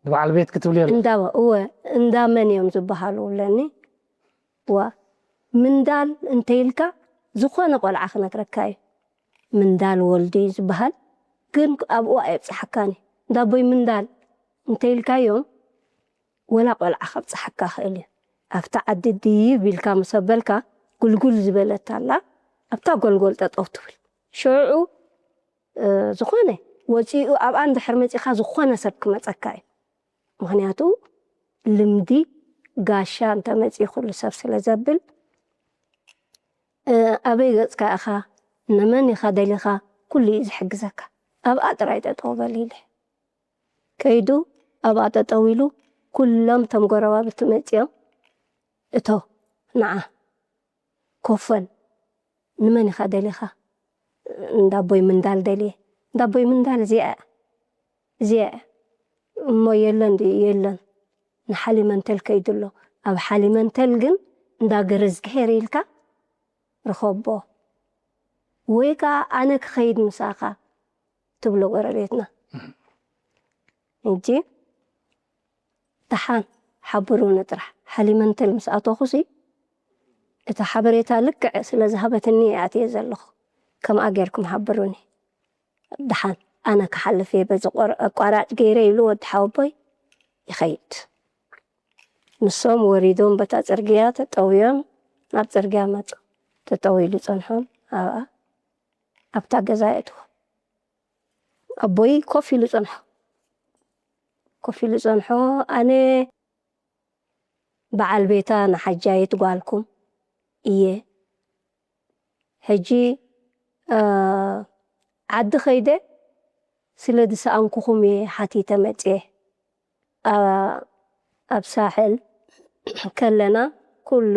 ንበዓል ቤት ክትብልዮ ኣለኪ። እንዳ እወ እንዳ መን እዮም ዝበሃሉ ብለኒ። ዋ ምንዳል እንተይልካ ዝኾነ ቆልዓ ክነግረካ እዩ። ምንዳል ወልዲ ዝበሃል ግን ኣብኡ ኣየብፅሓካን እዩ። እንዳቦይ ምንዳል እንተይልካዮም ወላ ቆልዓ ከብፅሓካ ክእል እዩ። ኣብታ ዓዲ ድይብ ኢልካ ምስ ኣበልካ ጉልጉል ዝበለት ኣላ ኣብታ ጎልጎል ጠጠው ትብል። ሽዑ ዝኾነ ወፂኡ ኣብኣ እንድሕር መፂኻ ዝኾነ ሰብ ክመፀካ እዩ። ምኽንያቱ ልምዲ ጋሻ እንተመፂኡ ኩሉ ሰብ ስለ ዘብል ኣበይ ገፅካ ኢኻ ንመን ኢኻ ደሊኻ ኩሉ እዩ ዝሕግዘካ። ኣብኣ ጥራይ ጠጠው በል ኢለ ከይዱ ኣብኣ ጠጠው ኢሉ ኩሎም ቶም ጎረባብቲ መፂኦም እቶ ንዓ ኮፈል ንመን ኢኻ ደሊኻ? እንዳቦይ ምንዳል ደልየ። እንዳቦይ ምንዳል እዚኣ እዚኣ እሞ የለን ድዩ? የለን። ንሓሊመንተል ከይዱ ኣሎ። ኣብ ሓሊመንተል ግን እንዳ ገረዝግሄር ኢልካ ርኸቦ። ወይ ከዓ ኣነ ክኸይድ ምሳኻ ትብሎ ጎረቤትና። ሕጂ ደሓን ሓብሩኒ ጥራሕ ሓሊመንተል ምስ ኣተኹሲ እታ ሓበሬታ ልክዕ ስለ ዝሃበትኒ እየ ኣትየ ዘለኹ። ከምኣ ጌርኩም ሓብሩኒ። ደሓን ኣነ ክሓልፍ እየ በዚ ቆር- ኣቋራጭ ገይረ ኢሉ ወዲ ሓወቦይ ይኸይድ። ንሶም ወሪዶም በታ ጽርግያ ተጠውዮም ናብ ጽርግያ መጹ። ተጠው ኢሉ ጸንሖም ኣብኣ ኣብታ ገዛ የእትዎ። ኣቦይ ኮፍ ኢሉ ጸንሖ። ኮፍ ኢሉ ጸንሖ ኣነ በዓል ቤታ ንሓጃይት ጓልኩም እየ። ሕጂ ዓዲ ኸይደ ስለ ዝሰኣንኩኹም እየ ሓቲተ መፅየ። ኣብ ሳሕል ከለና ኩሉ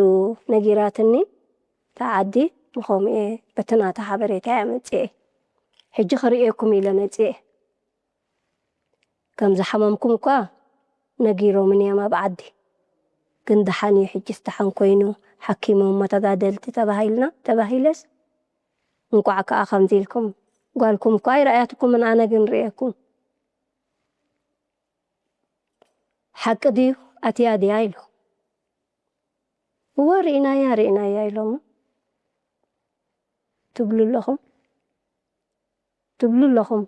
ነጊራትኒ። እታ ዓዲ ንኸምኡ እየ በቲ ናታ ሓበሬታ እየ መፅየ። ሕጂ ክርእየኩም ኢለ መፅየ። ከም ዝሓመምኩም እኳ ነጊሮምን እዮም ኣብ ዓዲ። ግን ደሓን እዩ ሕጂስ ደሓን ኮይኑ ሓኪሞም እሞ ተጋደልቲ ተባሂልና ተባሂለስ እንቋዕ ከዓ ከምዚ ኢልኩም ጓልኩም እኳ ኣይረኣያትኩምን ኣነ ግን ርእየኩም ሓቂ ድዩ ኣትያ ድያ ኢሉ እወ ርኢናያ ርኢናያ ኢሎም ትብሉ ኣለኹም ትብሉ ኣለኹም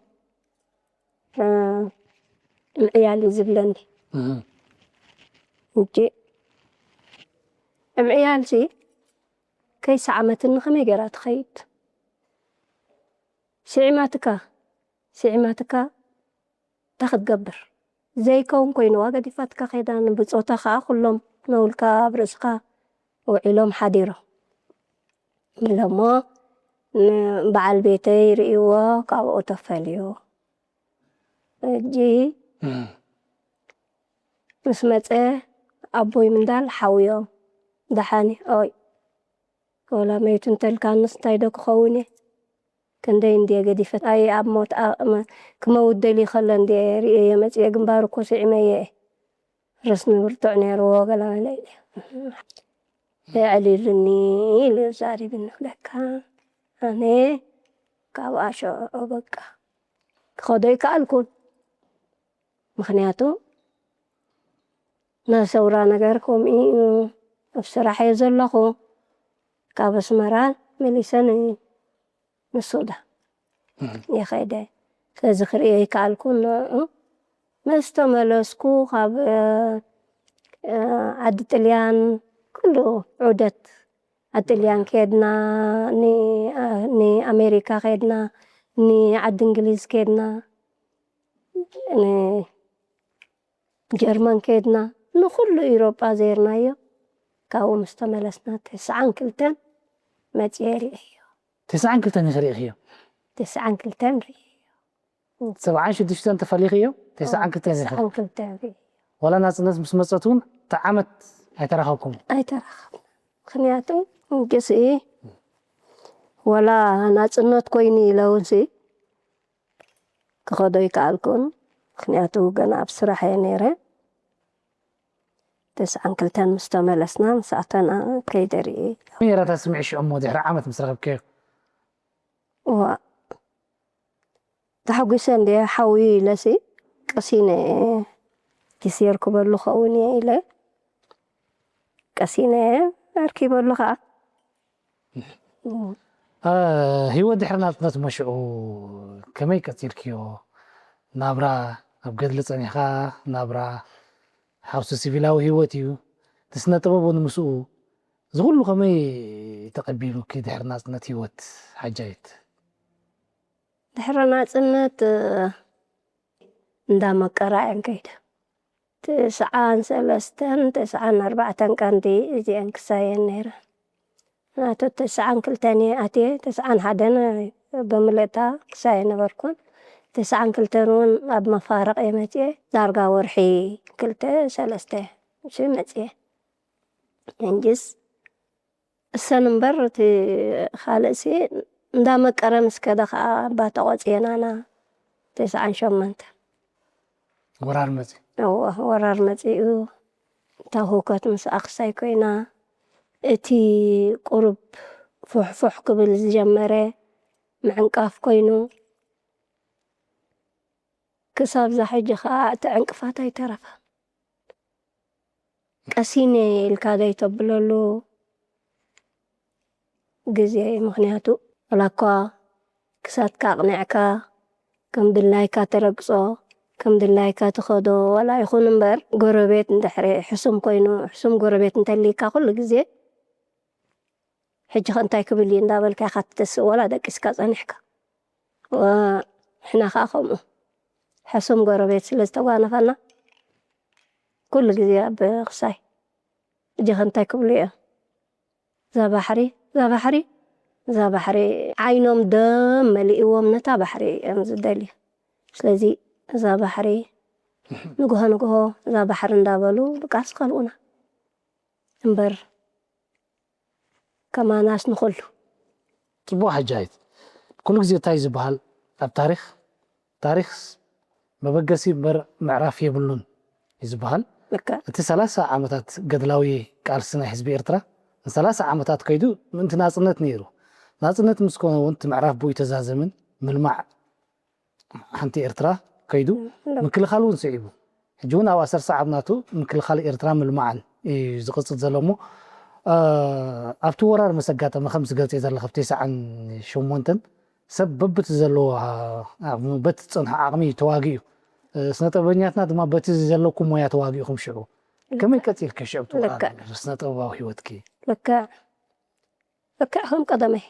ምዕያል እዩ ዝብለኒ እጂ እምዕያል ሲ ከይሰዓመትኒ ከመይ ገይራ ትኸይድ ስዒማትካ ስዒማትካ እንታይ ክትገብር ዘይከውን ኮይንዋ ገዲፋትካ ከይዳ ንብፆታ ከዓ ኩሎም ነውልካ ኣብ ርእስካ ውዒሎም ሓዲሮም ኢሎሞ ንበዓል ቤተይ ርእይዎ ካብኡ ተፈልዩ ሕጂ ምስ መፀ ኣቦይ ምንዳል ሓውዮም ደሓኒ ኦይ ወላ መይቱ እንተልካንስ እንታይ ዶ ክኸውን እየ ክንደይ እንድየ ገዲፈት ኣየ ኣብ ሞት ክመውት ደልዩ ከሎ እንድየ ርእየዮ መፅየ ግንባሩ እኮ ስዒመዮ እየ ርስኒ ብርቱዕ ነይርዎ ገለ መለ የዕሊሉኒ ኢሉ ዛሪብኒ ክለካ ኣነ ካብኣ ሸዑ በቃ ክኸዶ ይከኣልኩን ምኽንያቱ ናይ ሰውራ ነገር ከምኡ እዩ ኣብ ስራሕ እየ ዘለኹ ካብ ኣስመራ መሊሰ ንሱዳ እየ ከይደ ስለዚ ክርእዮ ይከኣልኩ ንዑ ምስ ተመለስኩ ካብ ዓዲ ጥልያን ኩሉ ዑደት ኣብ ጥልያን ከድና ንኣሜሪካ ከድና ንዓዲ እንግሊዝ ከድና ጀርመን ከድና ንኩሉ ኢሮጳ ዘይርናዮ ካብኡ ምስ ተመለስና ተስዓን ክልተን መፅየ ርእዮ። ተስዓን ክልተን ኢኺ ርኢኽዮ? ተስዓን ክልተን ርእዮ። ሰብዓን ሽዱሽተን ተፈሊኽዮ? ተስዓን ክልተን ኢኺ? ተስዓን ክልተን ርእዮ። ዋላ ናጽነት ምስ መጸት እውን እቲ ዓመት ኣይተራኸብኩም? ኣይተራኸብና። ምኽንያቱ ግስኢ ወላ ናጽነት ኮይኑ ኢለ እውን ሲ ክኸዶ ይከኣልኩን። ምኽንያቱ ገና ኣብ ስራሕ እየ ነይረ። ተስዓን ክልተን ምስ ተመለስና ምስ ኣተና ከይደ ርእየ። ከመይ ነይራ እታ ስምዒት ሽዑ እሞ ድሕሪ ዓመት ምስ ረኸብክዮ? ዋ ተሓጒሰ እንድየ ሓውዩ ኢለሲ ቀሲነ እየ ኪስ የርክበሉ ኸውን እየ ኢለ ቀሲነ እየ ኣርኪበሉ ከዓ። ህይወት ድሕሪ ናጽነት እሞ ሽዑ ከመይ ቀጺልክዮ? ናብራ ኣብ ገድሊ ጸኒሕካ ናብራ ሓውሲ ሲቪላዊ ህይወት እዩ። እቲ ስነ ጥበብ እውን ምስኡ እዚ ኩሉ ከመይ ተቐቢሉኪ ድሕሪ ናጽነት ህይወት ሓጃይት? ድሕሪ ናጽነት እንዳመቀራ እየን ከይደ። ትስዓን ሰለስተን ትስዓን ኣርባዕተን ቀንዲ እዚአን ክሳየን ነይረ። ናቱ ትስዓን ክልተን እየ ኣትየ ትስዓን ሓደን ብምልእታ ክሳየ ነበርኩን። ትስዓን ክልተን እውን ኣብ መፋረቕ እየ መፅየ። ዳርጋ ወርሒ ክልተ ሰለስተ እሺ መፅየ። እንጅስ እሰን እምበር እቲ ካልእሲ እንዳመቀረ ምስ ከደ ከዓ ኣባ ተቆፅየናና። ተስዓን ሸሞንተ ወራር መፂ እወ ወራር መፂኡ። እታ ህውከት ምስ ኣክሳይ ኮይና እቲ ቁሩብ ፉሕፉሕ ክብል ዝጀመረ ምዕንቃፍ ኮይኑ ክሳብ ዛ ሕጂ ከዓ እቲ ዕንቅፋት ኣይተረፈ። ቀሲነ ኢልካ ዘይተብለሉ ግዜ እዩ። ምኽንያቱ ዋላ እኳ ክሳትካ ኣቕኒዕካ ከም ድላይካ ተረግጾ ከም ድላይካ ትኸዶ ዋላ ይኹን እምበር ጎረቤት እንድሕሪ ሕሱም ኮይኑ ሕሱም ጎረቤት እንተልይካ ኩሉ ግዜ ሕጂ ኸ እንታይ ክብል እዩ እንዳበልካ ኢኻ ትተስእ ዋላ ደቂስካ ጸኒሕካ። ንሕና ኸዓ ከምኡ ሕሱም ጎረቤት ስለ ዝተጓነፈና ኩሉ ግዜ ኣብ ክሳይ እጀኸ እንታይ ክብሉ እዮም? እዛ ባሕሪ እዛ ባሕሪ እዛ ባሕሪ ዓይኖም ደም መሊእዎም ነታ ባሕሪ እዮም ዝደልዩ። ስለዚ እዛ ባሕሪ ንግሆ ንግሆ እዛ ባሕሪ እንዳበሉ ድቃስ ከልኡና እምበር ከማናስ ንኹሉ ጽቡቕ ሓጃይት ኩሉ ግዜ እንታይ ዝበሃል ኣብ ታሪኽ ታሪኽስ መበገሲ እምበር ምዕራፍ የብሉን እዩ ዝበሃል። ልክዕ እቲ ሰላሳ ዓመታት ገድላዊ ቃልሲ ናይ ህዝቢ ኤርትራ ንሰላሳ ዓመታት ከይዱ ምእንቲ ናጽነት ነይሩ። ናጽነት ምስ ኮነ እውን እቲ ምዕራፍ ብኡ ይተዛዘምን ምልማዕ ሓንቲ ኤርትራ ከይዱ ምክልኻል እውን ስዒቡ ሕጂ እውን ኣብ ኣሰርሰ ዓብ ናቱ ምክልኻል ኤርትራ ምልማዕን እዩ ዝቕጽል ዘሎ እሞ ኣብቲ ወራር ምስ ኣጋጠመ ከም ዝገልጽ ዘለኸ ብ ተስዓን ሸሞንተን ሰብ በብቲ ዘለዎ በቲ ዝጸንሖ ዓቕሚ ተዋጊኡ ስነ ጥበበኛትና ድማ በቲ ዘለኩም ሞያ ተዋጊእኹም ሽዑ ከመይ ቀጺልከ ሽዑ ብቲ ወራር ስነ ጥበባዊ ህይወትኪ? ልክዕ ልክዕ ከም ቀደመይ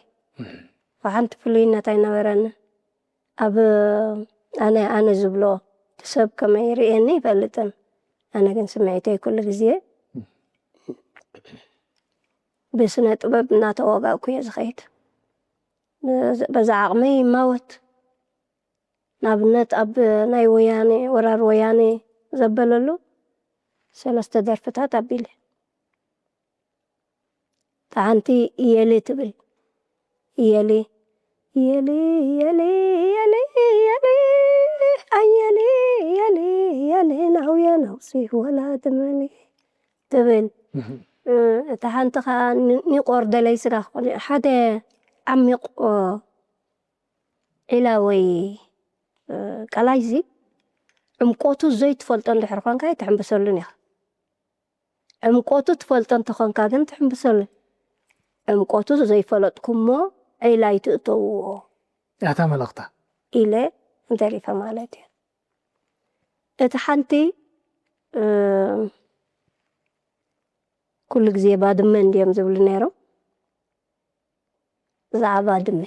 ሓንቲ ፍሉይነት ኣይነበረንን። ኣብ ኣነ ኣነ ዝብሎ እቲ ሰብ ከመይ ይርእየኒ ይፈልጥን። ኣነ ግን ስምዒተይ ኩሉ ግዜ ብስነ ጥበብ እናተዋጋእኩ እየ ዝኸይድ። በዛ ዓቕመይ ይማወት። ንኣብነት ኣብ ናይ ወያኔ ወራር ወያኔ ዘበለሉ ሰለስተ ደርፍታት ኣቢለ እታ ሓንቲ እየሊ ትብል እየሊ እየሊ እየሊ እየሊ እየሊ ኣየሊ እየሊ እየሊ ናውየ ናውሲ ወላ ትመሊ ትብል እታ ሓንቲ ከዓ ኒቆር ደለይ ስጋ ክኾነ ሓደ ዓሚቕ ዒላ ወይ ቀላይዚ ዕምቆቱ ዘይትፈልጦ እንድሕር ኮንካ ኣይትሕምብሰሉን ኢኻ። ዕምቆቱ ትፈልጦ እንተኾንካ ግን ትሕምብሰሉ። ዕምቆቱ ዘይፈለጥኩሞ ዒላ ኣይትእተውዎ። ያታ መልእኽታ ኢለ እንተሪፈ ማለት እዩ። እቲ ሓንቲ ኩሉ ግዜ ባድመ እንድዮም ዝብሉ ነይሮም። ብዛዕባ ባድመ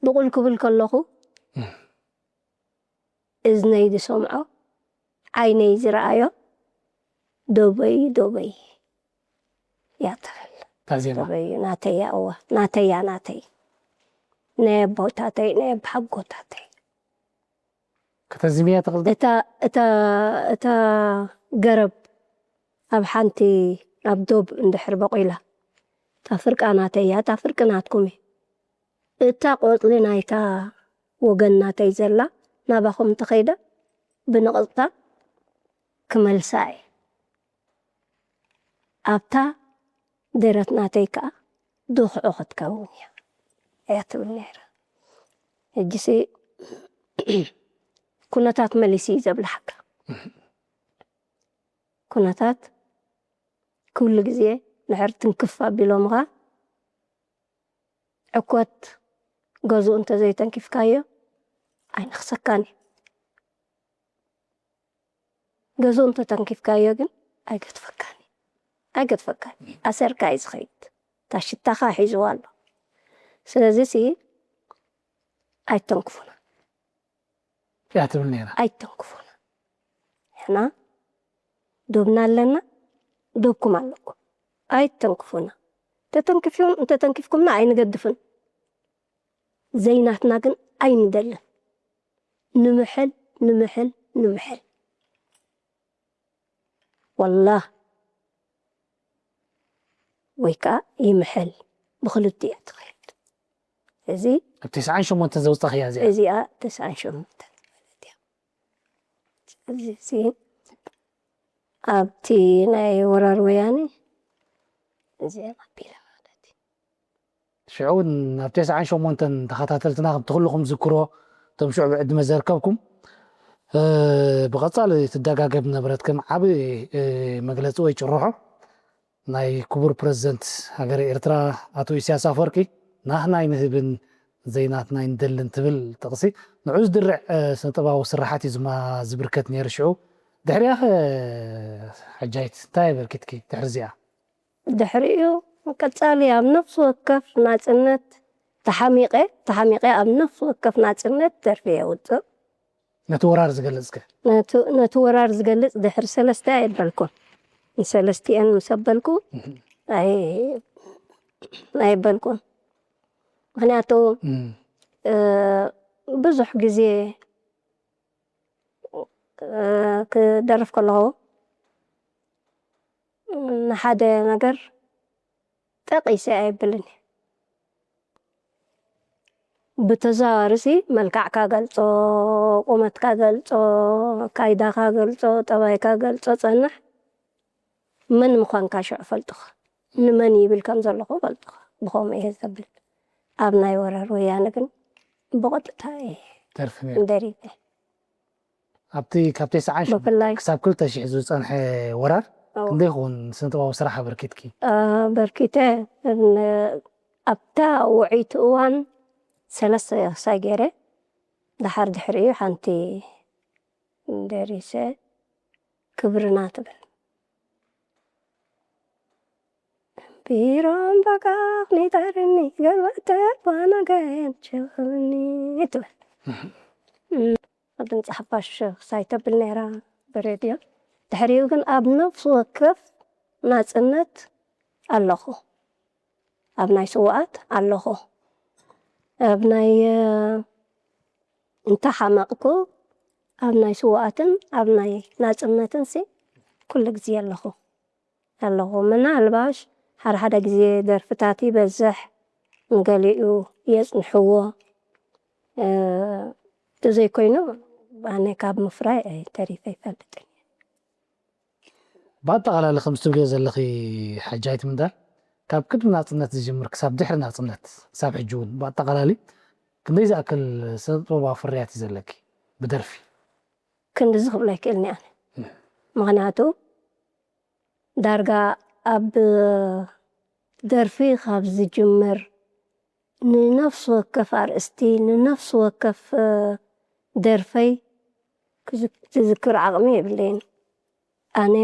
ብቑል ክብል ከለኹ እዝነይ ዝሰምዖ ዓይነይ ዝረኣዮ ዶበይ ዶበይ እያ ትብል። እታ ዜማ ዶበይ ናተይ እያ፣ እወ፣ ናተይ እያ፣ ናተይ። ናይ ኣቦታተይ፣ ናይ ኣቦሓጎታተይ። ከተዝምያ ትኽእል ዶ? እታ እታ እታ ገረብ ኣብ ሓንቲ ኣብ ዶብ እንድሕር በቂላ፣ እታ ፍርቃ ናተይ እያ፣ እታ ፍርቂ ናትኩም እዩ። እታ ቆጽሊ ናይታ ወገን ናተይ ዘላ ናባኹም እንተኸይዳ ብንቕጽታ ክመልሳ እየ። ኣብታ ደረት ናተይ ከኣ ዶኽዖ ክትከውን እያ እያ ትብል ነይራ። ሕጂሲ ኩነታት መሊሱ እዩ ዘብልሓካ። ኩነታት ኩሉ ግዜ ድሕር ትንክፍ ኣቢሎምኻ ዕኮት ገዝኡ እንተዘይተንኪፍካዮ ኣይነኽሰካን እዩ። ገዝኡ እንተተንኪፍካዮ ግን ኣይገድፈካን እዩ። ኣይገድፈካን እዩ። ኣሰርካ እዩ ዝኸይድ። እታ ሽታኻ ሒዝዋ ኣሎ። ስለዚ ሲ ኣይተንክፉና። እያ ትብል ነይራ። ኣይተንክፉና። ንሕና ዶብና ኣለና፣ ዶብኩም ኣለኩም። ኣይተንክፉና። ተተንክፉን እንተተንኪፍኩምና ኣይንገድፍን። ዘይናትና ግን ኣይንደልን። ንምሕል ንምሕል ንምሕል ወላህ ወይ ከዓ ይምሕል ብክልቲኡ እያ ትኸይድ። እዚ ኣብ ተስዓን ሸሞንተን ዘውፃኽያ እዚኣ እዚኣ ተስዓን ሸሞንተን ማለት እያ። እዚ ኣብቲ ናይ ወራር ወያነ እዚኣ ኣቢላ ማለት እዩ። ሽዑ እውን ኣብ ተስዓን ሸሞንተን ተኸታተልትና ከምቲ ኩልኹም ዝክሮ እቶም ሽዑ ብዕድመ ዘርከብኩም ብቐፃሊ ትደጋገብ ነበረት ከም ዓብ መግለፂ ወይ ጭርሖ ናይ ክቡር ፕረዚደንት ሃገረ ኤርትራ ኣቶ ኢሳያስ ኣፈወርቂ ናህና ኣይንህብን ዘይናትና ኣይንደልን ትብል ጥቕሲ ንዑ ዝድርዕ ስነጥበባዊ ስራሓት እዩ ዝማ ዝብርከት ነይሩ ሽዑ ድሕሪያ ሓጃይት እንታይ ኣበርኪትኪ ድሕሪ እዚኣ ድሕሪኡ ቀጻሊ ኣብ ነፍሲ ወከፍ ናጽነት ተሓሚቐ ተሓሚቐ ኣብ ነፍሲ ወከፍ ናጽነት ደርፊ የውጽእ። ነቲ ወራር ዝገልጽ ከ? ነቲ ወራር ዝገልጽ ድሕሪ ሰለስተ ኣየበልኩን። ንሰለስቲኤን ምስ ኣበልኩ ኣየበልኩን። ምክንያቱ ብዙሕ ግዜ ክደርፍ ከለኹ ንሓደ ነገር ጠቒሰ ኣይብልን። ብተዘዋዋሪ ሲ መልክዕካ ገልጾ፣ ቁመትካ ገልጾ፣ ኣካይዳኻ ገልጾ፣ ጠባይካ ገልጾ ጸንሕ። መን ምዃንካ ሽዑ ፈልጡኻ። ንመን ይብል ከም ዘለኹ ፈልጡኻ። ብኸምኡ እየ ዘብል። ኣብ ናይ ወራር ወያነ ግን ብቐጥታ እየ ደርፊ ነይሩ። ደሪፈ። ኣብቲ ካብ ተስዓን ሸሞንተን ብፍላይ ክሳብ ክልተ ሽሕ ዝጸንሐ ወራር እዎ። ክንደይ ይኸውን ስነ ጥበባዊ ስራሕ ኣበርኪትኪ? ኣበርኪተ ኣብታ ውዕይቲ እዋን ሰለስተ ክሳይ ገይረ ድሓር ድሕሪኡ ሓንቲ ደሪሰ ክብርና ትብል ቢሮም በቃ ክኒጠርኒ ገልበተር ባናገን ሸኸኒ ትብል ድምፂ ሓፋሽ ክሳይ ተብል ነይራ ብሬድዮ። ድሕሪኡ ግን ኣብ ነፍሲ ወከፍ ናፅነት ኣለኹ። ኣብ ናይ ስውኣት ኣለኹ። ኣብ ናይ እንተሓመቕኩ ኣብ ናይ ስውኣትን ኣብ ናይ ናፅነትን ሲ ኩሉ ግዜ ኣለኹ ኣለኹ። ምናልባሽ ሓደ ሓደ ግዜ ደርፍታት ይበዝሕ ንገሊኡ የፅንሕዎ ተዘይኮይኑ ኣነ ካብ ምፍራይ ተሪፈ ይፈልጥን። ብኣጠቓላሊ ከም ዝትብልዮ ዘለኺ ሓጃይት ምንዳል ካብ ቅድሚ ናፅነት ዝጅምር ክሳብ ድሕሪ ናፅነት ክሳብ ሕጂ እውን ብኣጠቓላሊ ክንደይ ዝኣክል ስነጥበባዊ ፍርያት እዩ ዘለኪ ብደርፊ? ክንድዚ ክብሎ ኣይክእልን ኣነ። ምክንያቱ ዳርጋ ኣብ ደርፊ ካብ ዝጅምር ንነፍሲ ወከፍ ኣርእስቲ ንነፍሲ ወከፍ ደርፈይ ዝዝክር ዓቕሚ የብለይን። ኣነ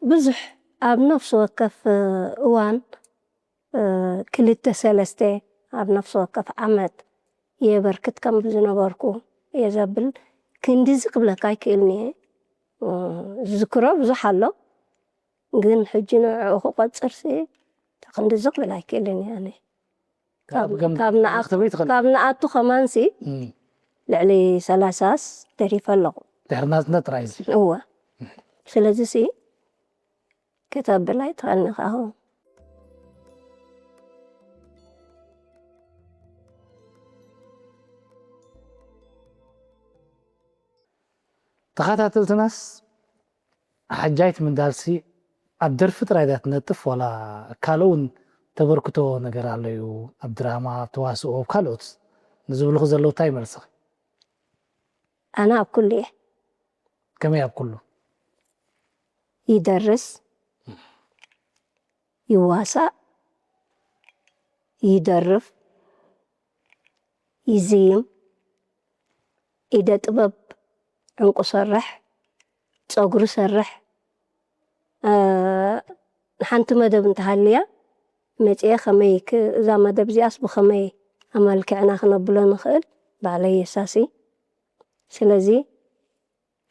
ብዙሕ ኣብ ነፍሲ ወከፍ እዋን ክልተ ሰለስተ ኣብ ነፍሲ ወከፍ ዓመት የበርክት ከም ዝነበርኩ እየ ዘብል። ክንድዚ ክብለካ ኣይክእልን እየ። ዝዝክሮ ብዙሕ ኣሎ። ግን ሕጂ ንዕኡ ክቆጽርሲ ክንዲ ዝኽብል ኣይክእልን እየ ኣነ። ካብ፣ ካብ ገም-፣ ካብ ንኣኽ-፣ ክትብሊ ትኽእሊ። ካብ ንኣቱ ከማንሲ እም። ልዕሊ ሰላሳስ ደሪፈ ኣለኹ። ድሕሪ ናጽነት ጥራይ እዚ? እወ። ስለዚ ሲ ከተብል ኣይትኽእልኒ ከኣ። ተኸታተልትናስ ሓጃይት ምንዳልሲ ኣብ ደርፊ ጥራይ ድያ ትነጥፍ ዋላ ካልእ እውን ተበርክቶ ነገር ኣሎ እዩ? ኣብ ድራማ፣ ኣብ ተዋስኦ፣ ኣብ ካልኦት ንዝብልኹ ዘለዉ እንታይ መልስኺ? ኣነ ኣብ ኩሉ እየ። ከመይ ኣብ ኩሉ? ይደርስ፣ ይዋሳእ፣ ይደርፍ፣ ይዝይም፣ ኢደ ጥበብ ዕንቁ ሰርሕ፣ ጸጉሪ ሰርሕ፣ እ፣ ሓንቲ መደብ እንተሃልያ መጺኤ ከመይ ክ-፣ እዛ መደብ እዚኣስ ብኸመይ ኣመልኪዕና ክነብሎ ንኽእል ባዕለይ የሳሲ። ስለዚ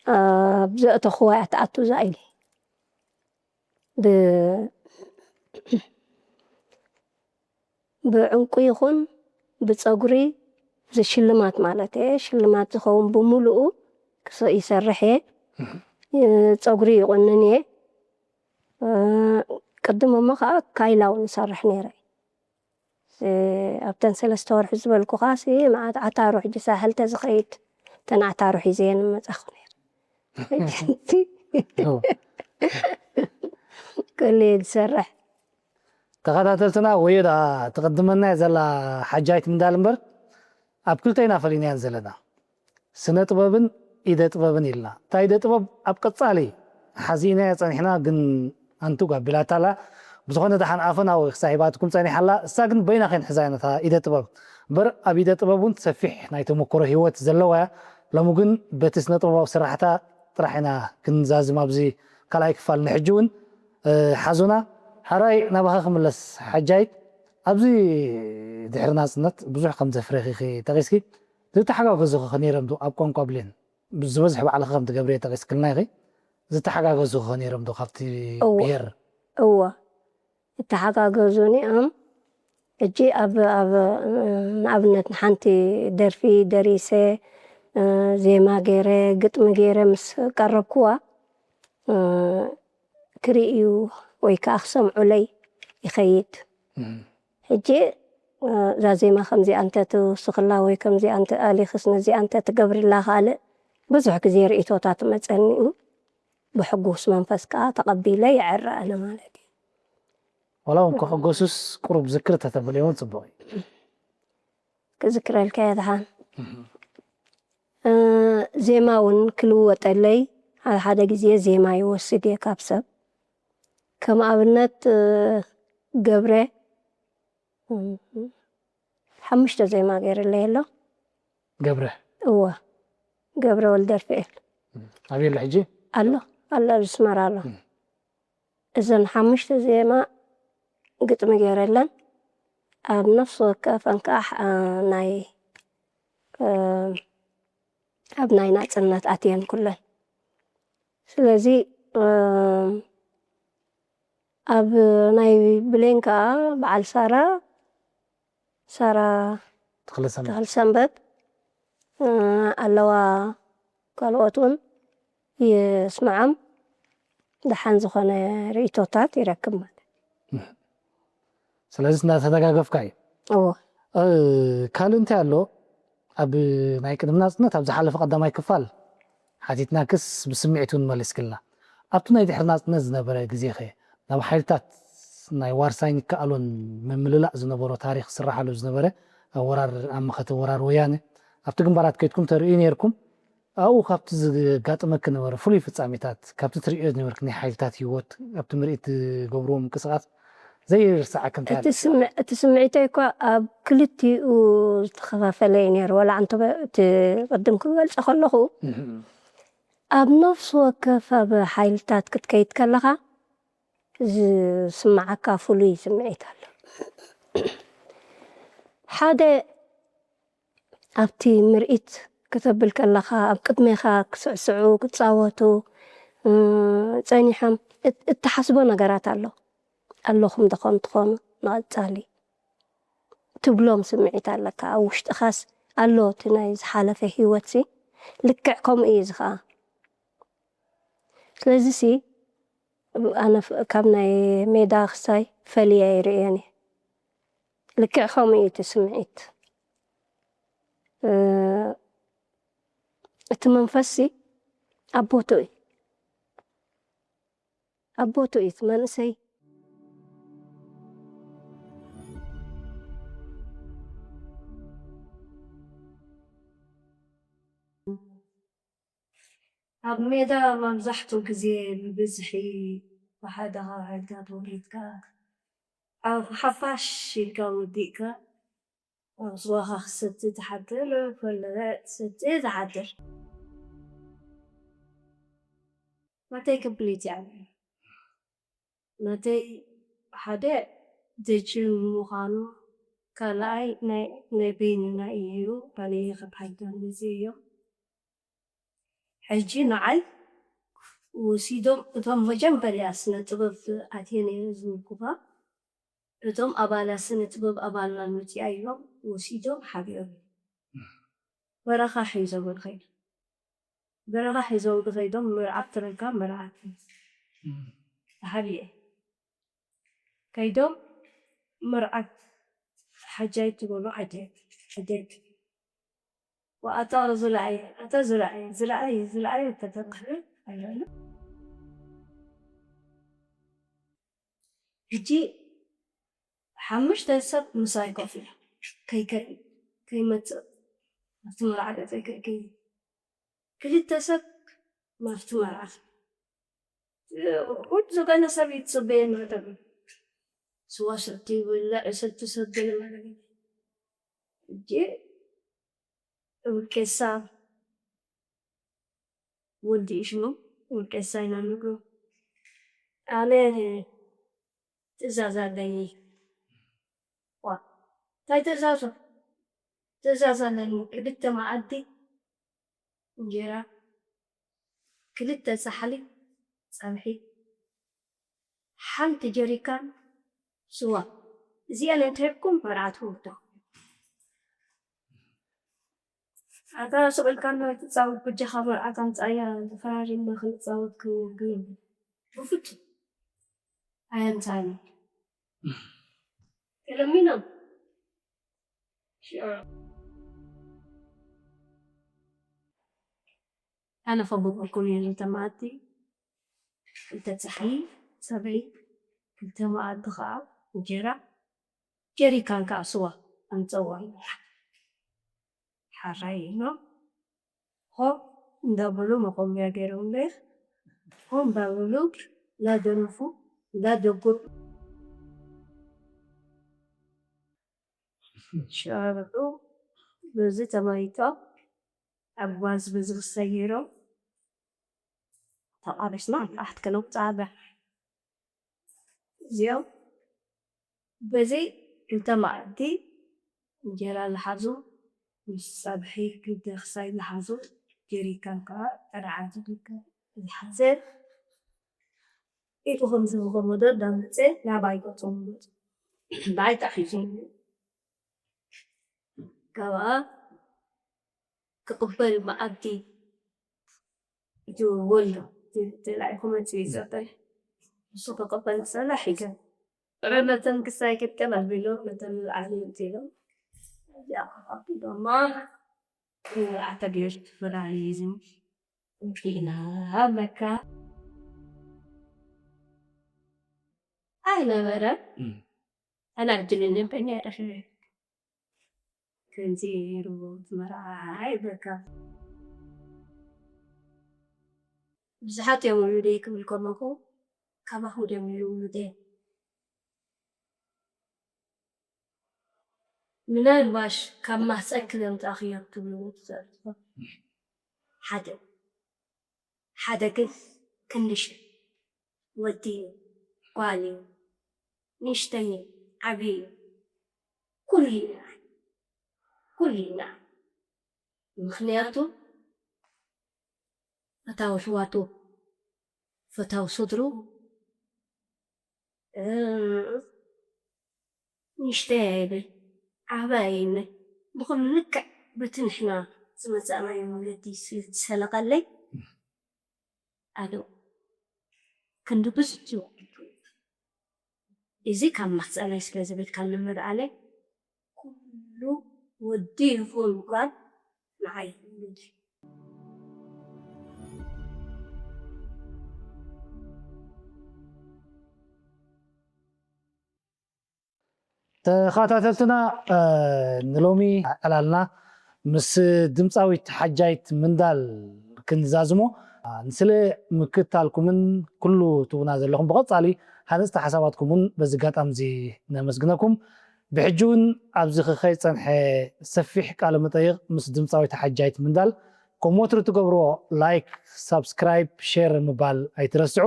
ኣብ ዘእተኽዋ እያ ትኣቱ እዛ ኢለ። ብ-፣ ብዕንቁ ይኹን ብጸጉሪ ዝሽልማት ማለት እየ፣ ሽልማት ዝኸውን ብምሉኡ ክስ-፣ ይሰርሕ እየ። እህ። እ፣ ጸጉሪ ይቑንን እየ። እ፣ ቅድም እሞ ኸዓ ካይላ እውን እሰርሕ ነይረ። እ፣ ኣብተን ሰለስተ ወርሒ ዝበልኩኻ ሲ መዓት ዓታሩ ሕጂ ሳሕል ተዝኸይድ፣ እተን ዓታሩ ሒዘ እየ ንመጻኹ ነይረ። ሕጂ ኦ። ኩሉ እየ ዝሰርሕ። ተኸታተልትና ወዮ ደኣ ትቕድመና እያ ዘላ ሓጃይት ምንዳል እምበር፣ ኣብ ክልተ ኢና ፈሊናየን ዘለና። ስነ ጥበብን ኢደ ጥበብን ኢልና። እታ ኢደ ጥበብ ኣብ ቀጻሊ ሓዚእናዮ ጸኒሕና፣ ግን ኣንቱግ ኣቢላታ ኣላ። ብዝኾነ ደሓን ኣፈናዊ ክሳብ ሂባትኩም ጸኒሓ ኣላ። እሳ ግን በይና ከይንሕዛ ኢና ነታ ኢደ ጥበብ። እምበር ኣብ ኢደ ጥበብ እውን ሰፊሕ ናይ ተመክሮ ህይወት ዘለዋ እያ። ሎሚ ግን በቲ ስነ ጥበባዊ ስራሕታ ጥራሕ ኢና ክንዛዝም ኣብዚ ካልኣይ ክፋል። ንሕጂ እውን፣ እ፣ ሓዙና። ሓራይ ናባኻ ክምለስ ሓጃይት። ኣብዚ ድሕሪ ናጽነት ብዙሕ ከም ዘፍረኺ ጠቒስኪ። ዝተሓጋገዙኺ ከ ነይሮም ዶ ኣብ ቋንቋ ብሌን? ዝበዝሕ ባዕልኺ ከም ትገብርዮ ጠቒስክልና ኢኺ። ዝተሓጋገዙኺ ከ ነይሮም ዶ ካብቲ እወ። ብሄር? እወ። እተሓጋገዙኒ እዮም። ሕጂ ኣብ፣ ኣብ፣ ንኣብነት ንሓንቲ ደርፊ ደሪሰ፣ እ፣ ዜማ ገይረ፣ ግጥሚ ገይረ ምስ ቀረብክዋ፣ እ፣ ክርእዩ ወይ ከኣ ክሰምዑለይ ይኸይድ። እም። ሕጂ፣ እ፣ እዛ ዜማ ከምዚኣ እንተ ትውስኽላ ወይ ከምዚኣ እንተ ኣሊኽስ ነዚኣ እንተ ትገብርላ ካልእ ብዙሕ ግዜ ርእይቶታት መጸኒ እዩ። ብሕጉስ መንፈስ ከኣ ተቐቢለ ይዕረ ኣነ ማለት እዩ። ዋላ እውን ክሕጎሱስ ቁሩብ ዝክር ተተብልዮ እውን ጽቡቕ እዩ። ክዝክረልካ እየ ደሓን። እህ። እ፣ ዜማ እውን ክልወጠለይ፣ ሓደ ሓደ ግዜ ዜማ ይወስድ እየ ካብ ሰብ። ከም ኣብነት፣ እ፣ ገብረ፣ እ፣ ሓሙሽተ ዜማ ገይርለይ ኣሎ። ገብረ? እወ። ገብረ ወልደርፍኤል። እም። ኣበይ ኣሎ ሕጂ? ኣሎ፣ ኣሎ፣ ኣብ ኣስመራ ኣሎ። እም። እዘን ሓሙሽተ ዜማ ግጥሚ ገይረለን ኣብ ነፍሲ ወከፈን ከዓ፣ አ፣ ናይ፣ እ፣ ኣብ ናይ ናጽነት ኣትየን ኩለን። ስለዚ፣ እ፣ ኣብ ናይ ብሌን ከዓ በዓል ሳራ፣ ሳራ ተኽለሰንበት። ተኽለሰንበት፣ እ፣ ኣለዋ። ካልኦት እውን ይስምዖም፣ ደሓን ዝኾነ ርእይቶታት ይረክብ ማለት እዩ። እህ። ስለዚ እናተደጋገፍካ እዩ። እወ። እ፣ ካልእ እንታይ ኣሎ? ኣብ ናይ ቅድሚ ናጽነት ኣብ ዝሓለፈ ቀዳማይ ክፋል ሓቲትናክስ ብስምዒት እውን መሊስክልና። ኣብቲ ናይ ድሕሪ ናጽነት ዝነበረ ግዜኸ ናብ ሓይልታት ናይ ዋርሳይን ይከኣሎን ምምልላእ ዝነበሮ ታሪኽ ዝስራሓሉ ዝነበረ ኣብ ወራር፣ ኣብ መኸተ ወራር ወያነ ኣብቲ ግንባራት ከይድኩም ተርእዩ ነይርኩም። ኣብኡ ካብቲ ዘጋጠመኪ ነበረ ፍሉይ ፍጻሜታት፣ ካብቲ ትርእዮ ዝነበርኪ ናይ ሓይልታት ህይወት፣ ኣብቲ ምርኢት ዝገብርዎ ምንቅስቓስ ዘይርስዓኪ እንታይ እቲ ኣሎ? ስምዕ-፣ እቲ ስምዒተይ እኳ ኣብ ክልቲኡ ዝተኸፋፈለ እዩ ነይሩ። ዋላ እንተ በ-፣ እቲ ቅድም ክገልጾ ከለኹ፣ እህ። ኣብ ነፍሲ ወከፍ ኣብ ሓይልታት ክትከይድ ከለኻ ዝስምዓካ ፍሉይ ስምዒት ኣሎ። ሓደ ኣብቲ ምርኢት ከተብል ከለኻ፣ ኣብ ቅድሜኻ ክስዕስዑ፣ ክጻወቱ፣ እ፣ ጸኒሖም፣ እት-፣ እትሓስቦ ነገራት ኣሎ። ኣለኹም ዶ ከም ትኾኑ ንቐጻሊ ትብሎም ስምዒት ኣለካ። ኣብ ውሽጥኻስ ኣሎ እቲ ናይ ዝሓለፈ ህይወትሲ። ልክዕ ከምኡ እዩ እዚ ኸኣ። ስለዚሲ ኣነ ፍ-፣ ካብ ናይ ሜዳ ክሳይ ፈልየ ኣይርእዮን እየ። ልክዕ ከምኡ እዩ እቲ ስምዒት። እ፣ እቲ መንፈስሲ ኣብ ቦትኡ እዩ። ኣብ ቦትኡ እዩ እቲ መንእሰይ። ኣብ ሜዳ መብዛሕትኡ ግዜ ብብዝሒ ብሓደ ካብ ሓይልታት ወሪድካ ኣብ ሓፋሽ ኢልካ ወዲቕካ ኣብ ስዋኻ ክሰቲ ትሓድር፣ ፈለገ ትሰቲ ትሓድር። ናተይ ክብሊት እያ። ናተይ ሓደ ደጅን ምዃኑ፣ ካልኣይ ናይ፣ ናይ በይንና እዩ፣ ባለየ ካብ ሓይልታት መፅእ እዩ። ሕጂ ንዓይ ወሲዶም እቶም መጀመርያ ስነ ጥበብ ኣትየ ነይረ ዝብልኩኻ፣ እቶም ኣባላት ስነ ጥበብ ኣባልና መፂኣ ኢሎም ወሲዶም ሓቢኦም በረኻ ሒዞም ከይዶም። በረኻ ሒዞም ከይዶም መርዓት ትረካ መርዓት ተሓቢኤ ከይዶም መርዓት ሓጃይ ትበሉ ዓጀብ ዓጀብ ወኣታ ዝለኣይ ኣታ ዝለኣይ ዝለኣይ ዝለኣይ ተተክሉ ኣይረሉ። ሕጂ ሓሙሽተ ሰብ ምሳይ ኮፍ ኢሎም ከይከ-፣ ከይመጽእ ኣብቲ መርዓ ገጸይ ከይከ-፣ ክልተ ሰብ ናብቲ መርዓ ኩሉ ዝኾነ ሰብ ይጽበየ ማለት እዩ። ስዋ ሰቲ ይብላዕ፣ ሰቲ ሰብ ገለ ማለት እዩ። ሕጂ ውልቄሳ ወዲ ሽሙ ውልቄሳ ኢና ንብሎ። ኣነ ትእዛዝ ኣለኒ። ዋ፣ እንታይ ትእዛዙ? ትእዛዝ ኣለኒ። ክልተ መኣዲ እንጀራ፣ ክልተ ጻሕሊ ጸብሒ፣ ሓንቲ ጀሪካን ስዋ። እዚኣን እንተሂብኩም መርዓ ትህቡ። ኣታ ስቕ ኢልካ እንዶ ትጻወት በጃኻ መርዓ ታምጽኣያ ተፈራሪምና ክንጻወት ክንብል። በፍጹም ኣየምጽኣን። ተለሚኖም። ኣነ ከብብዕኩም እየ፣ ክልተ መኣዲ፣ ክልተ ጻሕሊ ጸብሒ፣ ክልተ መኣዲ ከኣ እንጀራ፣ ጀሪካን ከኣ ስዋ ኣምጸዋ። ሓራይ ኢሎም ሆ እንዳበሉ መቆምያ ገይሮምለይ፣ ሆ እንዳበሉ እንዳደነፉ እንዳደገፉ። ሸበጡ በዚ ተማይጦም ኣብ ጓዝ በዚ ክሰይሮም ተቓሪስና ንታሕቲ ከነውጽኣ። እዚኦም በዚ ክልተ መኣዲ እንጀራ ዝሓዙ፣ ምስ ጸብሒ ክልተ ክሳይ ዝሓዙ፣ ጀሪካን ከኣ ሓደ ዓንዲ ዝሓዘ ኢዱ ከምዚ ብገመዶ እንዳመጸ ናባይ ገጾም ይመጹ። ብኣይ ተሒዞም ካብኣ ክቕበል መኣዲ እቲ ወሎ ተላኢኹ መጺኡ እዩ ዘበለ። ንሱ ክቕበል ዝጸንሕ ይገ-፣ ጥረ ነተን ክሳይ ክቀበል ቢሉ ነተን ንላዕሊ ይጥሉ። እዚኣ ከቐቢሎማ ንመርዓተ ጊዮርጊስ ተፈላለዩ እዩ ዝብል። ኢና መካ ኣይነበረ። እም። ኣና ዕድል የለን በእኛ ያዳሽ ከምዚ ሩት መርዓ ይብለካ። ብዙሓት እዮም ውሉደይ ክብል ከለኹ፣ ካባኹ ድዮም ውሉደይ? ምናልባሽ ካብ ማህፀንኪ ዘምፃእኽዮ ትብሉ ትኽእሉ። ሓደ፣ ሓደ ግን ክንድሽ ወዲ እዩ፣ ጓል እዩ፣ ንእሽተይ እዩ፣ ዓብዪ እዩ፣ ኩሉ እዩ ንዓይ፣ ኩሉ እዩ ንዓይ። ምኽንያቱ ፈታዊ ኣሕዋቱ፣ ፈታዊ ስድሩ፣ ንእሽተይ ኣይብል ዓባይ ኣይብል ብኹሉ ልክዕ በቲ ንሕና ዝመፃእናዮ መገዲ ስለዝሰለቐለይ ኣዶ ክንዲ ብዙሕ ይወቅቱ እዚ ካብ ማሕፀነይ ስለ ዝብል ካብ ንምርኣለይ ኩሉ ወዲ ይኹን ጓል ንዓይ ይኹን ተኸታተልትና ንሎሚ ዕላልና ምስ ድምፃዊት ሓጃይት ምንዳል ክንዛዝሞ ንስለ ምክታልኩምን ኩሉ ትቡና ዘለኹም ብቐፃሊ ሃነፅቲ ሓሳባትኩም እውን በዚ ኣጋጣሚ እዚ ነመስግነኩም። ብሕጂ እውን ኣብዚ ክኸይ ዝፀንሐ ሰፊሕ ቃለ መጠይቕ ምስ ድምፃዊት ሓጃይት ምንዳል ከም ወትሩ ትገብርዎ ላይክ፣ ሳብስክራይብ፣ ሼር ምባል ኣይትረስዑ።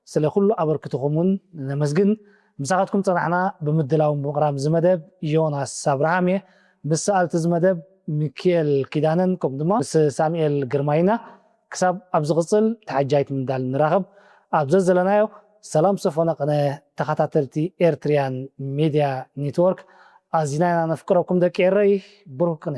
ስለ ኩሉ ኣበርክትኹም እውን ነመስግን። ምሳኻትኩም ፀናሕና ብምድላውን ብምቕራብ እዚ መደብ ዮናስ ኣብርሃም እየ። ምስ ሰኣልቲ እዚ መደብ ሚኪኤል ኪዳነን ከምኡ ድማ ምስ ሳሙኤል ግርማይና ክሳብ ኣብ ዝቕፅል ተሓጃይት ምንዳል ንራኸብ። ኣብ ዘዘለናዮ ሰላም ሰፈነ ቅነ ተኸታተልቲ ኤርትሪያን ሚድያ ኔትወርክ ኣዚና ኢና ነፍቅረኩም ደቂ ኤረይ። ብሩህ ቅነ።